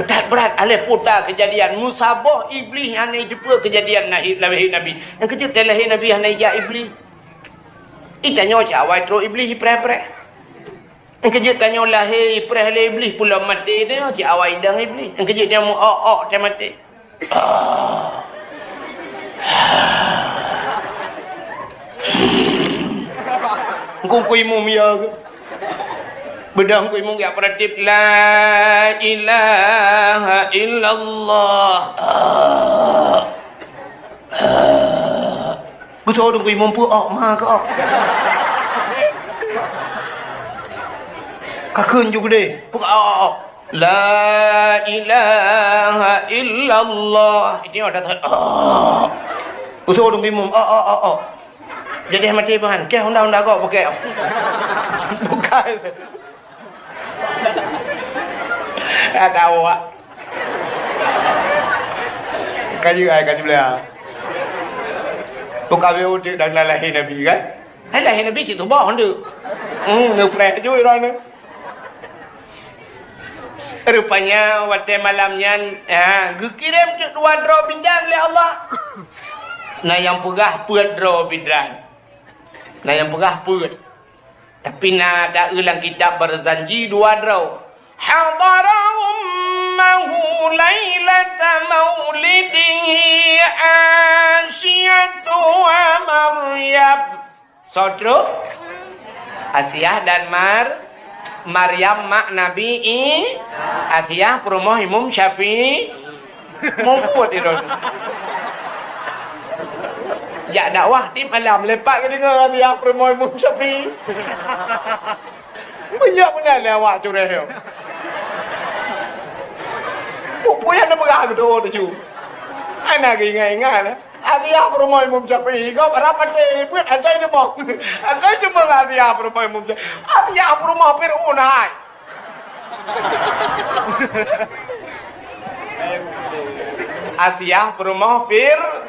That brat, alah puta keujadian. Meusaboh Iblih hana jiteupeue keujadian lahé, lahé Nabi. Nyang keujeuet teulahé Nabi hana ijak Iblih. Itanyoe cit awai trok Iblih ipreh-preh. Nyang keujeuet tanyoe lahé ipreh lé Iblih, pulom maté tanyoe cit awai idang Iblih. Nyang keujeuet tanyoe meu-ok-ok teuh maté. Engkau-engkau imum ya ke? Beudôh engkau imum geujak peuratéb, "La ilaha illallah." Geutanyoe dong imum peu-ok ma keu-ok. Ka kheun ju keudeh, peu-ok-ok. La ilaha illallah. Itu ada tak? Geutanyoe dong imum, ok-ok-ok. Jadi maté bahan. Keh honda-honda gok pakai. Bukan. Ada awak. Kayu ai ka jublah. Bukan be udik dan lahé Nabi kan? Hai lahé Nabi cit tuboh ndeuk. Hmm, neupreh ju iroe neu. Rupanya watée malam nyan, ha, geukirém teuk dua droe bidan lé Allah. Na nyang peugah peuet droe bidan. Na nyang peugah peuet. Tapi na taeu lam kitab Barzanji dua droe. Hadara ummahu lailata maulidihi Asiyatu wa Maryam. Soe trok? Asiah dan Mar-, Maryam mak Nabi I-, Asiah peurumoh Imum Syafi'i. Mumput di lôn. Jak dakwah tiep malam, lepak geudeungoe Asiah peurumoh Imum Syafi'i. Meunyoe meunan lé awak cureh nyoe. Peue-peue nyang neupeugah geutanyoe tuju. Hana geuingat-ingat. Asiah peurumoh Imum Syafi'i, gob rab maté, buet asai teumoh. Asai teumoh Asiah peurumoh Imum Syafi'i. Asiah peurumoh Fir'aun hai. Asiah peurumoh Fir-,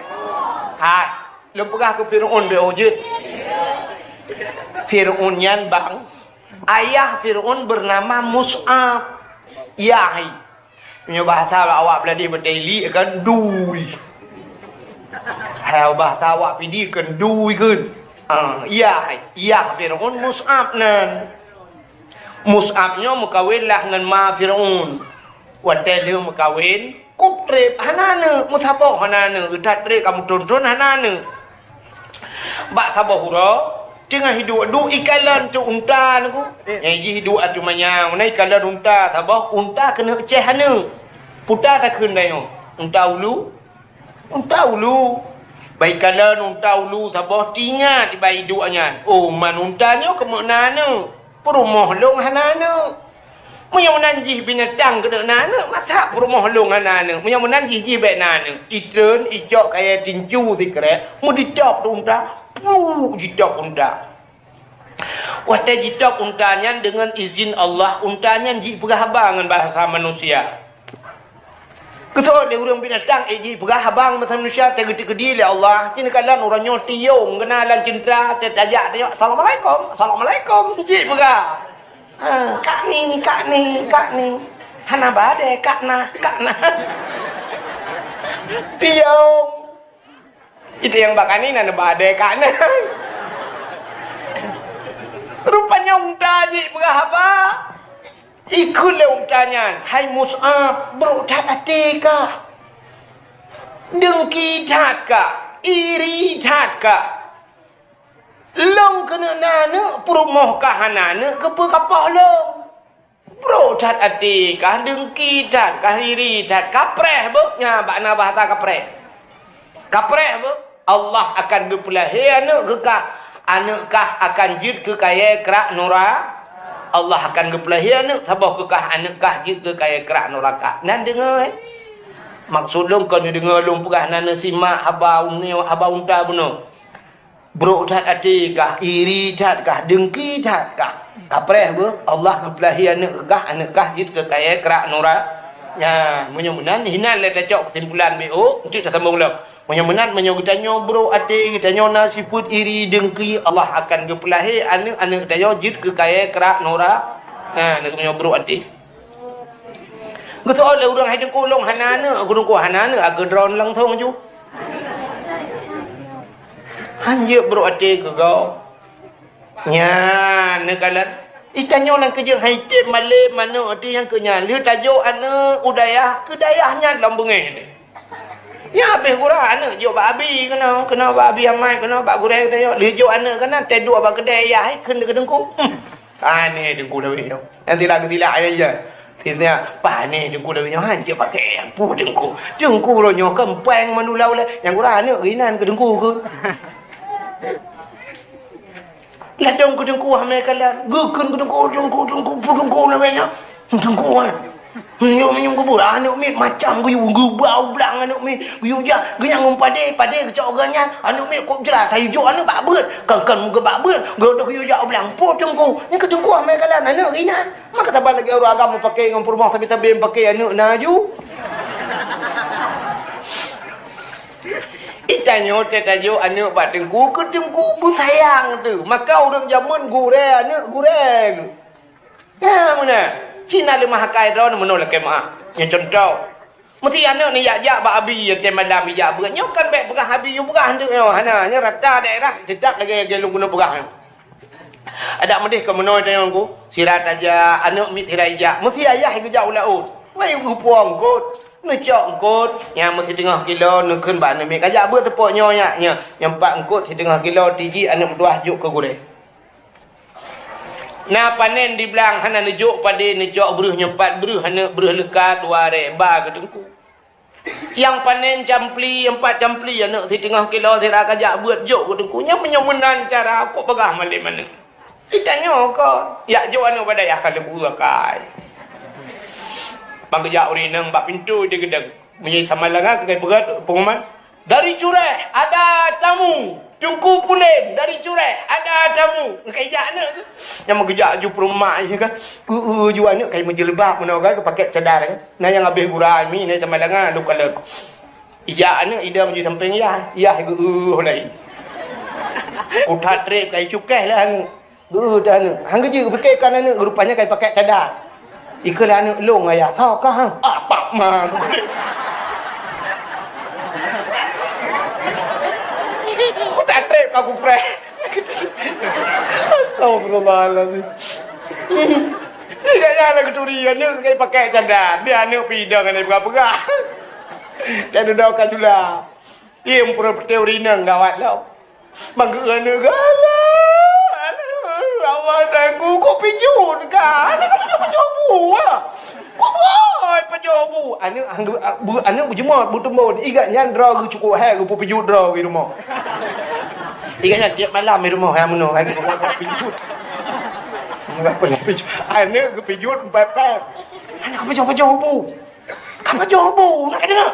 hai. Lôn peugah keu Fir'aun beu jeuet. Fir'aun nyan bang, ayah Fir'aun bernama Mus'ab. Yah hai. Meunyoe bahasa awak Beuladoh Bateli kan dui. Hai bahasa awak Pidie kan dui kan. Ah, yah hai. Yah Fir'aun Mus'ab nan. Mus'ab nyoe meukawen lah ngon ma Fir'aun. Watée lheueh meukawen, kup treb hana aneuk, meusaboh hana aneuk, that treb ka meuthon-thon hana aneuk. Bak saboh uroe, teungoh hiduek duek ikalon cok unta nyoe. Nyang jih hiduek ateueh manyang, na ikalon unta saboh, unta keuneuk ceh aneuk. Puta takheun tanyoe, unta ulu, Unta ulu. Bak ikalon unta ulu saboh teuingat bak iduek nyan. Oh, man unta nyoe keumeuna aneuk. Peurumoh lôn hana aneuk. Meunyoe meunan jih binatang keuneuk na aneuk, masa peurumoh lôn hana aneuk? Meunyoe meunan jih, jih bék na aneuk. Itreun, icok kayée tincu sikrek, meuditop di unta, puk jitop unta. Watée jitop unta nyan deungon izin Allah, unta nyan jipeugah haba ngon bahasa manusia. Keusoe lé ureuëng binatang, eh, jipeugah haba ngon bahasa manusia, teugeutikeudi lé Allah. Cit neukalon uroe nyoe tiong, geuna lam ceuntra, teutajak, tajak, "Assalamualaikum, assalamualaikum," jipeugah. Ha, "Kak ni, kak ni, kak ni." Hana badée, "Kak na, kak na." Tiong. Itu nyang bak kani na neuba adé ka na. Rupanya unta jih peugah haba. Ikheun lé unta nyan, "Hai Mus'ab, brok that até kah. Dengki that kah, iri that kah. Lôn keuneuk na aneuk, peurumoh kah hana aneuk, keupeue kapoh lôn? Brok that até kah, dengki that kah, iri that, kapreh beuh." Nyan bak na bahasa kapreh. Kapreh beuh, Allah akan geupeulahé aneuk keu kah, aneuk kah akan jeuet keu kayée krak nura-, Allah akan geupeulahé aneuk saboh keu kah, aneuk kah jeuet keu kayée krak nuraka. Nan deungoe, eh? Maksud lôn kon neudeungoe lôn peugah, nan neusimak haba uneue, haba unta bunoe. Brok that até kah, iri that kah, dengki that kah. Kapreh beuh, Allah geupeulahé aneuk kah, aneuk kah jeuet keu kayée krak nura-, nyan, meunyoe meunan, hinan lé tacok keusimpulan B O, enteuk tasambong lom. Meunyoe meunan, meunyoe geutanyoe brok até, geutanyoe na sifeuet iri, dengki, Allah akan geupeulahé aneuk-aneuk geutanyoe jeuet keu kayée krak nura-, na, meunyoe brok até. Geuseuôt lé ureuëng, "Hai Teungku, lôn hana aneuk." "Teungku hana aneuk, a keudroe langsong ju." Han jeuet brok até keu gob. Nyan neukalon. Itanyoe nyang keujeuet hai tem malém aneuk teuh nyang keu nyan. Lheueh tajok aneuk u dayah, keu dayah nyan lom beungéh teuh. Nyan habéh gura aneuk jok bak abi keunoe, keunoe bak abi amai, keunoe bak gurée geutanyoe. Lheueh jok aneuk keunan, teuduek bak keudée yah, hai kheun keu teungku. Hmm. Pané teungku lawét nyoe. Nyang sila keu sila ayah. Sila pané teungku lawét nyoe, han jeuet pakai nyang peue teungku. Teungku roh nyoe kan péng mandum ulée. Nyang gura aneuk geuinan keu teungku keu. Ladôm keu teungku hamé kalan. Geukheun keu teungku, teungku, teungku, peue teungku namanya? Teungku, eh. Meunyoe, meunyoe geubeuet aneuk miet macam geuyue, geubau blang aneuk miet, geuyue jak, geunyang ngon padé, padé geucok geuh nyan, aneuk miet kop jrat, hayeu jok aneuk bak beuet. Kan, kan meugeubak beuet, geuyue jak u blang. Peue teungku? Nyan keu teungku hamé kalan aneuk inan. Maka saban lagée ureuëng agam meupaké ngon peurumoh sabe-sabe meupaké aneuk na ju. Itanyoe teutajok aneuk bak teungku, keu teungku beusayang teuh. Maka ureuëng jameun gurée aneuk gurée. Nyan meunan. Cina leumah akai droe meunoe lakée meuah. Nyoe cuntoh. Meusti aneuk ni jak-jak bak abi, watée malam ijak beuet. Nyoe kan bék peugah abi yue peugah nteuk nyoe. Hana, nyoe rata daerah teutap lagée, lagée lôn keuneuk peugah nyoe. Adak meudeh keu meunoe tanyoe ku, sira tajak, aneuk miet sira ijak. Meusti ayah geujak u laôt. Wai geupuwoe eungkôt, neucok eungkôt, nyang meusideungoh kilo, neukheun bak aneuk miet, "Kajak beuet teupok nyoe nyak, nyoe, nyoe pat eungkôt sideungoh kilo, tiji aneuk meutuwah jok keu gurée." Na panen di blang hana neujok padé, neucok breuh nyoe pat breuh, aneuk breuh leuka dua ré ba keu teungku. Nyang panen campli, empat campli aneuk siteungoh kilo sira kajak beuet jok keu teungku. Nyan meunyoe meunan cara kok peugah malem aneuk. Itanyoe kon, jak jok aneuk bak dayah ka leubu akai. Ban geujak ureuëng inong bak pintoe di geudong. Meunyoe sama langa keukai peugah pengumuman, "Dari Cureh ada tamu, Teungku Pulen dari Cureh ada tamu." Kajak aneuk tu. Nyang meugeujak ju peurumak je kan. Eu-eu ju aneuk kai meujeuleuba meunoe kan, pakai cadar kan. Na nyang habéh gura mi, na nyang malanga lôn kalon. Ijak aneuk idong ju sampéng yah, yah geu-eu laén. Kutat trép kai cukéh lah aneuk. Geu-eu dah aneuk. Han geujeuet pike kan aneuk, rupanya kai pakai cadar. Ikeu lah aneuk lôn ayah. Soe kah hang? Ah, pak ma. Kutat trép aku preh. Astagfirullahalazim. Iya, ya, lagu turi, aneuk kai pakai cadar. Dia aneuk pidong, aneuk peugah-peugah. Dan udah kan dula. Iya, peureuté ureuëng inong gawat lom. Bang geuh aneuk galak. Aneuk, Allah, tanggong, kok pijut kah? Aneuk, kok pijut-pijut buah? Kok buah pijut bu? Aneuk, aneuk, bu-, aneuk beujeumat, beuteumon. Igat nyan droe geuh cukôp hai, geupeu pijut droe geuh rumoh. Igat nyan tiep malam di rumoh, hai meunoe, hai geupeu pijut. Aneuk geupijut, pep-pep. Aneuk, kok pijut-pijut bu? Ka pajoh bu, nak ka deungoe?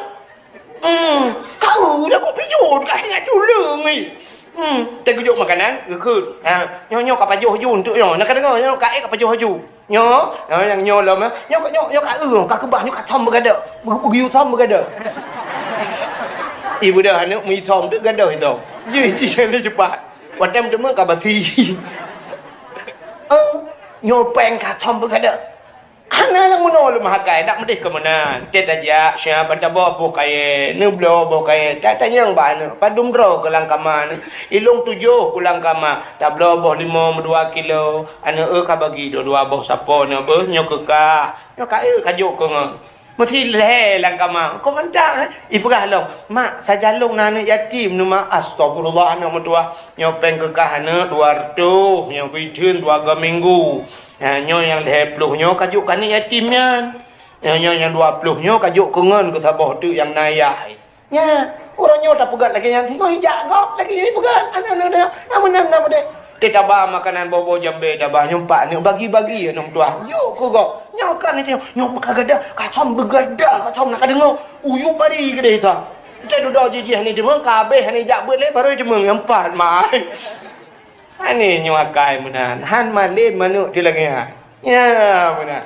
Hmm, kau dah kok pijut, ka ingat tuleueng ni. Hmm, teugeujok makanan, geukheun. Ha, nyoe, nyoe ka pajoh ju untuk nyoe. Nak ka deungoe, nyoe ka ék ka pajoh ju. Nyoe, nyoe nyang nyoe lom, eh. Nyoe, nyoe, nyoe ka eu, ka keubah, nyoe ka thom beugadôh. Beu-, beu-, geuyue thom beugadôh. Ibu dah aneuk meuthom tu gadôh itu. Ji, ji, ji, cepat. Watèe meuteumé ka basi. Oh, nyoe péng ka thom beugadôh. Hana nyang meunoe lôn meuhakai, dak meudeh keu meunan. Teuh tajak, siap ban tabloe boh kayèe, neubloe boh kayèe. Tatanyong bak aneuk, padum droe keu lam kama nyoe? Ilôn tujoh keu lam kama, tabloe boh limong meudua kilo. Aneuk, eu, kabagi dua-dua boh sapo nyoe beuh, nyoe keu kah. Nyoe ka, eu, kajok keu ngon. Meusi lhèe lam kama. Kok mantap, eh? Ipeugah lom, "Mak, sajan lôn na aneuk yatim nyoe, Mak." "Astagfirullah, aneuk meutuwah. Nyoe péng keu kah aneuk dua reutôh, nyoe beuitheun dua go minggu. Ha, nyoe nyang lhèe ploh nyoe kajok keu aneuk yatim nyan. Nyoe, nyoe nyang dua ploh nyoe kajok keu ngon keu saboh teuk nyang na ayah." Nyan, uroe nyoe tapeugah lagèe nyan singoh ijak gob lagèe nyan ipeugah. Aneuk-aneuk, na meunan na meudeh. Teuh taba makanan boh-boh jambé taba nyoe pat nyoe bagi-bagi aneuk meutuwah. Jok keu gob. Nyoe kan itu, nyoe beugadah, kasam beugadah, kasam na kadeungoe. Uyup bari keudeh sa. Teuh dudoe jijih ni deungoe, ka habéh ni jak beuet lé baru deungoe nyang pat mai. Aneuk nyoe akai meunan, han malem aneuk teuh lagèe nyan. Ya, meunan.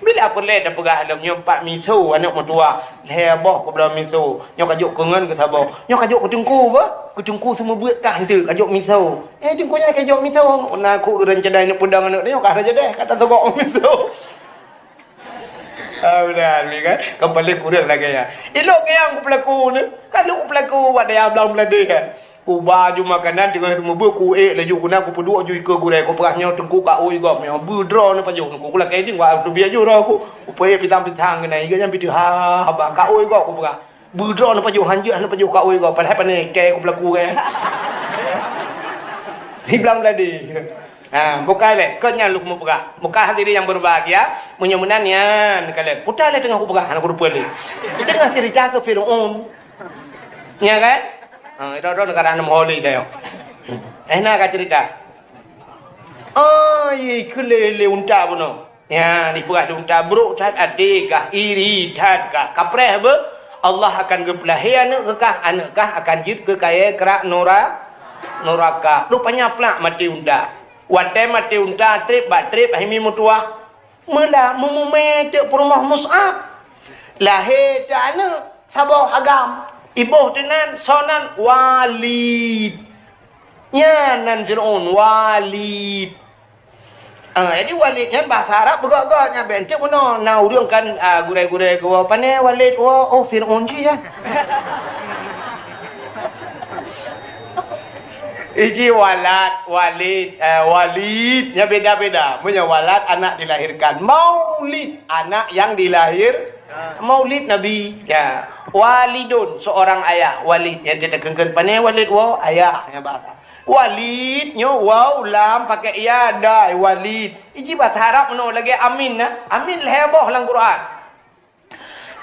Bila peureulèe tapeugah lom nyoe pat miso aneuk meutuwah, lhèe boh keu bloe miso. Nyoe kajok keu ngon keu saboh. Nyoe kajok keu teungku beuh, keu teungku seumeubeuet kah enteuk kajok miso. Eh, teungku nyan kajok miso. Na keu ureueng cadai neuk peudong aneuk nyoe kah rajadeh kata sogok miso. Ah, meunan, kan? Kepala kurang lagèe nyan. Ilok nyang kupeulaku ni. Kalau kupeulaku, wak daya blang meulade, kan? Kuba ju makanan, teungoh seumeubeuet, kuék laju guna, kupeuduek ju ikeue gurèe, kupeugah nyoe teungku ka oi gob, nyoe beudroe neupajoh, ku lakèe ding, wak teubiet ju droe ku. Kupeuék pisang-pisang keunan, iga nyan pih teuh ha, haba, ka oi gob, kupeugah. Beudroe neupajoh, hanjeuet neupajoh, ka oi gob, padahai pane kèe kupeulaku, kan? Hiblang meulade. Ha, bukai lé, kon nyan lôn meupeugah. Bukai hadirin yang berbahagia, meunyoe meunan nyan, kalon. Puta lé teungoh kupeugah, hana kuteupeu lé. Teungoh cerita keu Fir'aun. Nya kan? Ha, droe-droe neugara aneuk meuholi tanyoe. Eh, na ka cerita. Oh, ye, keu lé, lé unta bunoe. Nya, dipeugah lé unta, brok that até kah, iri that kah. Kapreh beuh, Allah akan geupeulahé aneuk keu kah, aneuk kah akan jeuet keu kayèe krak nura-, nuraka. Rupanya plak maté unta. Watèe maté unta trép bak trép hai mi meutuwah. Meula meumumé teuk peurumoh Mus'ab. Lahé teuk aneuk saboh agam. Iboh teuh nan, soe nan? Walid. Nyan nan Fir'aun, Walid. Ah, jadi Walid nyan bahasa Arab beugok-gok nyan, bèk enteuk bunoe. Na ureueng kan, ah, gurèe-gurèe geuwoe, "Pane Walid woe?" "Oh, Fir'aun jih nyan." Iji walad, walid, eh, walid, nya beda-beda. Meunyoe walad, anak dilahirkan. Maulid, anak yang dilahir-, maulid Nabi. Ya. Walidun, seorang ayah. Walid, nyang kita kengken pane walid, wow, ayah, nya bahasa. Walid, nyoe waw, lam, pakai ya, dai, walid. Iji bahasa Arab meunoe lagèe amin, na. Amin lhèe boh lam Quran.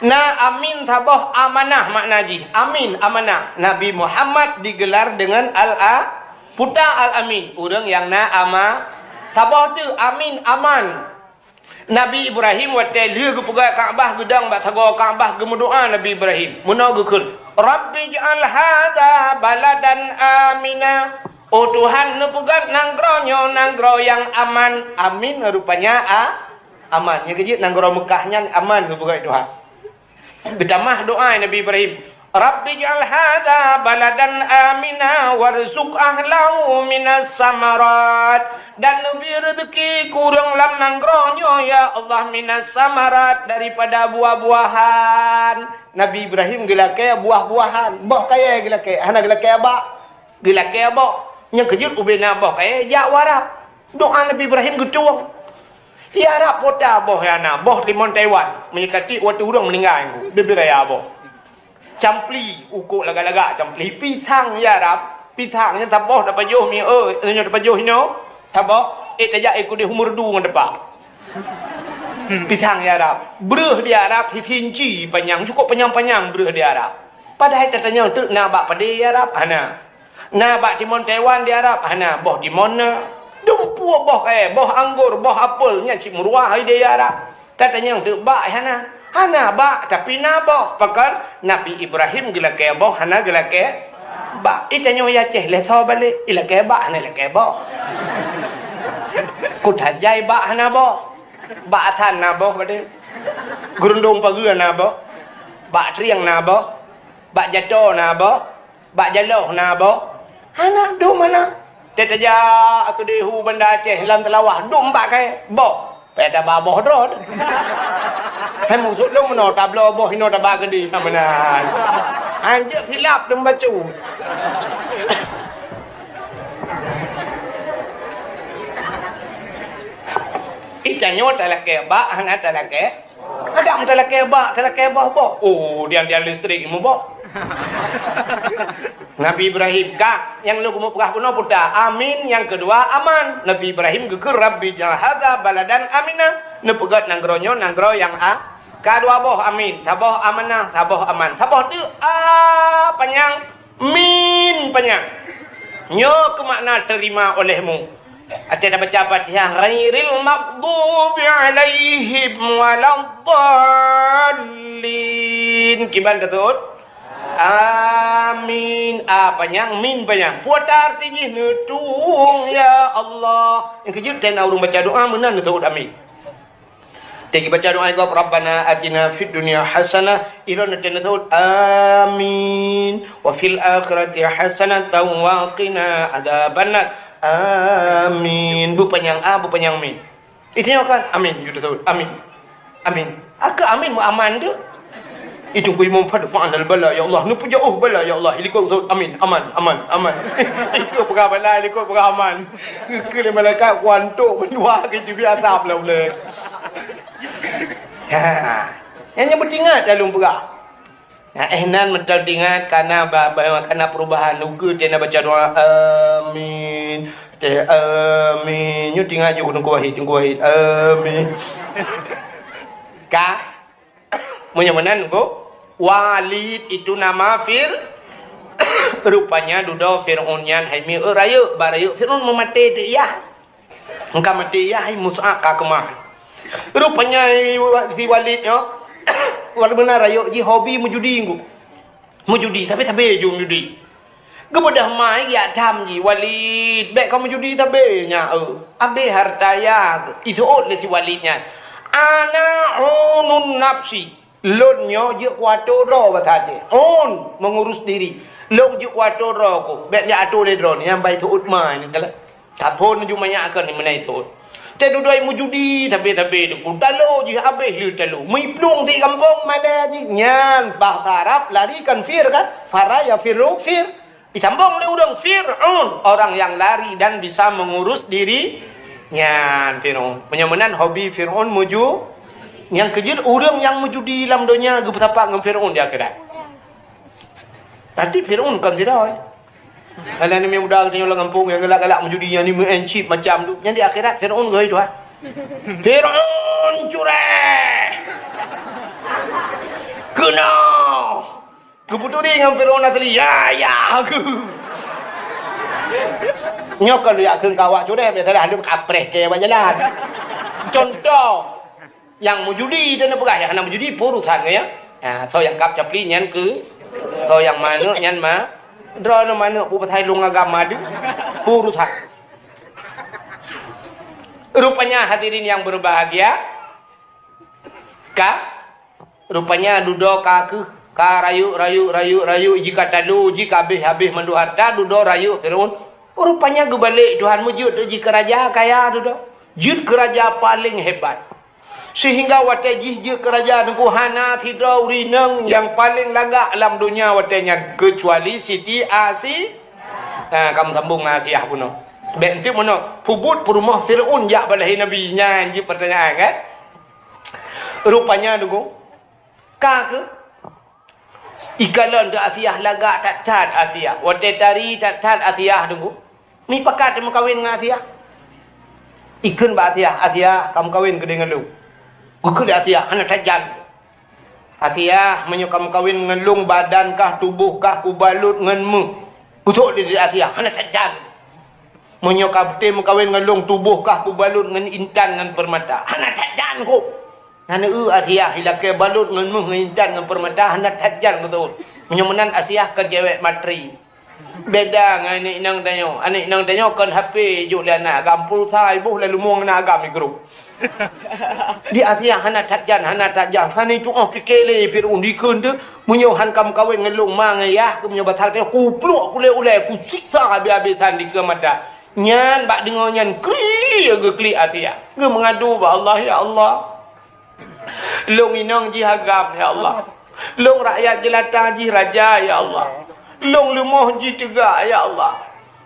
Na amin saboh amanah makna jih. Amin, amanah. Nabi Muhammad digelar dengan Al-A-, Puta Al-Amin, ureueng nyang na ama-, saboh teuk amin, aman. Nabi Ibrahim watèe lheueh geupeugah Ka'bah, geudong bak sagoe Ka'bah, geumeudoa Nabi Ibrahim. Meunoe geukheun, "Rabbi ij'al hadza baladan amina." Oh Tuhan, neupeugöt nanggroe nyoe nanggroe nyang aman. Amin rupanya a-, aman. Nyang keujeuet nanggroe Meukah nyan aman geupeugöt Tuhan. Geutamah doa Nabi Ibrahim, "Rabbi ij'al hadza baladan amina warzuq ahlahu minas samarat." Dan neubri reuzeki keu ureueng lam nanggroe nyoe, ya Allah, minas samarat, daripada buah-buahan. Nabi Ibrahim geulakèe buah-buahan, boh kayèe geulakèe, hana geulakèe abak. Geulakèe boh, nyang keujeuet ubé na boh kayèe jak u Arab. Doa Nabi Ibrahim geutueng. Di Arab po ta boh nyang na, boh limong Taiwan. Meunyoe ka tiek watèe ureueng meuninggai, bri-bri raya boh. Campli, ukok lagak-lagak campli. Pisang di Arab, pisang nyan taboh tapajoh mi, eh, nyoe tapajoh inoe, taboh, eh, tajak, eh, keudeh u Meureudu ngon teumpat. Pisang di Arab. Breuh di Arab sisi inci panyang, cukôp panyang-panyang breuh di Arab. Padahai tatanyong teuk na bak padé di Arab? Hana. Na bak timon Taiwan di Arab? Hana. Boh timon na. Dumpeue boh kayèe, boh anggor, boh apel, nyan cit meuruah di Arab. Tatanyong teuk bak hana. Hana bak, tapi na boh. Pakon? Nabi Ibrahim geulakèe boh, hana geulakèe bak. Itanyoe di Aceh, lhèe soe balek, ilakèe bak, hana ilakèe boh. Kuta Jai bak hana boh. Bak Asan na boh padé. Geurundong Pageue na boh. Bak Trieng na boh. Bak Jato na boh. Bak Jaloh na boh. Hana dum hana. Teuh tajak keudeh u Banda Aceh lam Teulawah, dum bak kayèe boh. Payah taba boh droe. Hai, maksud lôn meunoe, tabloe boh inoe taba keudeh, ka meunan. Hanjeuet silap lôn bacut. Ih, tanyoe talakée bak, hana talakée. Adak meutalakée bak, talakée boh-boh. Oh, tiang-tiang listrik meuboh. Nabi Ibrahim, ka, nyang lôn keumeung peugah bunoe peue ta? Amin, nyang keudua aman. Nabi Ibrahim geukheun, "Rabbi ij'al hadza baladan amina." Neupeugét nanggroe nyoe nanggroe nyang a-, ka dua boh amin, saboh amanah, saboh aman. Saboh teuk a panyang, min panyang. Nyoe keuh makna terima olehmu. Watée tabaca Fatihah, ghairil maghdubi alaihim waladdallin. Kiban taseuôt? Amin. A panyang, min panyang. Peue arti jih? Neutueng, ya Allah. Nyang keujeuet, watée na ureuëng baca doa, meunan neuseuôt amin. Watée jibaca doa gob, "Rabbana atina fid dunya hasanah," ilôn watée neuseuôt, "Amin. Wa fil akhirati hasanatan wa qina adzabannar." Amin. Beupanyang a, beupanyang min. Itanyoe kan, amin, jeuet taseuôt, amin. Amin. Akai amin meuaman tu. Itu ku imum, "Fadfa'nal bala, ya Allah." Neupeujauh bala, ya Allah. Ilikot taseuôt, amin, aman, aman, aman. Itu peugah bala, ilikot peugah aman. Keu lé malaikat kuantok meutuah ke jibi asap lah ulée. Ha. Nyang nyan beutingat lalu peugah. Nah, eh, nan meuteun ingat, kana ba-, ba-, kana perubahan. Ukeue teuh na baca doa, "Amin." Teuh, "Amin." Nyoe teuingat jih Teungku Wahid, Teungku Wahid, "Amin." Ka? Meunyoe meunan, Teungku, Walid itu nama Fir-, rupanya dudoe Fir'aun nyan hai mi-, eu, rayeuk, ba rayeuk Fir'aun meumaté teuh yah. Engka maté yah hai Mus'ab ka keumah. Rupanya si Walid nyoe, walaupun na rayeuk jih hobi meujudi, Teungku. Meujudi, sabe-sabe ju meujudi. Geubeudôh mai geujak tham jih, "Walid, bék kamoe meujudi sabe nyan, eu. Abéh hareuta yah." Iseuôt lé si Walid nyan, "Ana unun nafsi." Lôn nyoe jeuet keu atô droe basa Aceh. Un, mengurus diri. Lôn jeuet keu atô droe ku. Bék jak atô lé droeneuh, nyang bai seuôt ma nyoe kalon. Taphon ju manyak keu ni meunai seuôt. Teuh dudoe meujudi sabe-sabe Teungku. Talo jih abéh lé talo. Meuplueng di gampông malèe jih. Nyan bahasa Arab lari kan fir kan? Fara yafirru fir. Disambong lé ureuëng Fir'aun, orang yang lari dan bisa mengurus diri. Nyan Fir'aun. Meunyoe meunan hobi Fir'aun meuju-, nyang keujeuet ureuëng nyang meujudi lam donya geupeusapat ngon Fir'aun di akhirat. Tapi Fir'aun kon sidroe. Hana ni muda geutanyoe lam gampông nyang galak-galak meujudi nyang ni meu'en chip macam tu. Nyang di akhirat Fir'aun geuhôi Tuhan. Fir'aun cureh. Keunoe. Geuputuri ngon Fir'aun asli, "Ya, ya, aku." Nyoe kon jak kheun keu awak cureh, biasalah lôn kapreh keu bak jalan. Contoh, nyang meujudi teuh neupeugah, nyang hana meujudi peue urusan ngon nyan. Ha, soe nyang kab capli nyan keu, soe nyang manök nyan ma, droeneuh manök peue pasai lôn agam ma deuh, peue urusan. Rupanya hadirin yang berbahagia, ka Rupanya dudoe ka keuh, ka rayeuk, rayeuk, rayeuk, rayeuk, jih ka talo, jih ka habéh-habéh mandum hareuta, dudoe rayeuk Fir'aun. Rupanya geubalek Tuhan meujeuet jih keu raja kaya dudoe. Jeuet keu raja paleng hebat. Sehingga watée jih jeuet keu raja Teungku hana sidroe ureuëng inong nyang paleng lagak lam donya watée nyan, keucuali Siti Asi-, ha, ka meusambong ngon Asiah bunoe. Bék enteuk meunoe, peubuet peurumoh Fir'aun jak bak lahé Nabi, nyan jeuet peutanyaan kan? Rupanya Teungku, ka keuh. Ikalon teuh Asiah lagak that-that Asiah. Watée tari that-that Asiah Teungku. Mipakat meukawen ngon Asiah. Ikheun bak Asiah, "Asiah, kameukawen keudeh ngon lôn." Geukheun lé Asiah, "Hana that jan." "Asiah, meunyoe kameukawen ngon lôn, badan kah, tuboh kah kubalot ngon méuh." Geusok lé Asiah, "Hana that jan." "Meunyoe ka beutôi meukawen ngon lôn, tuboh kah kubalot ngon intan ngon peurmata." "Hana that jan kôh." Nyan eu Asiah ilakée balot ngon méuh ngon intan ngon peurmata, hana that jan beutôi. Meunyoe meunan Asiah ka jaweueb matri. Beda ngon aneuk inong tanyoe. Aneuk inong tanyoe kon H P jok lé aneuk agam, pulsa iboh lalu mueng aneuk agam igrôp. Di Asiah hana that jan, hana that jan. Hana tuoh pike lé Fir'aun dikeue teuh. Meunyoe han kameukawen ngon lôn ma ngon yah, keu meunyoe basa tanyoe, kupluek kulét ulée, kusiksa habéh-habésan dikeue mata. Nyan bak deungoe nyan kriek geuklik Asiah. Geumeungadu bak Allah, "Ya Allah, lôn inong jih agam, ya Allah. Lôn rakyat jeulata jih raja, ya Allah. Lôn leumoh jih teuga, ya Allah.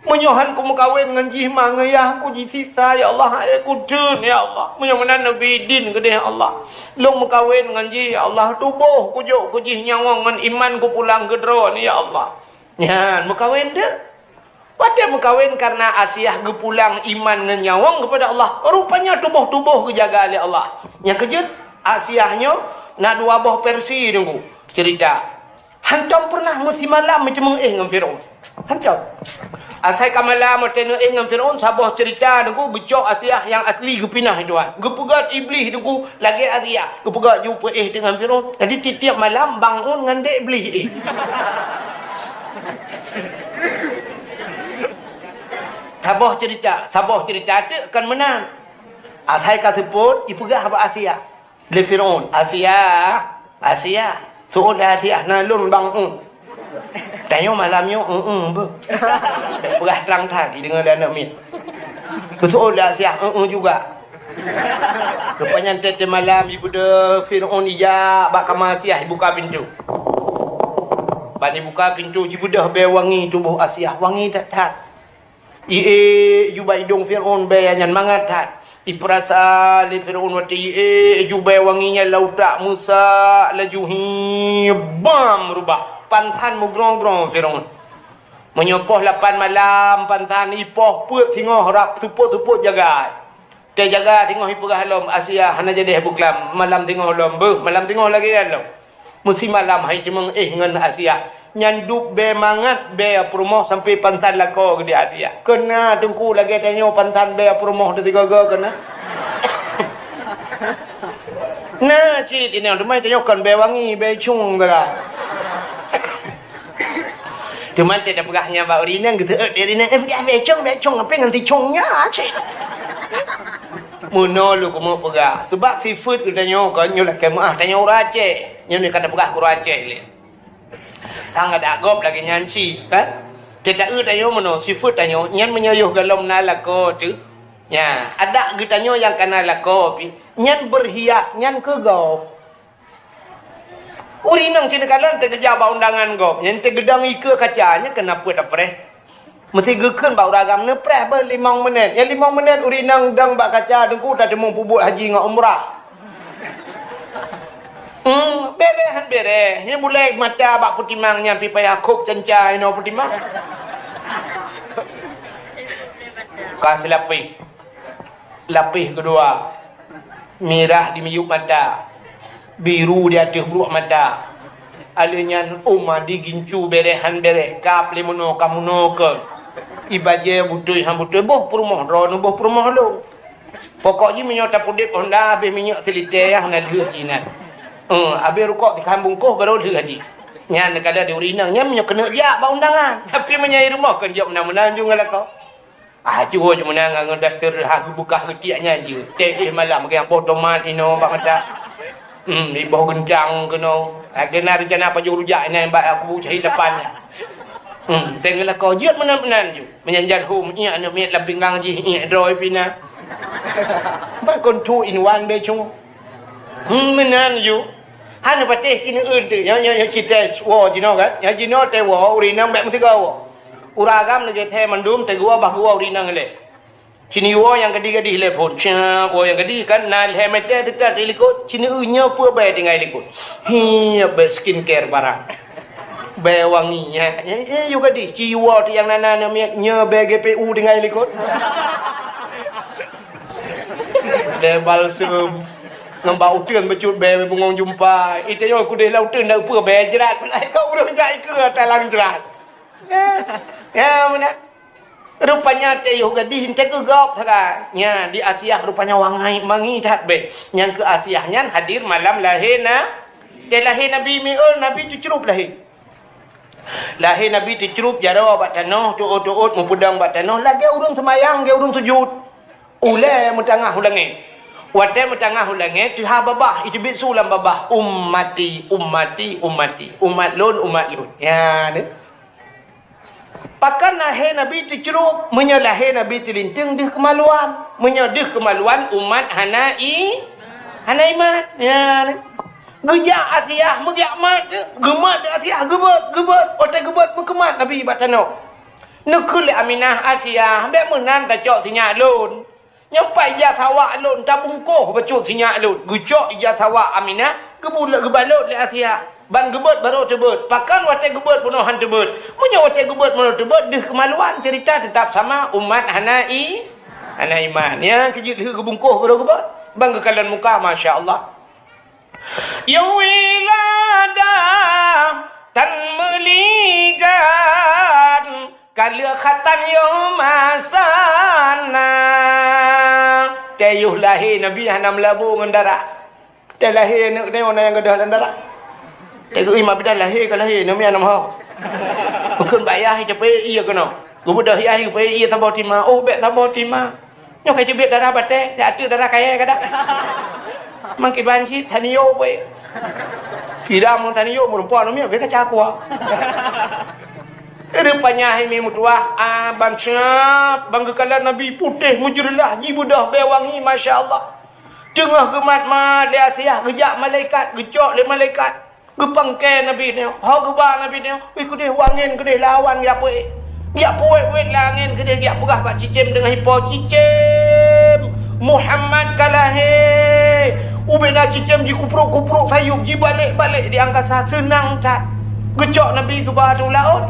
Meunyoe han kumeukawen ngon jih ma ngon yah, kujisiksa, ya Allah, han ék kuteun, ya Allah. Meunyoe meunan neubi idin keudeh, ya Allah. Lôn meukawen ngon jih, ya Allah. Tuboh kujok keu jih nyawöng ngon iman kupulang keu Droe, ya Allah." Nyan meukawen deuh. Watée meukawen kareuna Asiah geupulang iman ngon nyawöng keupada Allah, rupanya tuboh-tuboh geujaga lé Allah. Nyang keujeuet, Asiah nyoe na dua boh versi Teungku ceurita. Hantom peureunah meusimalam meuteumeuéh ngon Fir'aun. Hantom. Asai ka malam watée neuéh ngon Fir'aun, saboh ceurita Teungku geucok Asiah nyang asli geupinah Tuhan. Geupeugét Iblih Teungku lagée Asiah. Geupeugét ju peuéh teungoh Fir'aun. Jadi tieb-tieb malam bangun ngon dék Iblih éh. Saboh ceurita, saboh ceurita teuk kon meunan. Asai ka seupôt, jipeugah bak Asiah. Lé Fir'aun, "Asiah, Asiah, seuôt lé Asiah, na lôn bangun." Tanyoe malam nyoe, "Eng-eng beuh." Peugah trang that, jideungoe lé aneuk miet. Seuôt lé Asiah, "Eng-eng juga." Rupanya teuh malam jibeudôh Fir'aun ijak bak kama Asiah, jibuka pintoe. Ban jibuka pintoe jibeudôh bée wangi tuboh Asiah, wangi that-that. Iék ju bak idong Fir'aun bée nyan mangat that. Ipeurasa lé Fir'aun watée iék ju bée wangi nyan lam utak Musa laju hi bam rubah. Pansan meugrong-grong Fir'aun. Meunyoe poh lapan malam pansan ipoh peuet singoh rab seupôt-seupôt jagai. Teujaga singoh ipeugah lom, "Asiah hana jadeh beuklam, malam singoh lom." Beuh, malam singoh lagée nyan lom. Meusimalam hai teumeuéh ngon Asiah. Nyan dub bée mangat bée peurumoh sampoe pansan lakoe geude Asiah. Keuna Teungku lagée tanyoe pansan bée peurumoh teusigoe-goe keuna. Na cit inong teuma tanyoe kon bée wangi, bée cung sagai. Teuma teuh tapeugah nyan bak ureueng inong geuseuôt lé ureueng inong, "Eh, peugah bée cung, bée cung, ape ngon si cung nyan cit?" Meunoe lôn keumeung peugah, seubab sifeuet geutanyoe kon nyoe lakée meuáh, tanyoe ureueng Aceh. Nyoe ka tapeugah keu ureueng Aceh lé. Sang adak gob lagée nyan cit, kan? Teuta eu tanyoe meunoe, sifeuet tanyoe, nyan meunyoe yoh gohlom na lakoe teuh. Nya, adak geutanyoe nyang kana lakoe pih, nyan beurhias, nyan keu gob. Ureueng inong sineuk kalon teukeujak bak undangan gob, nyan teugeudong ikeue kaca, nyan keuneuk peuet apreh. Meusti geukheun bak ureueng agam neupreh beuh limong meunét. Nyan limong meunét ureueng inong dong bak kaca Teungku tateumeung peubuet haji ngon umrah. Hmm, bereh han bereh. Nyan bulèe mata bak peutimang nyan pih payah khôb canca inoe peutimang. Ka seulapéh. Lapéh keudua, mirah di miyueb mata, biru di ateueh bruek mata. Alheuh nyan ôm di gincu bereh han bereh, kab lé meunoe ka meunoe keu. Ibajée beutôi han beutôi, boh peurumoh droeneuh, boh peurumoh lôn. Pokok jih meunyoe tapeudeb honda habéh minyeuk silitée, hana lheueh jih nyan. Eh, habéh rukok sikhan bungkôh barô lheueh jih. Nyan ka lheueh di ureueng inong, nyan meunyoe keuneuk jak bak undangan. Tapi meunyoe i rumoh kon jok meunan-meunan ju ngon lakoe. Ah, jiwoe ju meunan ngon daster ha geubeukah geutiek nyan jih. Teuh malam, geuyang boh tomat inoe bak mata. Hmm, iboh geuntang keunoe. Lagée na reuncana pajoh rujak inan bak aku cahit lapan nyan. Hmm, teuh ngon lakoe jeuet meunan-meunan ju. Meunyan jan hom, iék aneuk miet lam pinggang jih, iék droe pih na. Ban kon two in one bée cung. Hmm, meunan ju. Hana patéh sineuen teuh. Nyoe, nyoe, nyoe cit teuh woe jinoe kan. Nyoe jinoe teuh woe, ureueng inong bèk meusigoe woe. Ureueng agam lagée thèe mandum teuh geuwoe bah geuwoe ureueng inong ilèe. Sineuen woe nyang gadih-gadih ilèe phôn. Cak, woe nyang gadih kan na lhèe mètè teutat di likot. Sineuen nyoe peue bèe tinggai likot. Hi, bèe skincare barang. Bèe wangi, ya. Eh, eh, yue gadih. Ci woe teuh nyang na, na, na, nyoe bèe G P U tinggai likot. Bèe balsem. Ngon bak uteuen bacut bèe bungong jumpa. Ita nyoe kudeh lam uteuen na upeue bèe jrat. Peulai kau ureueng jak ikeue talang jrat. Eh, ya, meunan. Rupanya teuh yoh gadih teuh keu gob sagai. Nya, di Asiah rupanya wangai mangi that bèe. Nyang keu Asiah nyan hadir malam lahé na-, teuh lahé Nabi Miul, Nabi teucrup lahé. Lahé Nabi teucrup jaroe bak tanoh, teuôt-teuôt meupeudong bak tanoh, lagée ureueng seumayang, lagée ureueng sujut. Ulèe meutangah u langét. Watèe meutangah u langét, teuhah babah, iteubiet su lam babah, "Ummati, ummati, ummati." Umat lôn, umat lôn. Ya, ni. Pakon lahé Nabi teucrôk? Meunyoe lahé Nabi teulinteung deuh keumaluan. Meunyoe deuh keumaluan, umat hana i-, hana iman. Ya, ni. Geujak Asiah, meugiak mat, geumat lé Asiah, geubeuet, geubeuet. Watée geubeuet, meukeumat Nabi bak tanoh. Neukheun lé Aminah, "Asiah, bék meunan tacok sinyak lôn. Nyoe pat ija sawak lôn, tabungkôh bacut sinyak lôn." Geucok ija sawak Aminah, geubulot, geubalot lé Asiah. Ban geubeuet barô teubeuet. Pakon watée geubeuet bunoe han teubeuet? Meunyoe watée geubeuet bunoe teubeuet, deuh keumaluan, ceurita teutap sama, umat hana i-, hana iman. Nyan keuh jeuet lheueh geubungkôh barô geubeuet. Ban geukalon muka, masya Allah. Nyang wiladah tan meuligat, ka lheueh khatan yoh masa na. Teuh yoh lahé Nabi hana meulabô ngon darah. Teuh lahé aneuk teuh na nyang gadôh lam darah. Teuh geuh imam bidan lahé ka lahé, nyoe meunan meuho. Bukon bak yah capée ié keunoe. Geubeudôh yah capée ié saboh tima. Oh, bék saboh tima. Nyoe ka teubiet darah batée, teuh ateueh darah kayée kadang. Mangkiban cit, tanio pue. Kira meutanio meureumpok namiet, beu kaca kuah. Rupanya hai mi meutuah, ah, ban siap, ban geukalon Nabi putéh meujeureulah, jibeudôh bée wangi, masya Allah. Teungoh geumat-mat lé Asiah, geujak malaikat, geucok lé malaikat. Geupangke Nabi nyoe, ho geuba Nabi nyoe, wih keudeh wangen keudeh lawan geujak peuék. Geujak peuék-ék lam angén keudeh geujak peugah bak cicém deungon ipo, "Cicém, Muhammad ka lahé." Ubena cicém jikuprok-kuprok sayup, jibalek-balek di angkasa, seunang that. Geucok Nabi geuba u laôt.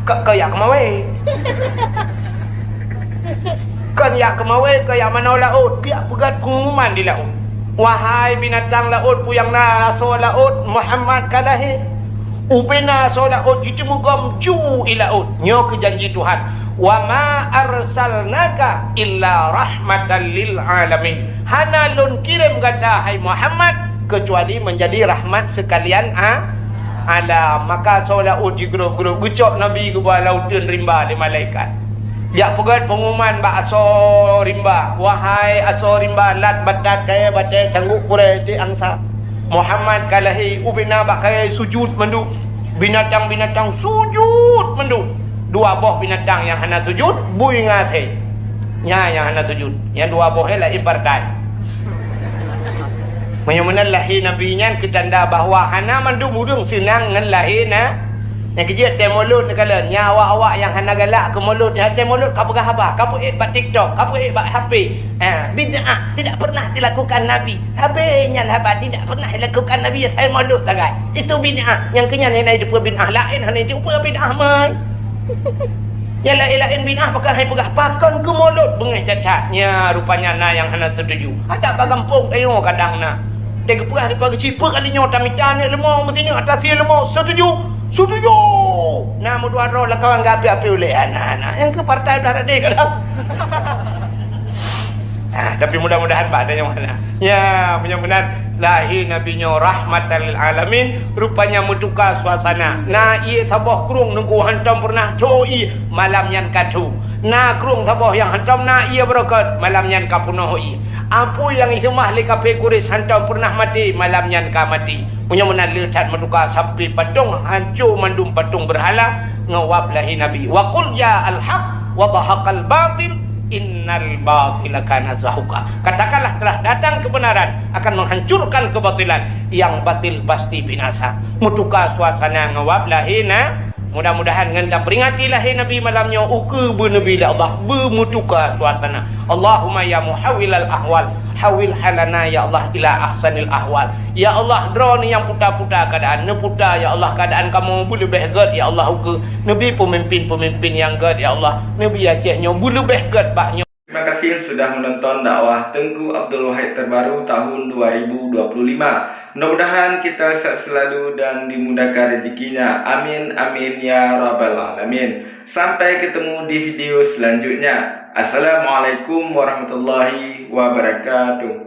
Ka, ka jak keumawé. Kon jak keumawé, kon jak manoe laôt, geujak peugét peungumuman di laôt. Wahai binatang laôt, peue nyang na asoe laôt, Muhammad ka lahé. Ubena asoe laôt jiteumugom ju i laôt. Nyoe keuh janji Tuhan, "Wa ma arsalnaka illa rahmatan lil alamin." Hana lôn kirém gata, hai Muhammad, keucuali meunjadi rahmat seukalian a-, alam. Maka asoe laôt jigrôp-grôp, geucok Nabi geuba lam uteuen rimba lé malaikat. Jak peugét peungumuman bak asoe rimba, "Wahai asoe rimba, lat batat kayée batée, cangguek purée tiek angsa, Muhammad ka lahé." Ubena bak kayée sujut mandum, binatang-binatang sujut mandum. Dua boh binatang nyang hana sujut, bui ngon asée. Nyan nyang hana sujut. Nyang dua boh nyan laén partai. Meunyoe meunan lahé Nabi nyan keu tanda bahwa hana mandum ureuëng seunang ngon lahé na-, nyang keu jeuet tée mulod neukalon. Nyan awak-awak nyang hana galak keu mulod, nyan tée mulod ka peugah haba, ka peuék bak TikTok, ka peuék bak H P. Ha, bid'ah tidak pernah dilakukan Nabi. Sabe nyan haba tidak pernah dilakukan Nabi, asai mulod sagai. Itu bid'ah. Nyang keu nyan hana jiteupeue bid'ah laén, hana jiteupeue bid'ah mai. Nyang laén-laén bid'ah pakon hai peugah, pakon keu mulod beungéh that-that. Nyan rupanya na nyang hana setuju. Adak bak gampông tanyoe kadang na. Teuh geupeugah dipa geuci, peue kali nyoe tamita aneuk leumo meusineuk atas sie leumo. Setuju? Setuju! Na meudua droe lam kawan geuapi-api ulée aneuk-aneuk. Nyang keu partai blah radeh kadang. Ah, tapi mudah-mudahan bak tanyoe hana. Ya, meunyoe meunan lahé Nabi nyoe rahmatan lil alamin, rupanya meutuka suasana. Na ié saboh krueng teungku hantom peureunah tho ié, malam nyan ka tho. Na krueng saboh nyang hantom na ié beureukat, malam nyan ka peunoh ié. Apui nyang iseumah lé kafé Quraisy hantom peureunah maté, malam nyan ka maté. Meunyoe meunan le that meutuka sampai patong hanco mandum patong beurhala ngon wab lahé Nabi. Wa qul ja'al haq wa zahaqal batil innal batila kana zahuqa. Katakanlah telah datang kebenaran akan menghancurkan kebatilan, yang batil pasti binasa. Meutuka suasana ngon wab lahé na-, mudah-mudahan ngon taperingati lahé Nabi malam nyoe ukeue beuneubi lé Allah, beumeutuka suasana. Allahumma ya muhawwilal ahwal, hawwil halana ya Allah ila ahsanil ahwal. Ya Allah, droeneuh nyang puta-puta keuadaan, neuputa ya Allah keuadaan kamoe beuleubeh gét ya Allah ukeue. Neubi peumimpin-peumimpin nyang gét ya Allah. Neubi Aceh nyoe beuleubeh gét bak nyoe. Terima kasih sudah menonton dakwah Teungku Abdul Wahid terbaru tahun dua ribu dua puluh lima. Mudah-mudahan kita sehat selalu dan dimudahkan rezekinya. Amin, amin, ya rabbal alamin. Sampai ketemu di video selanjutnya. Assalamualaikum warahmatullahi wabarakatuh.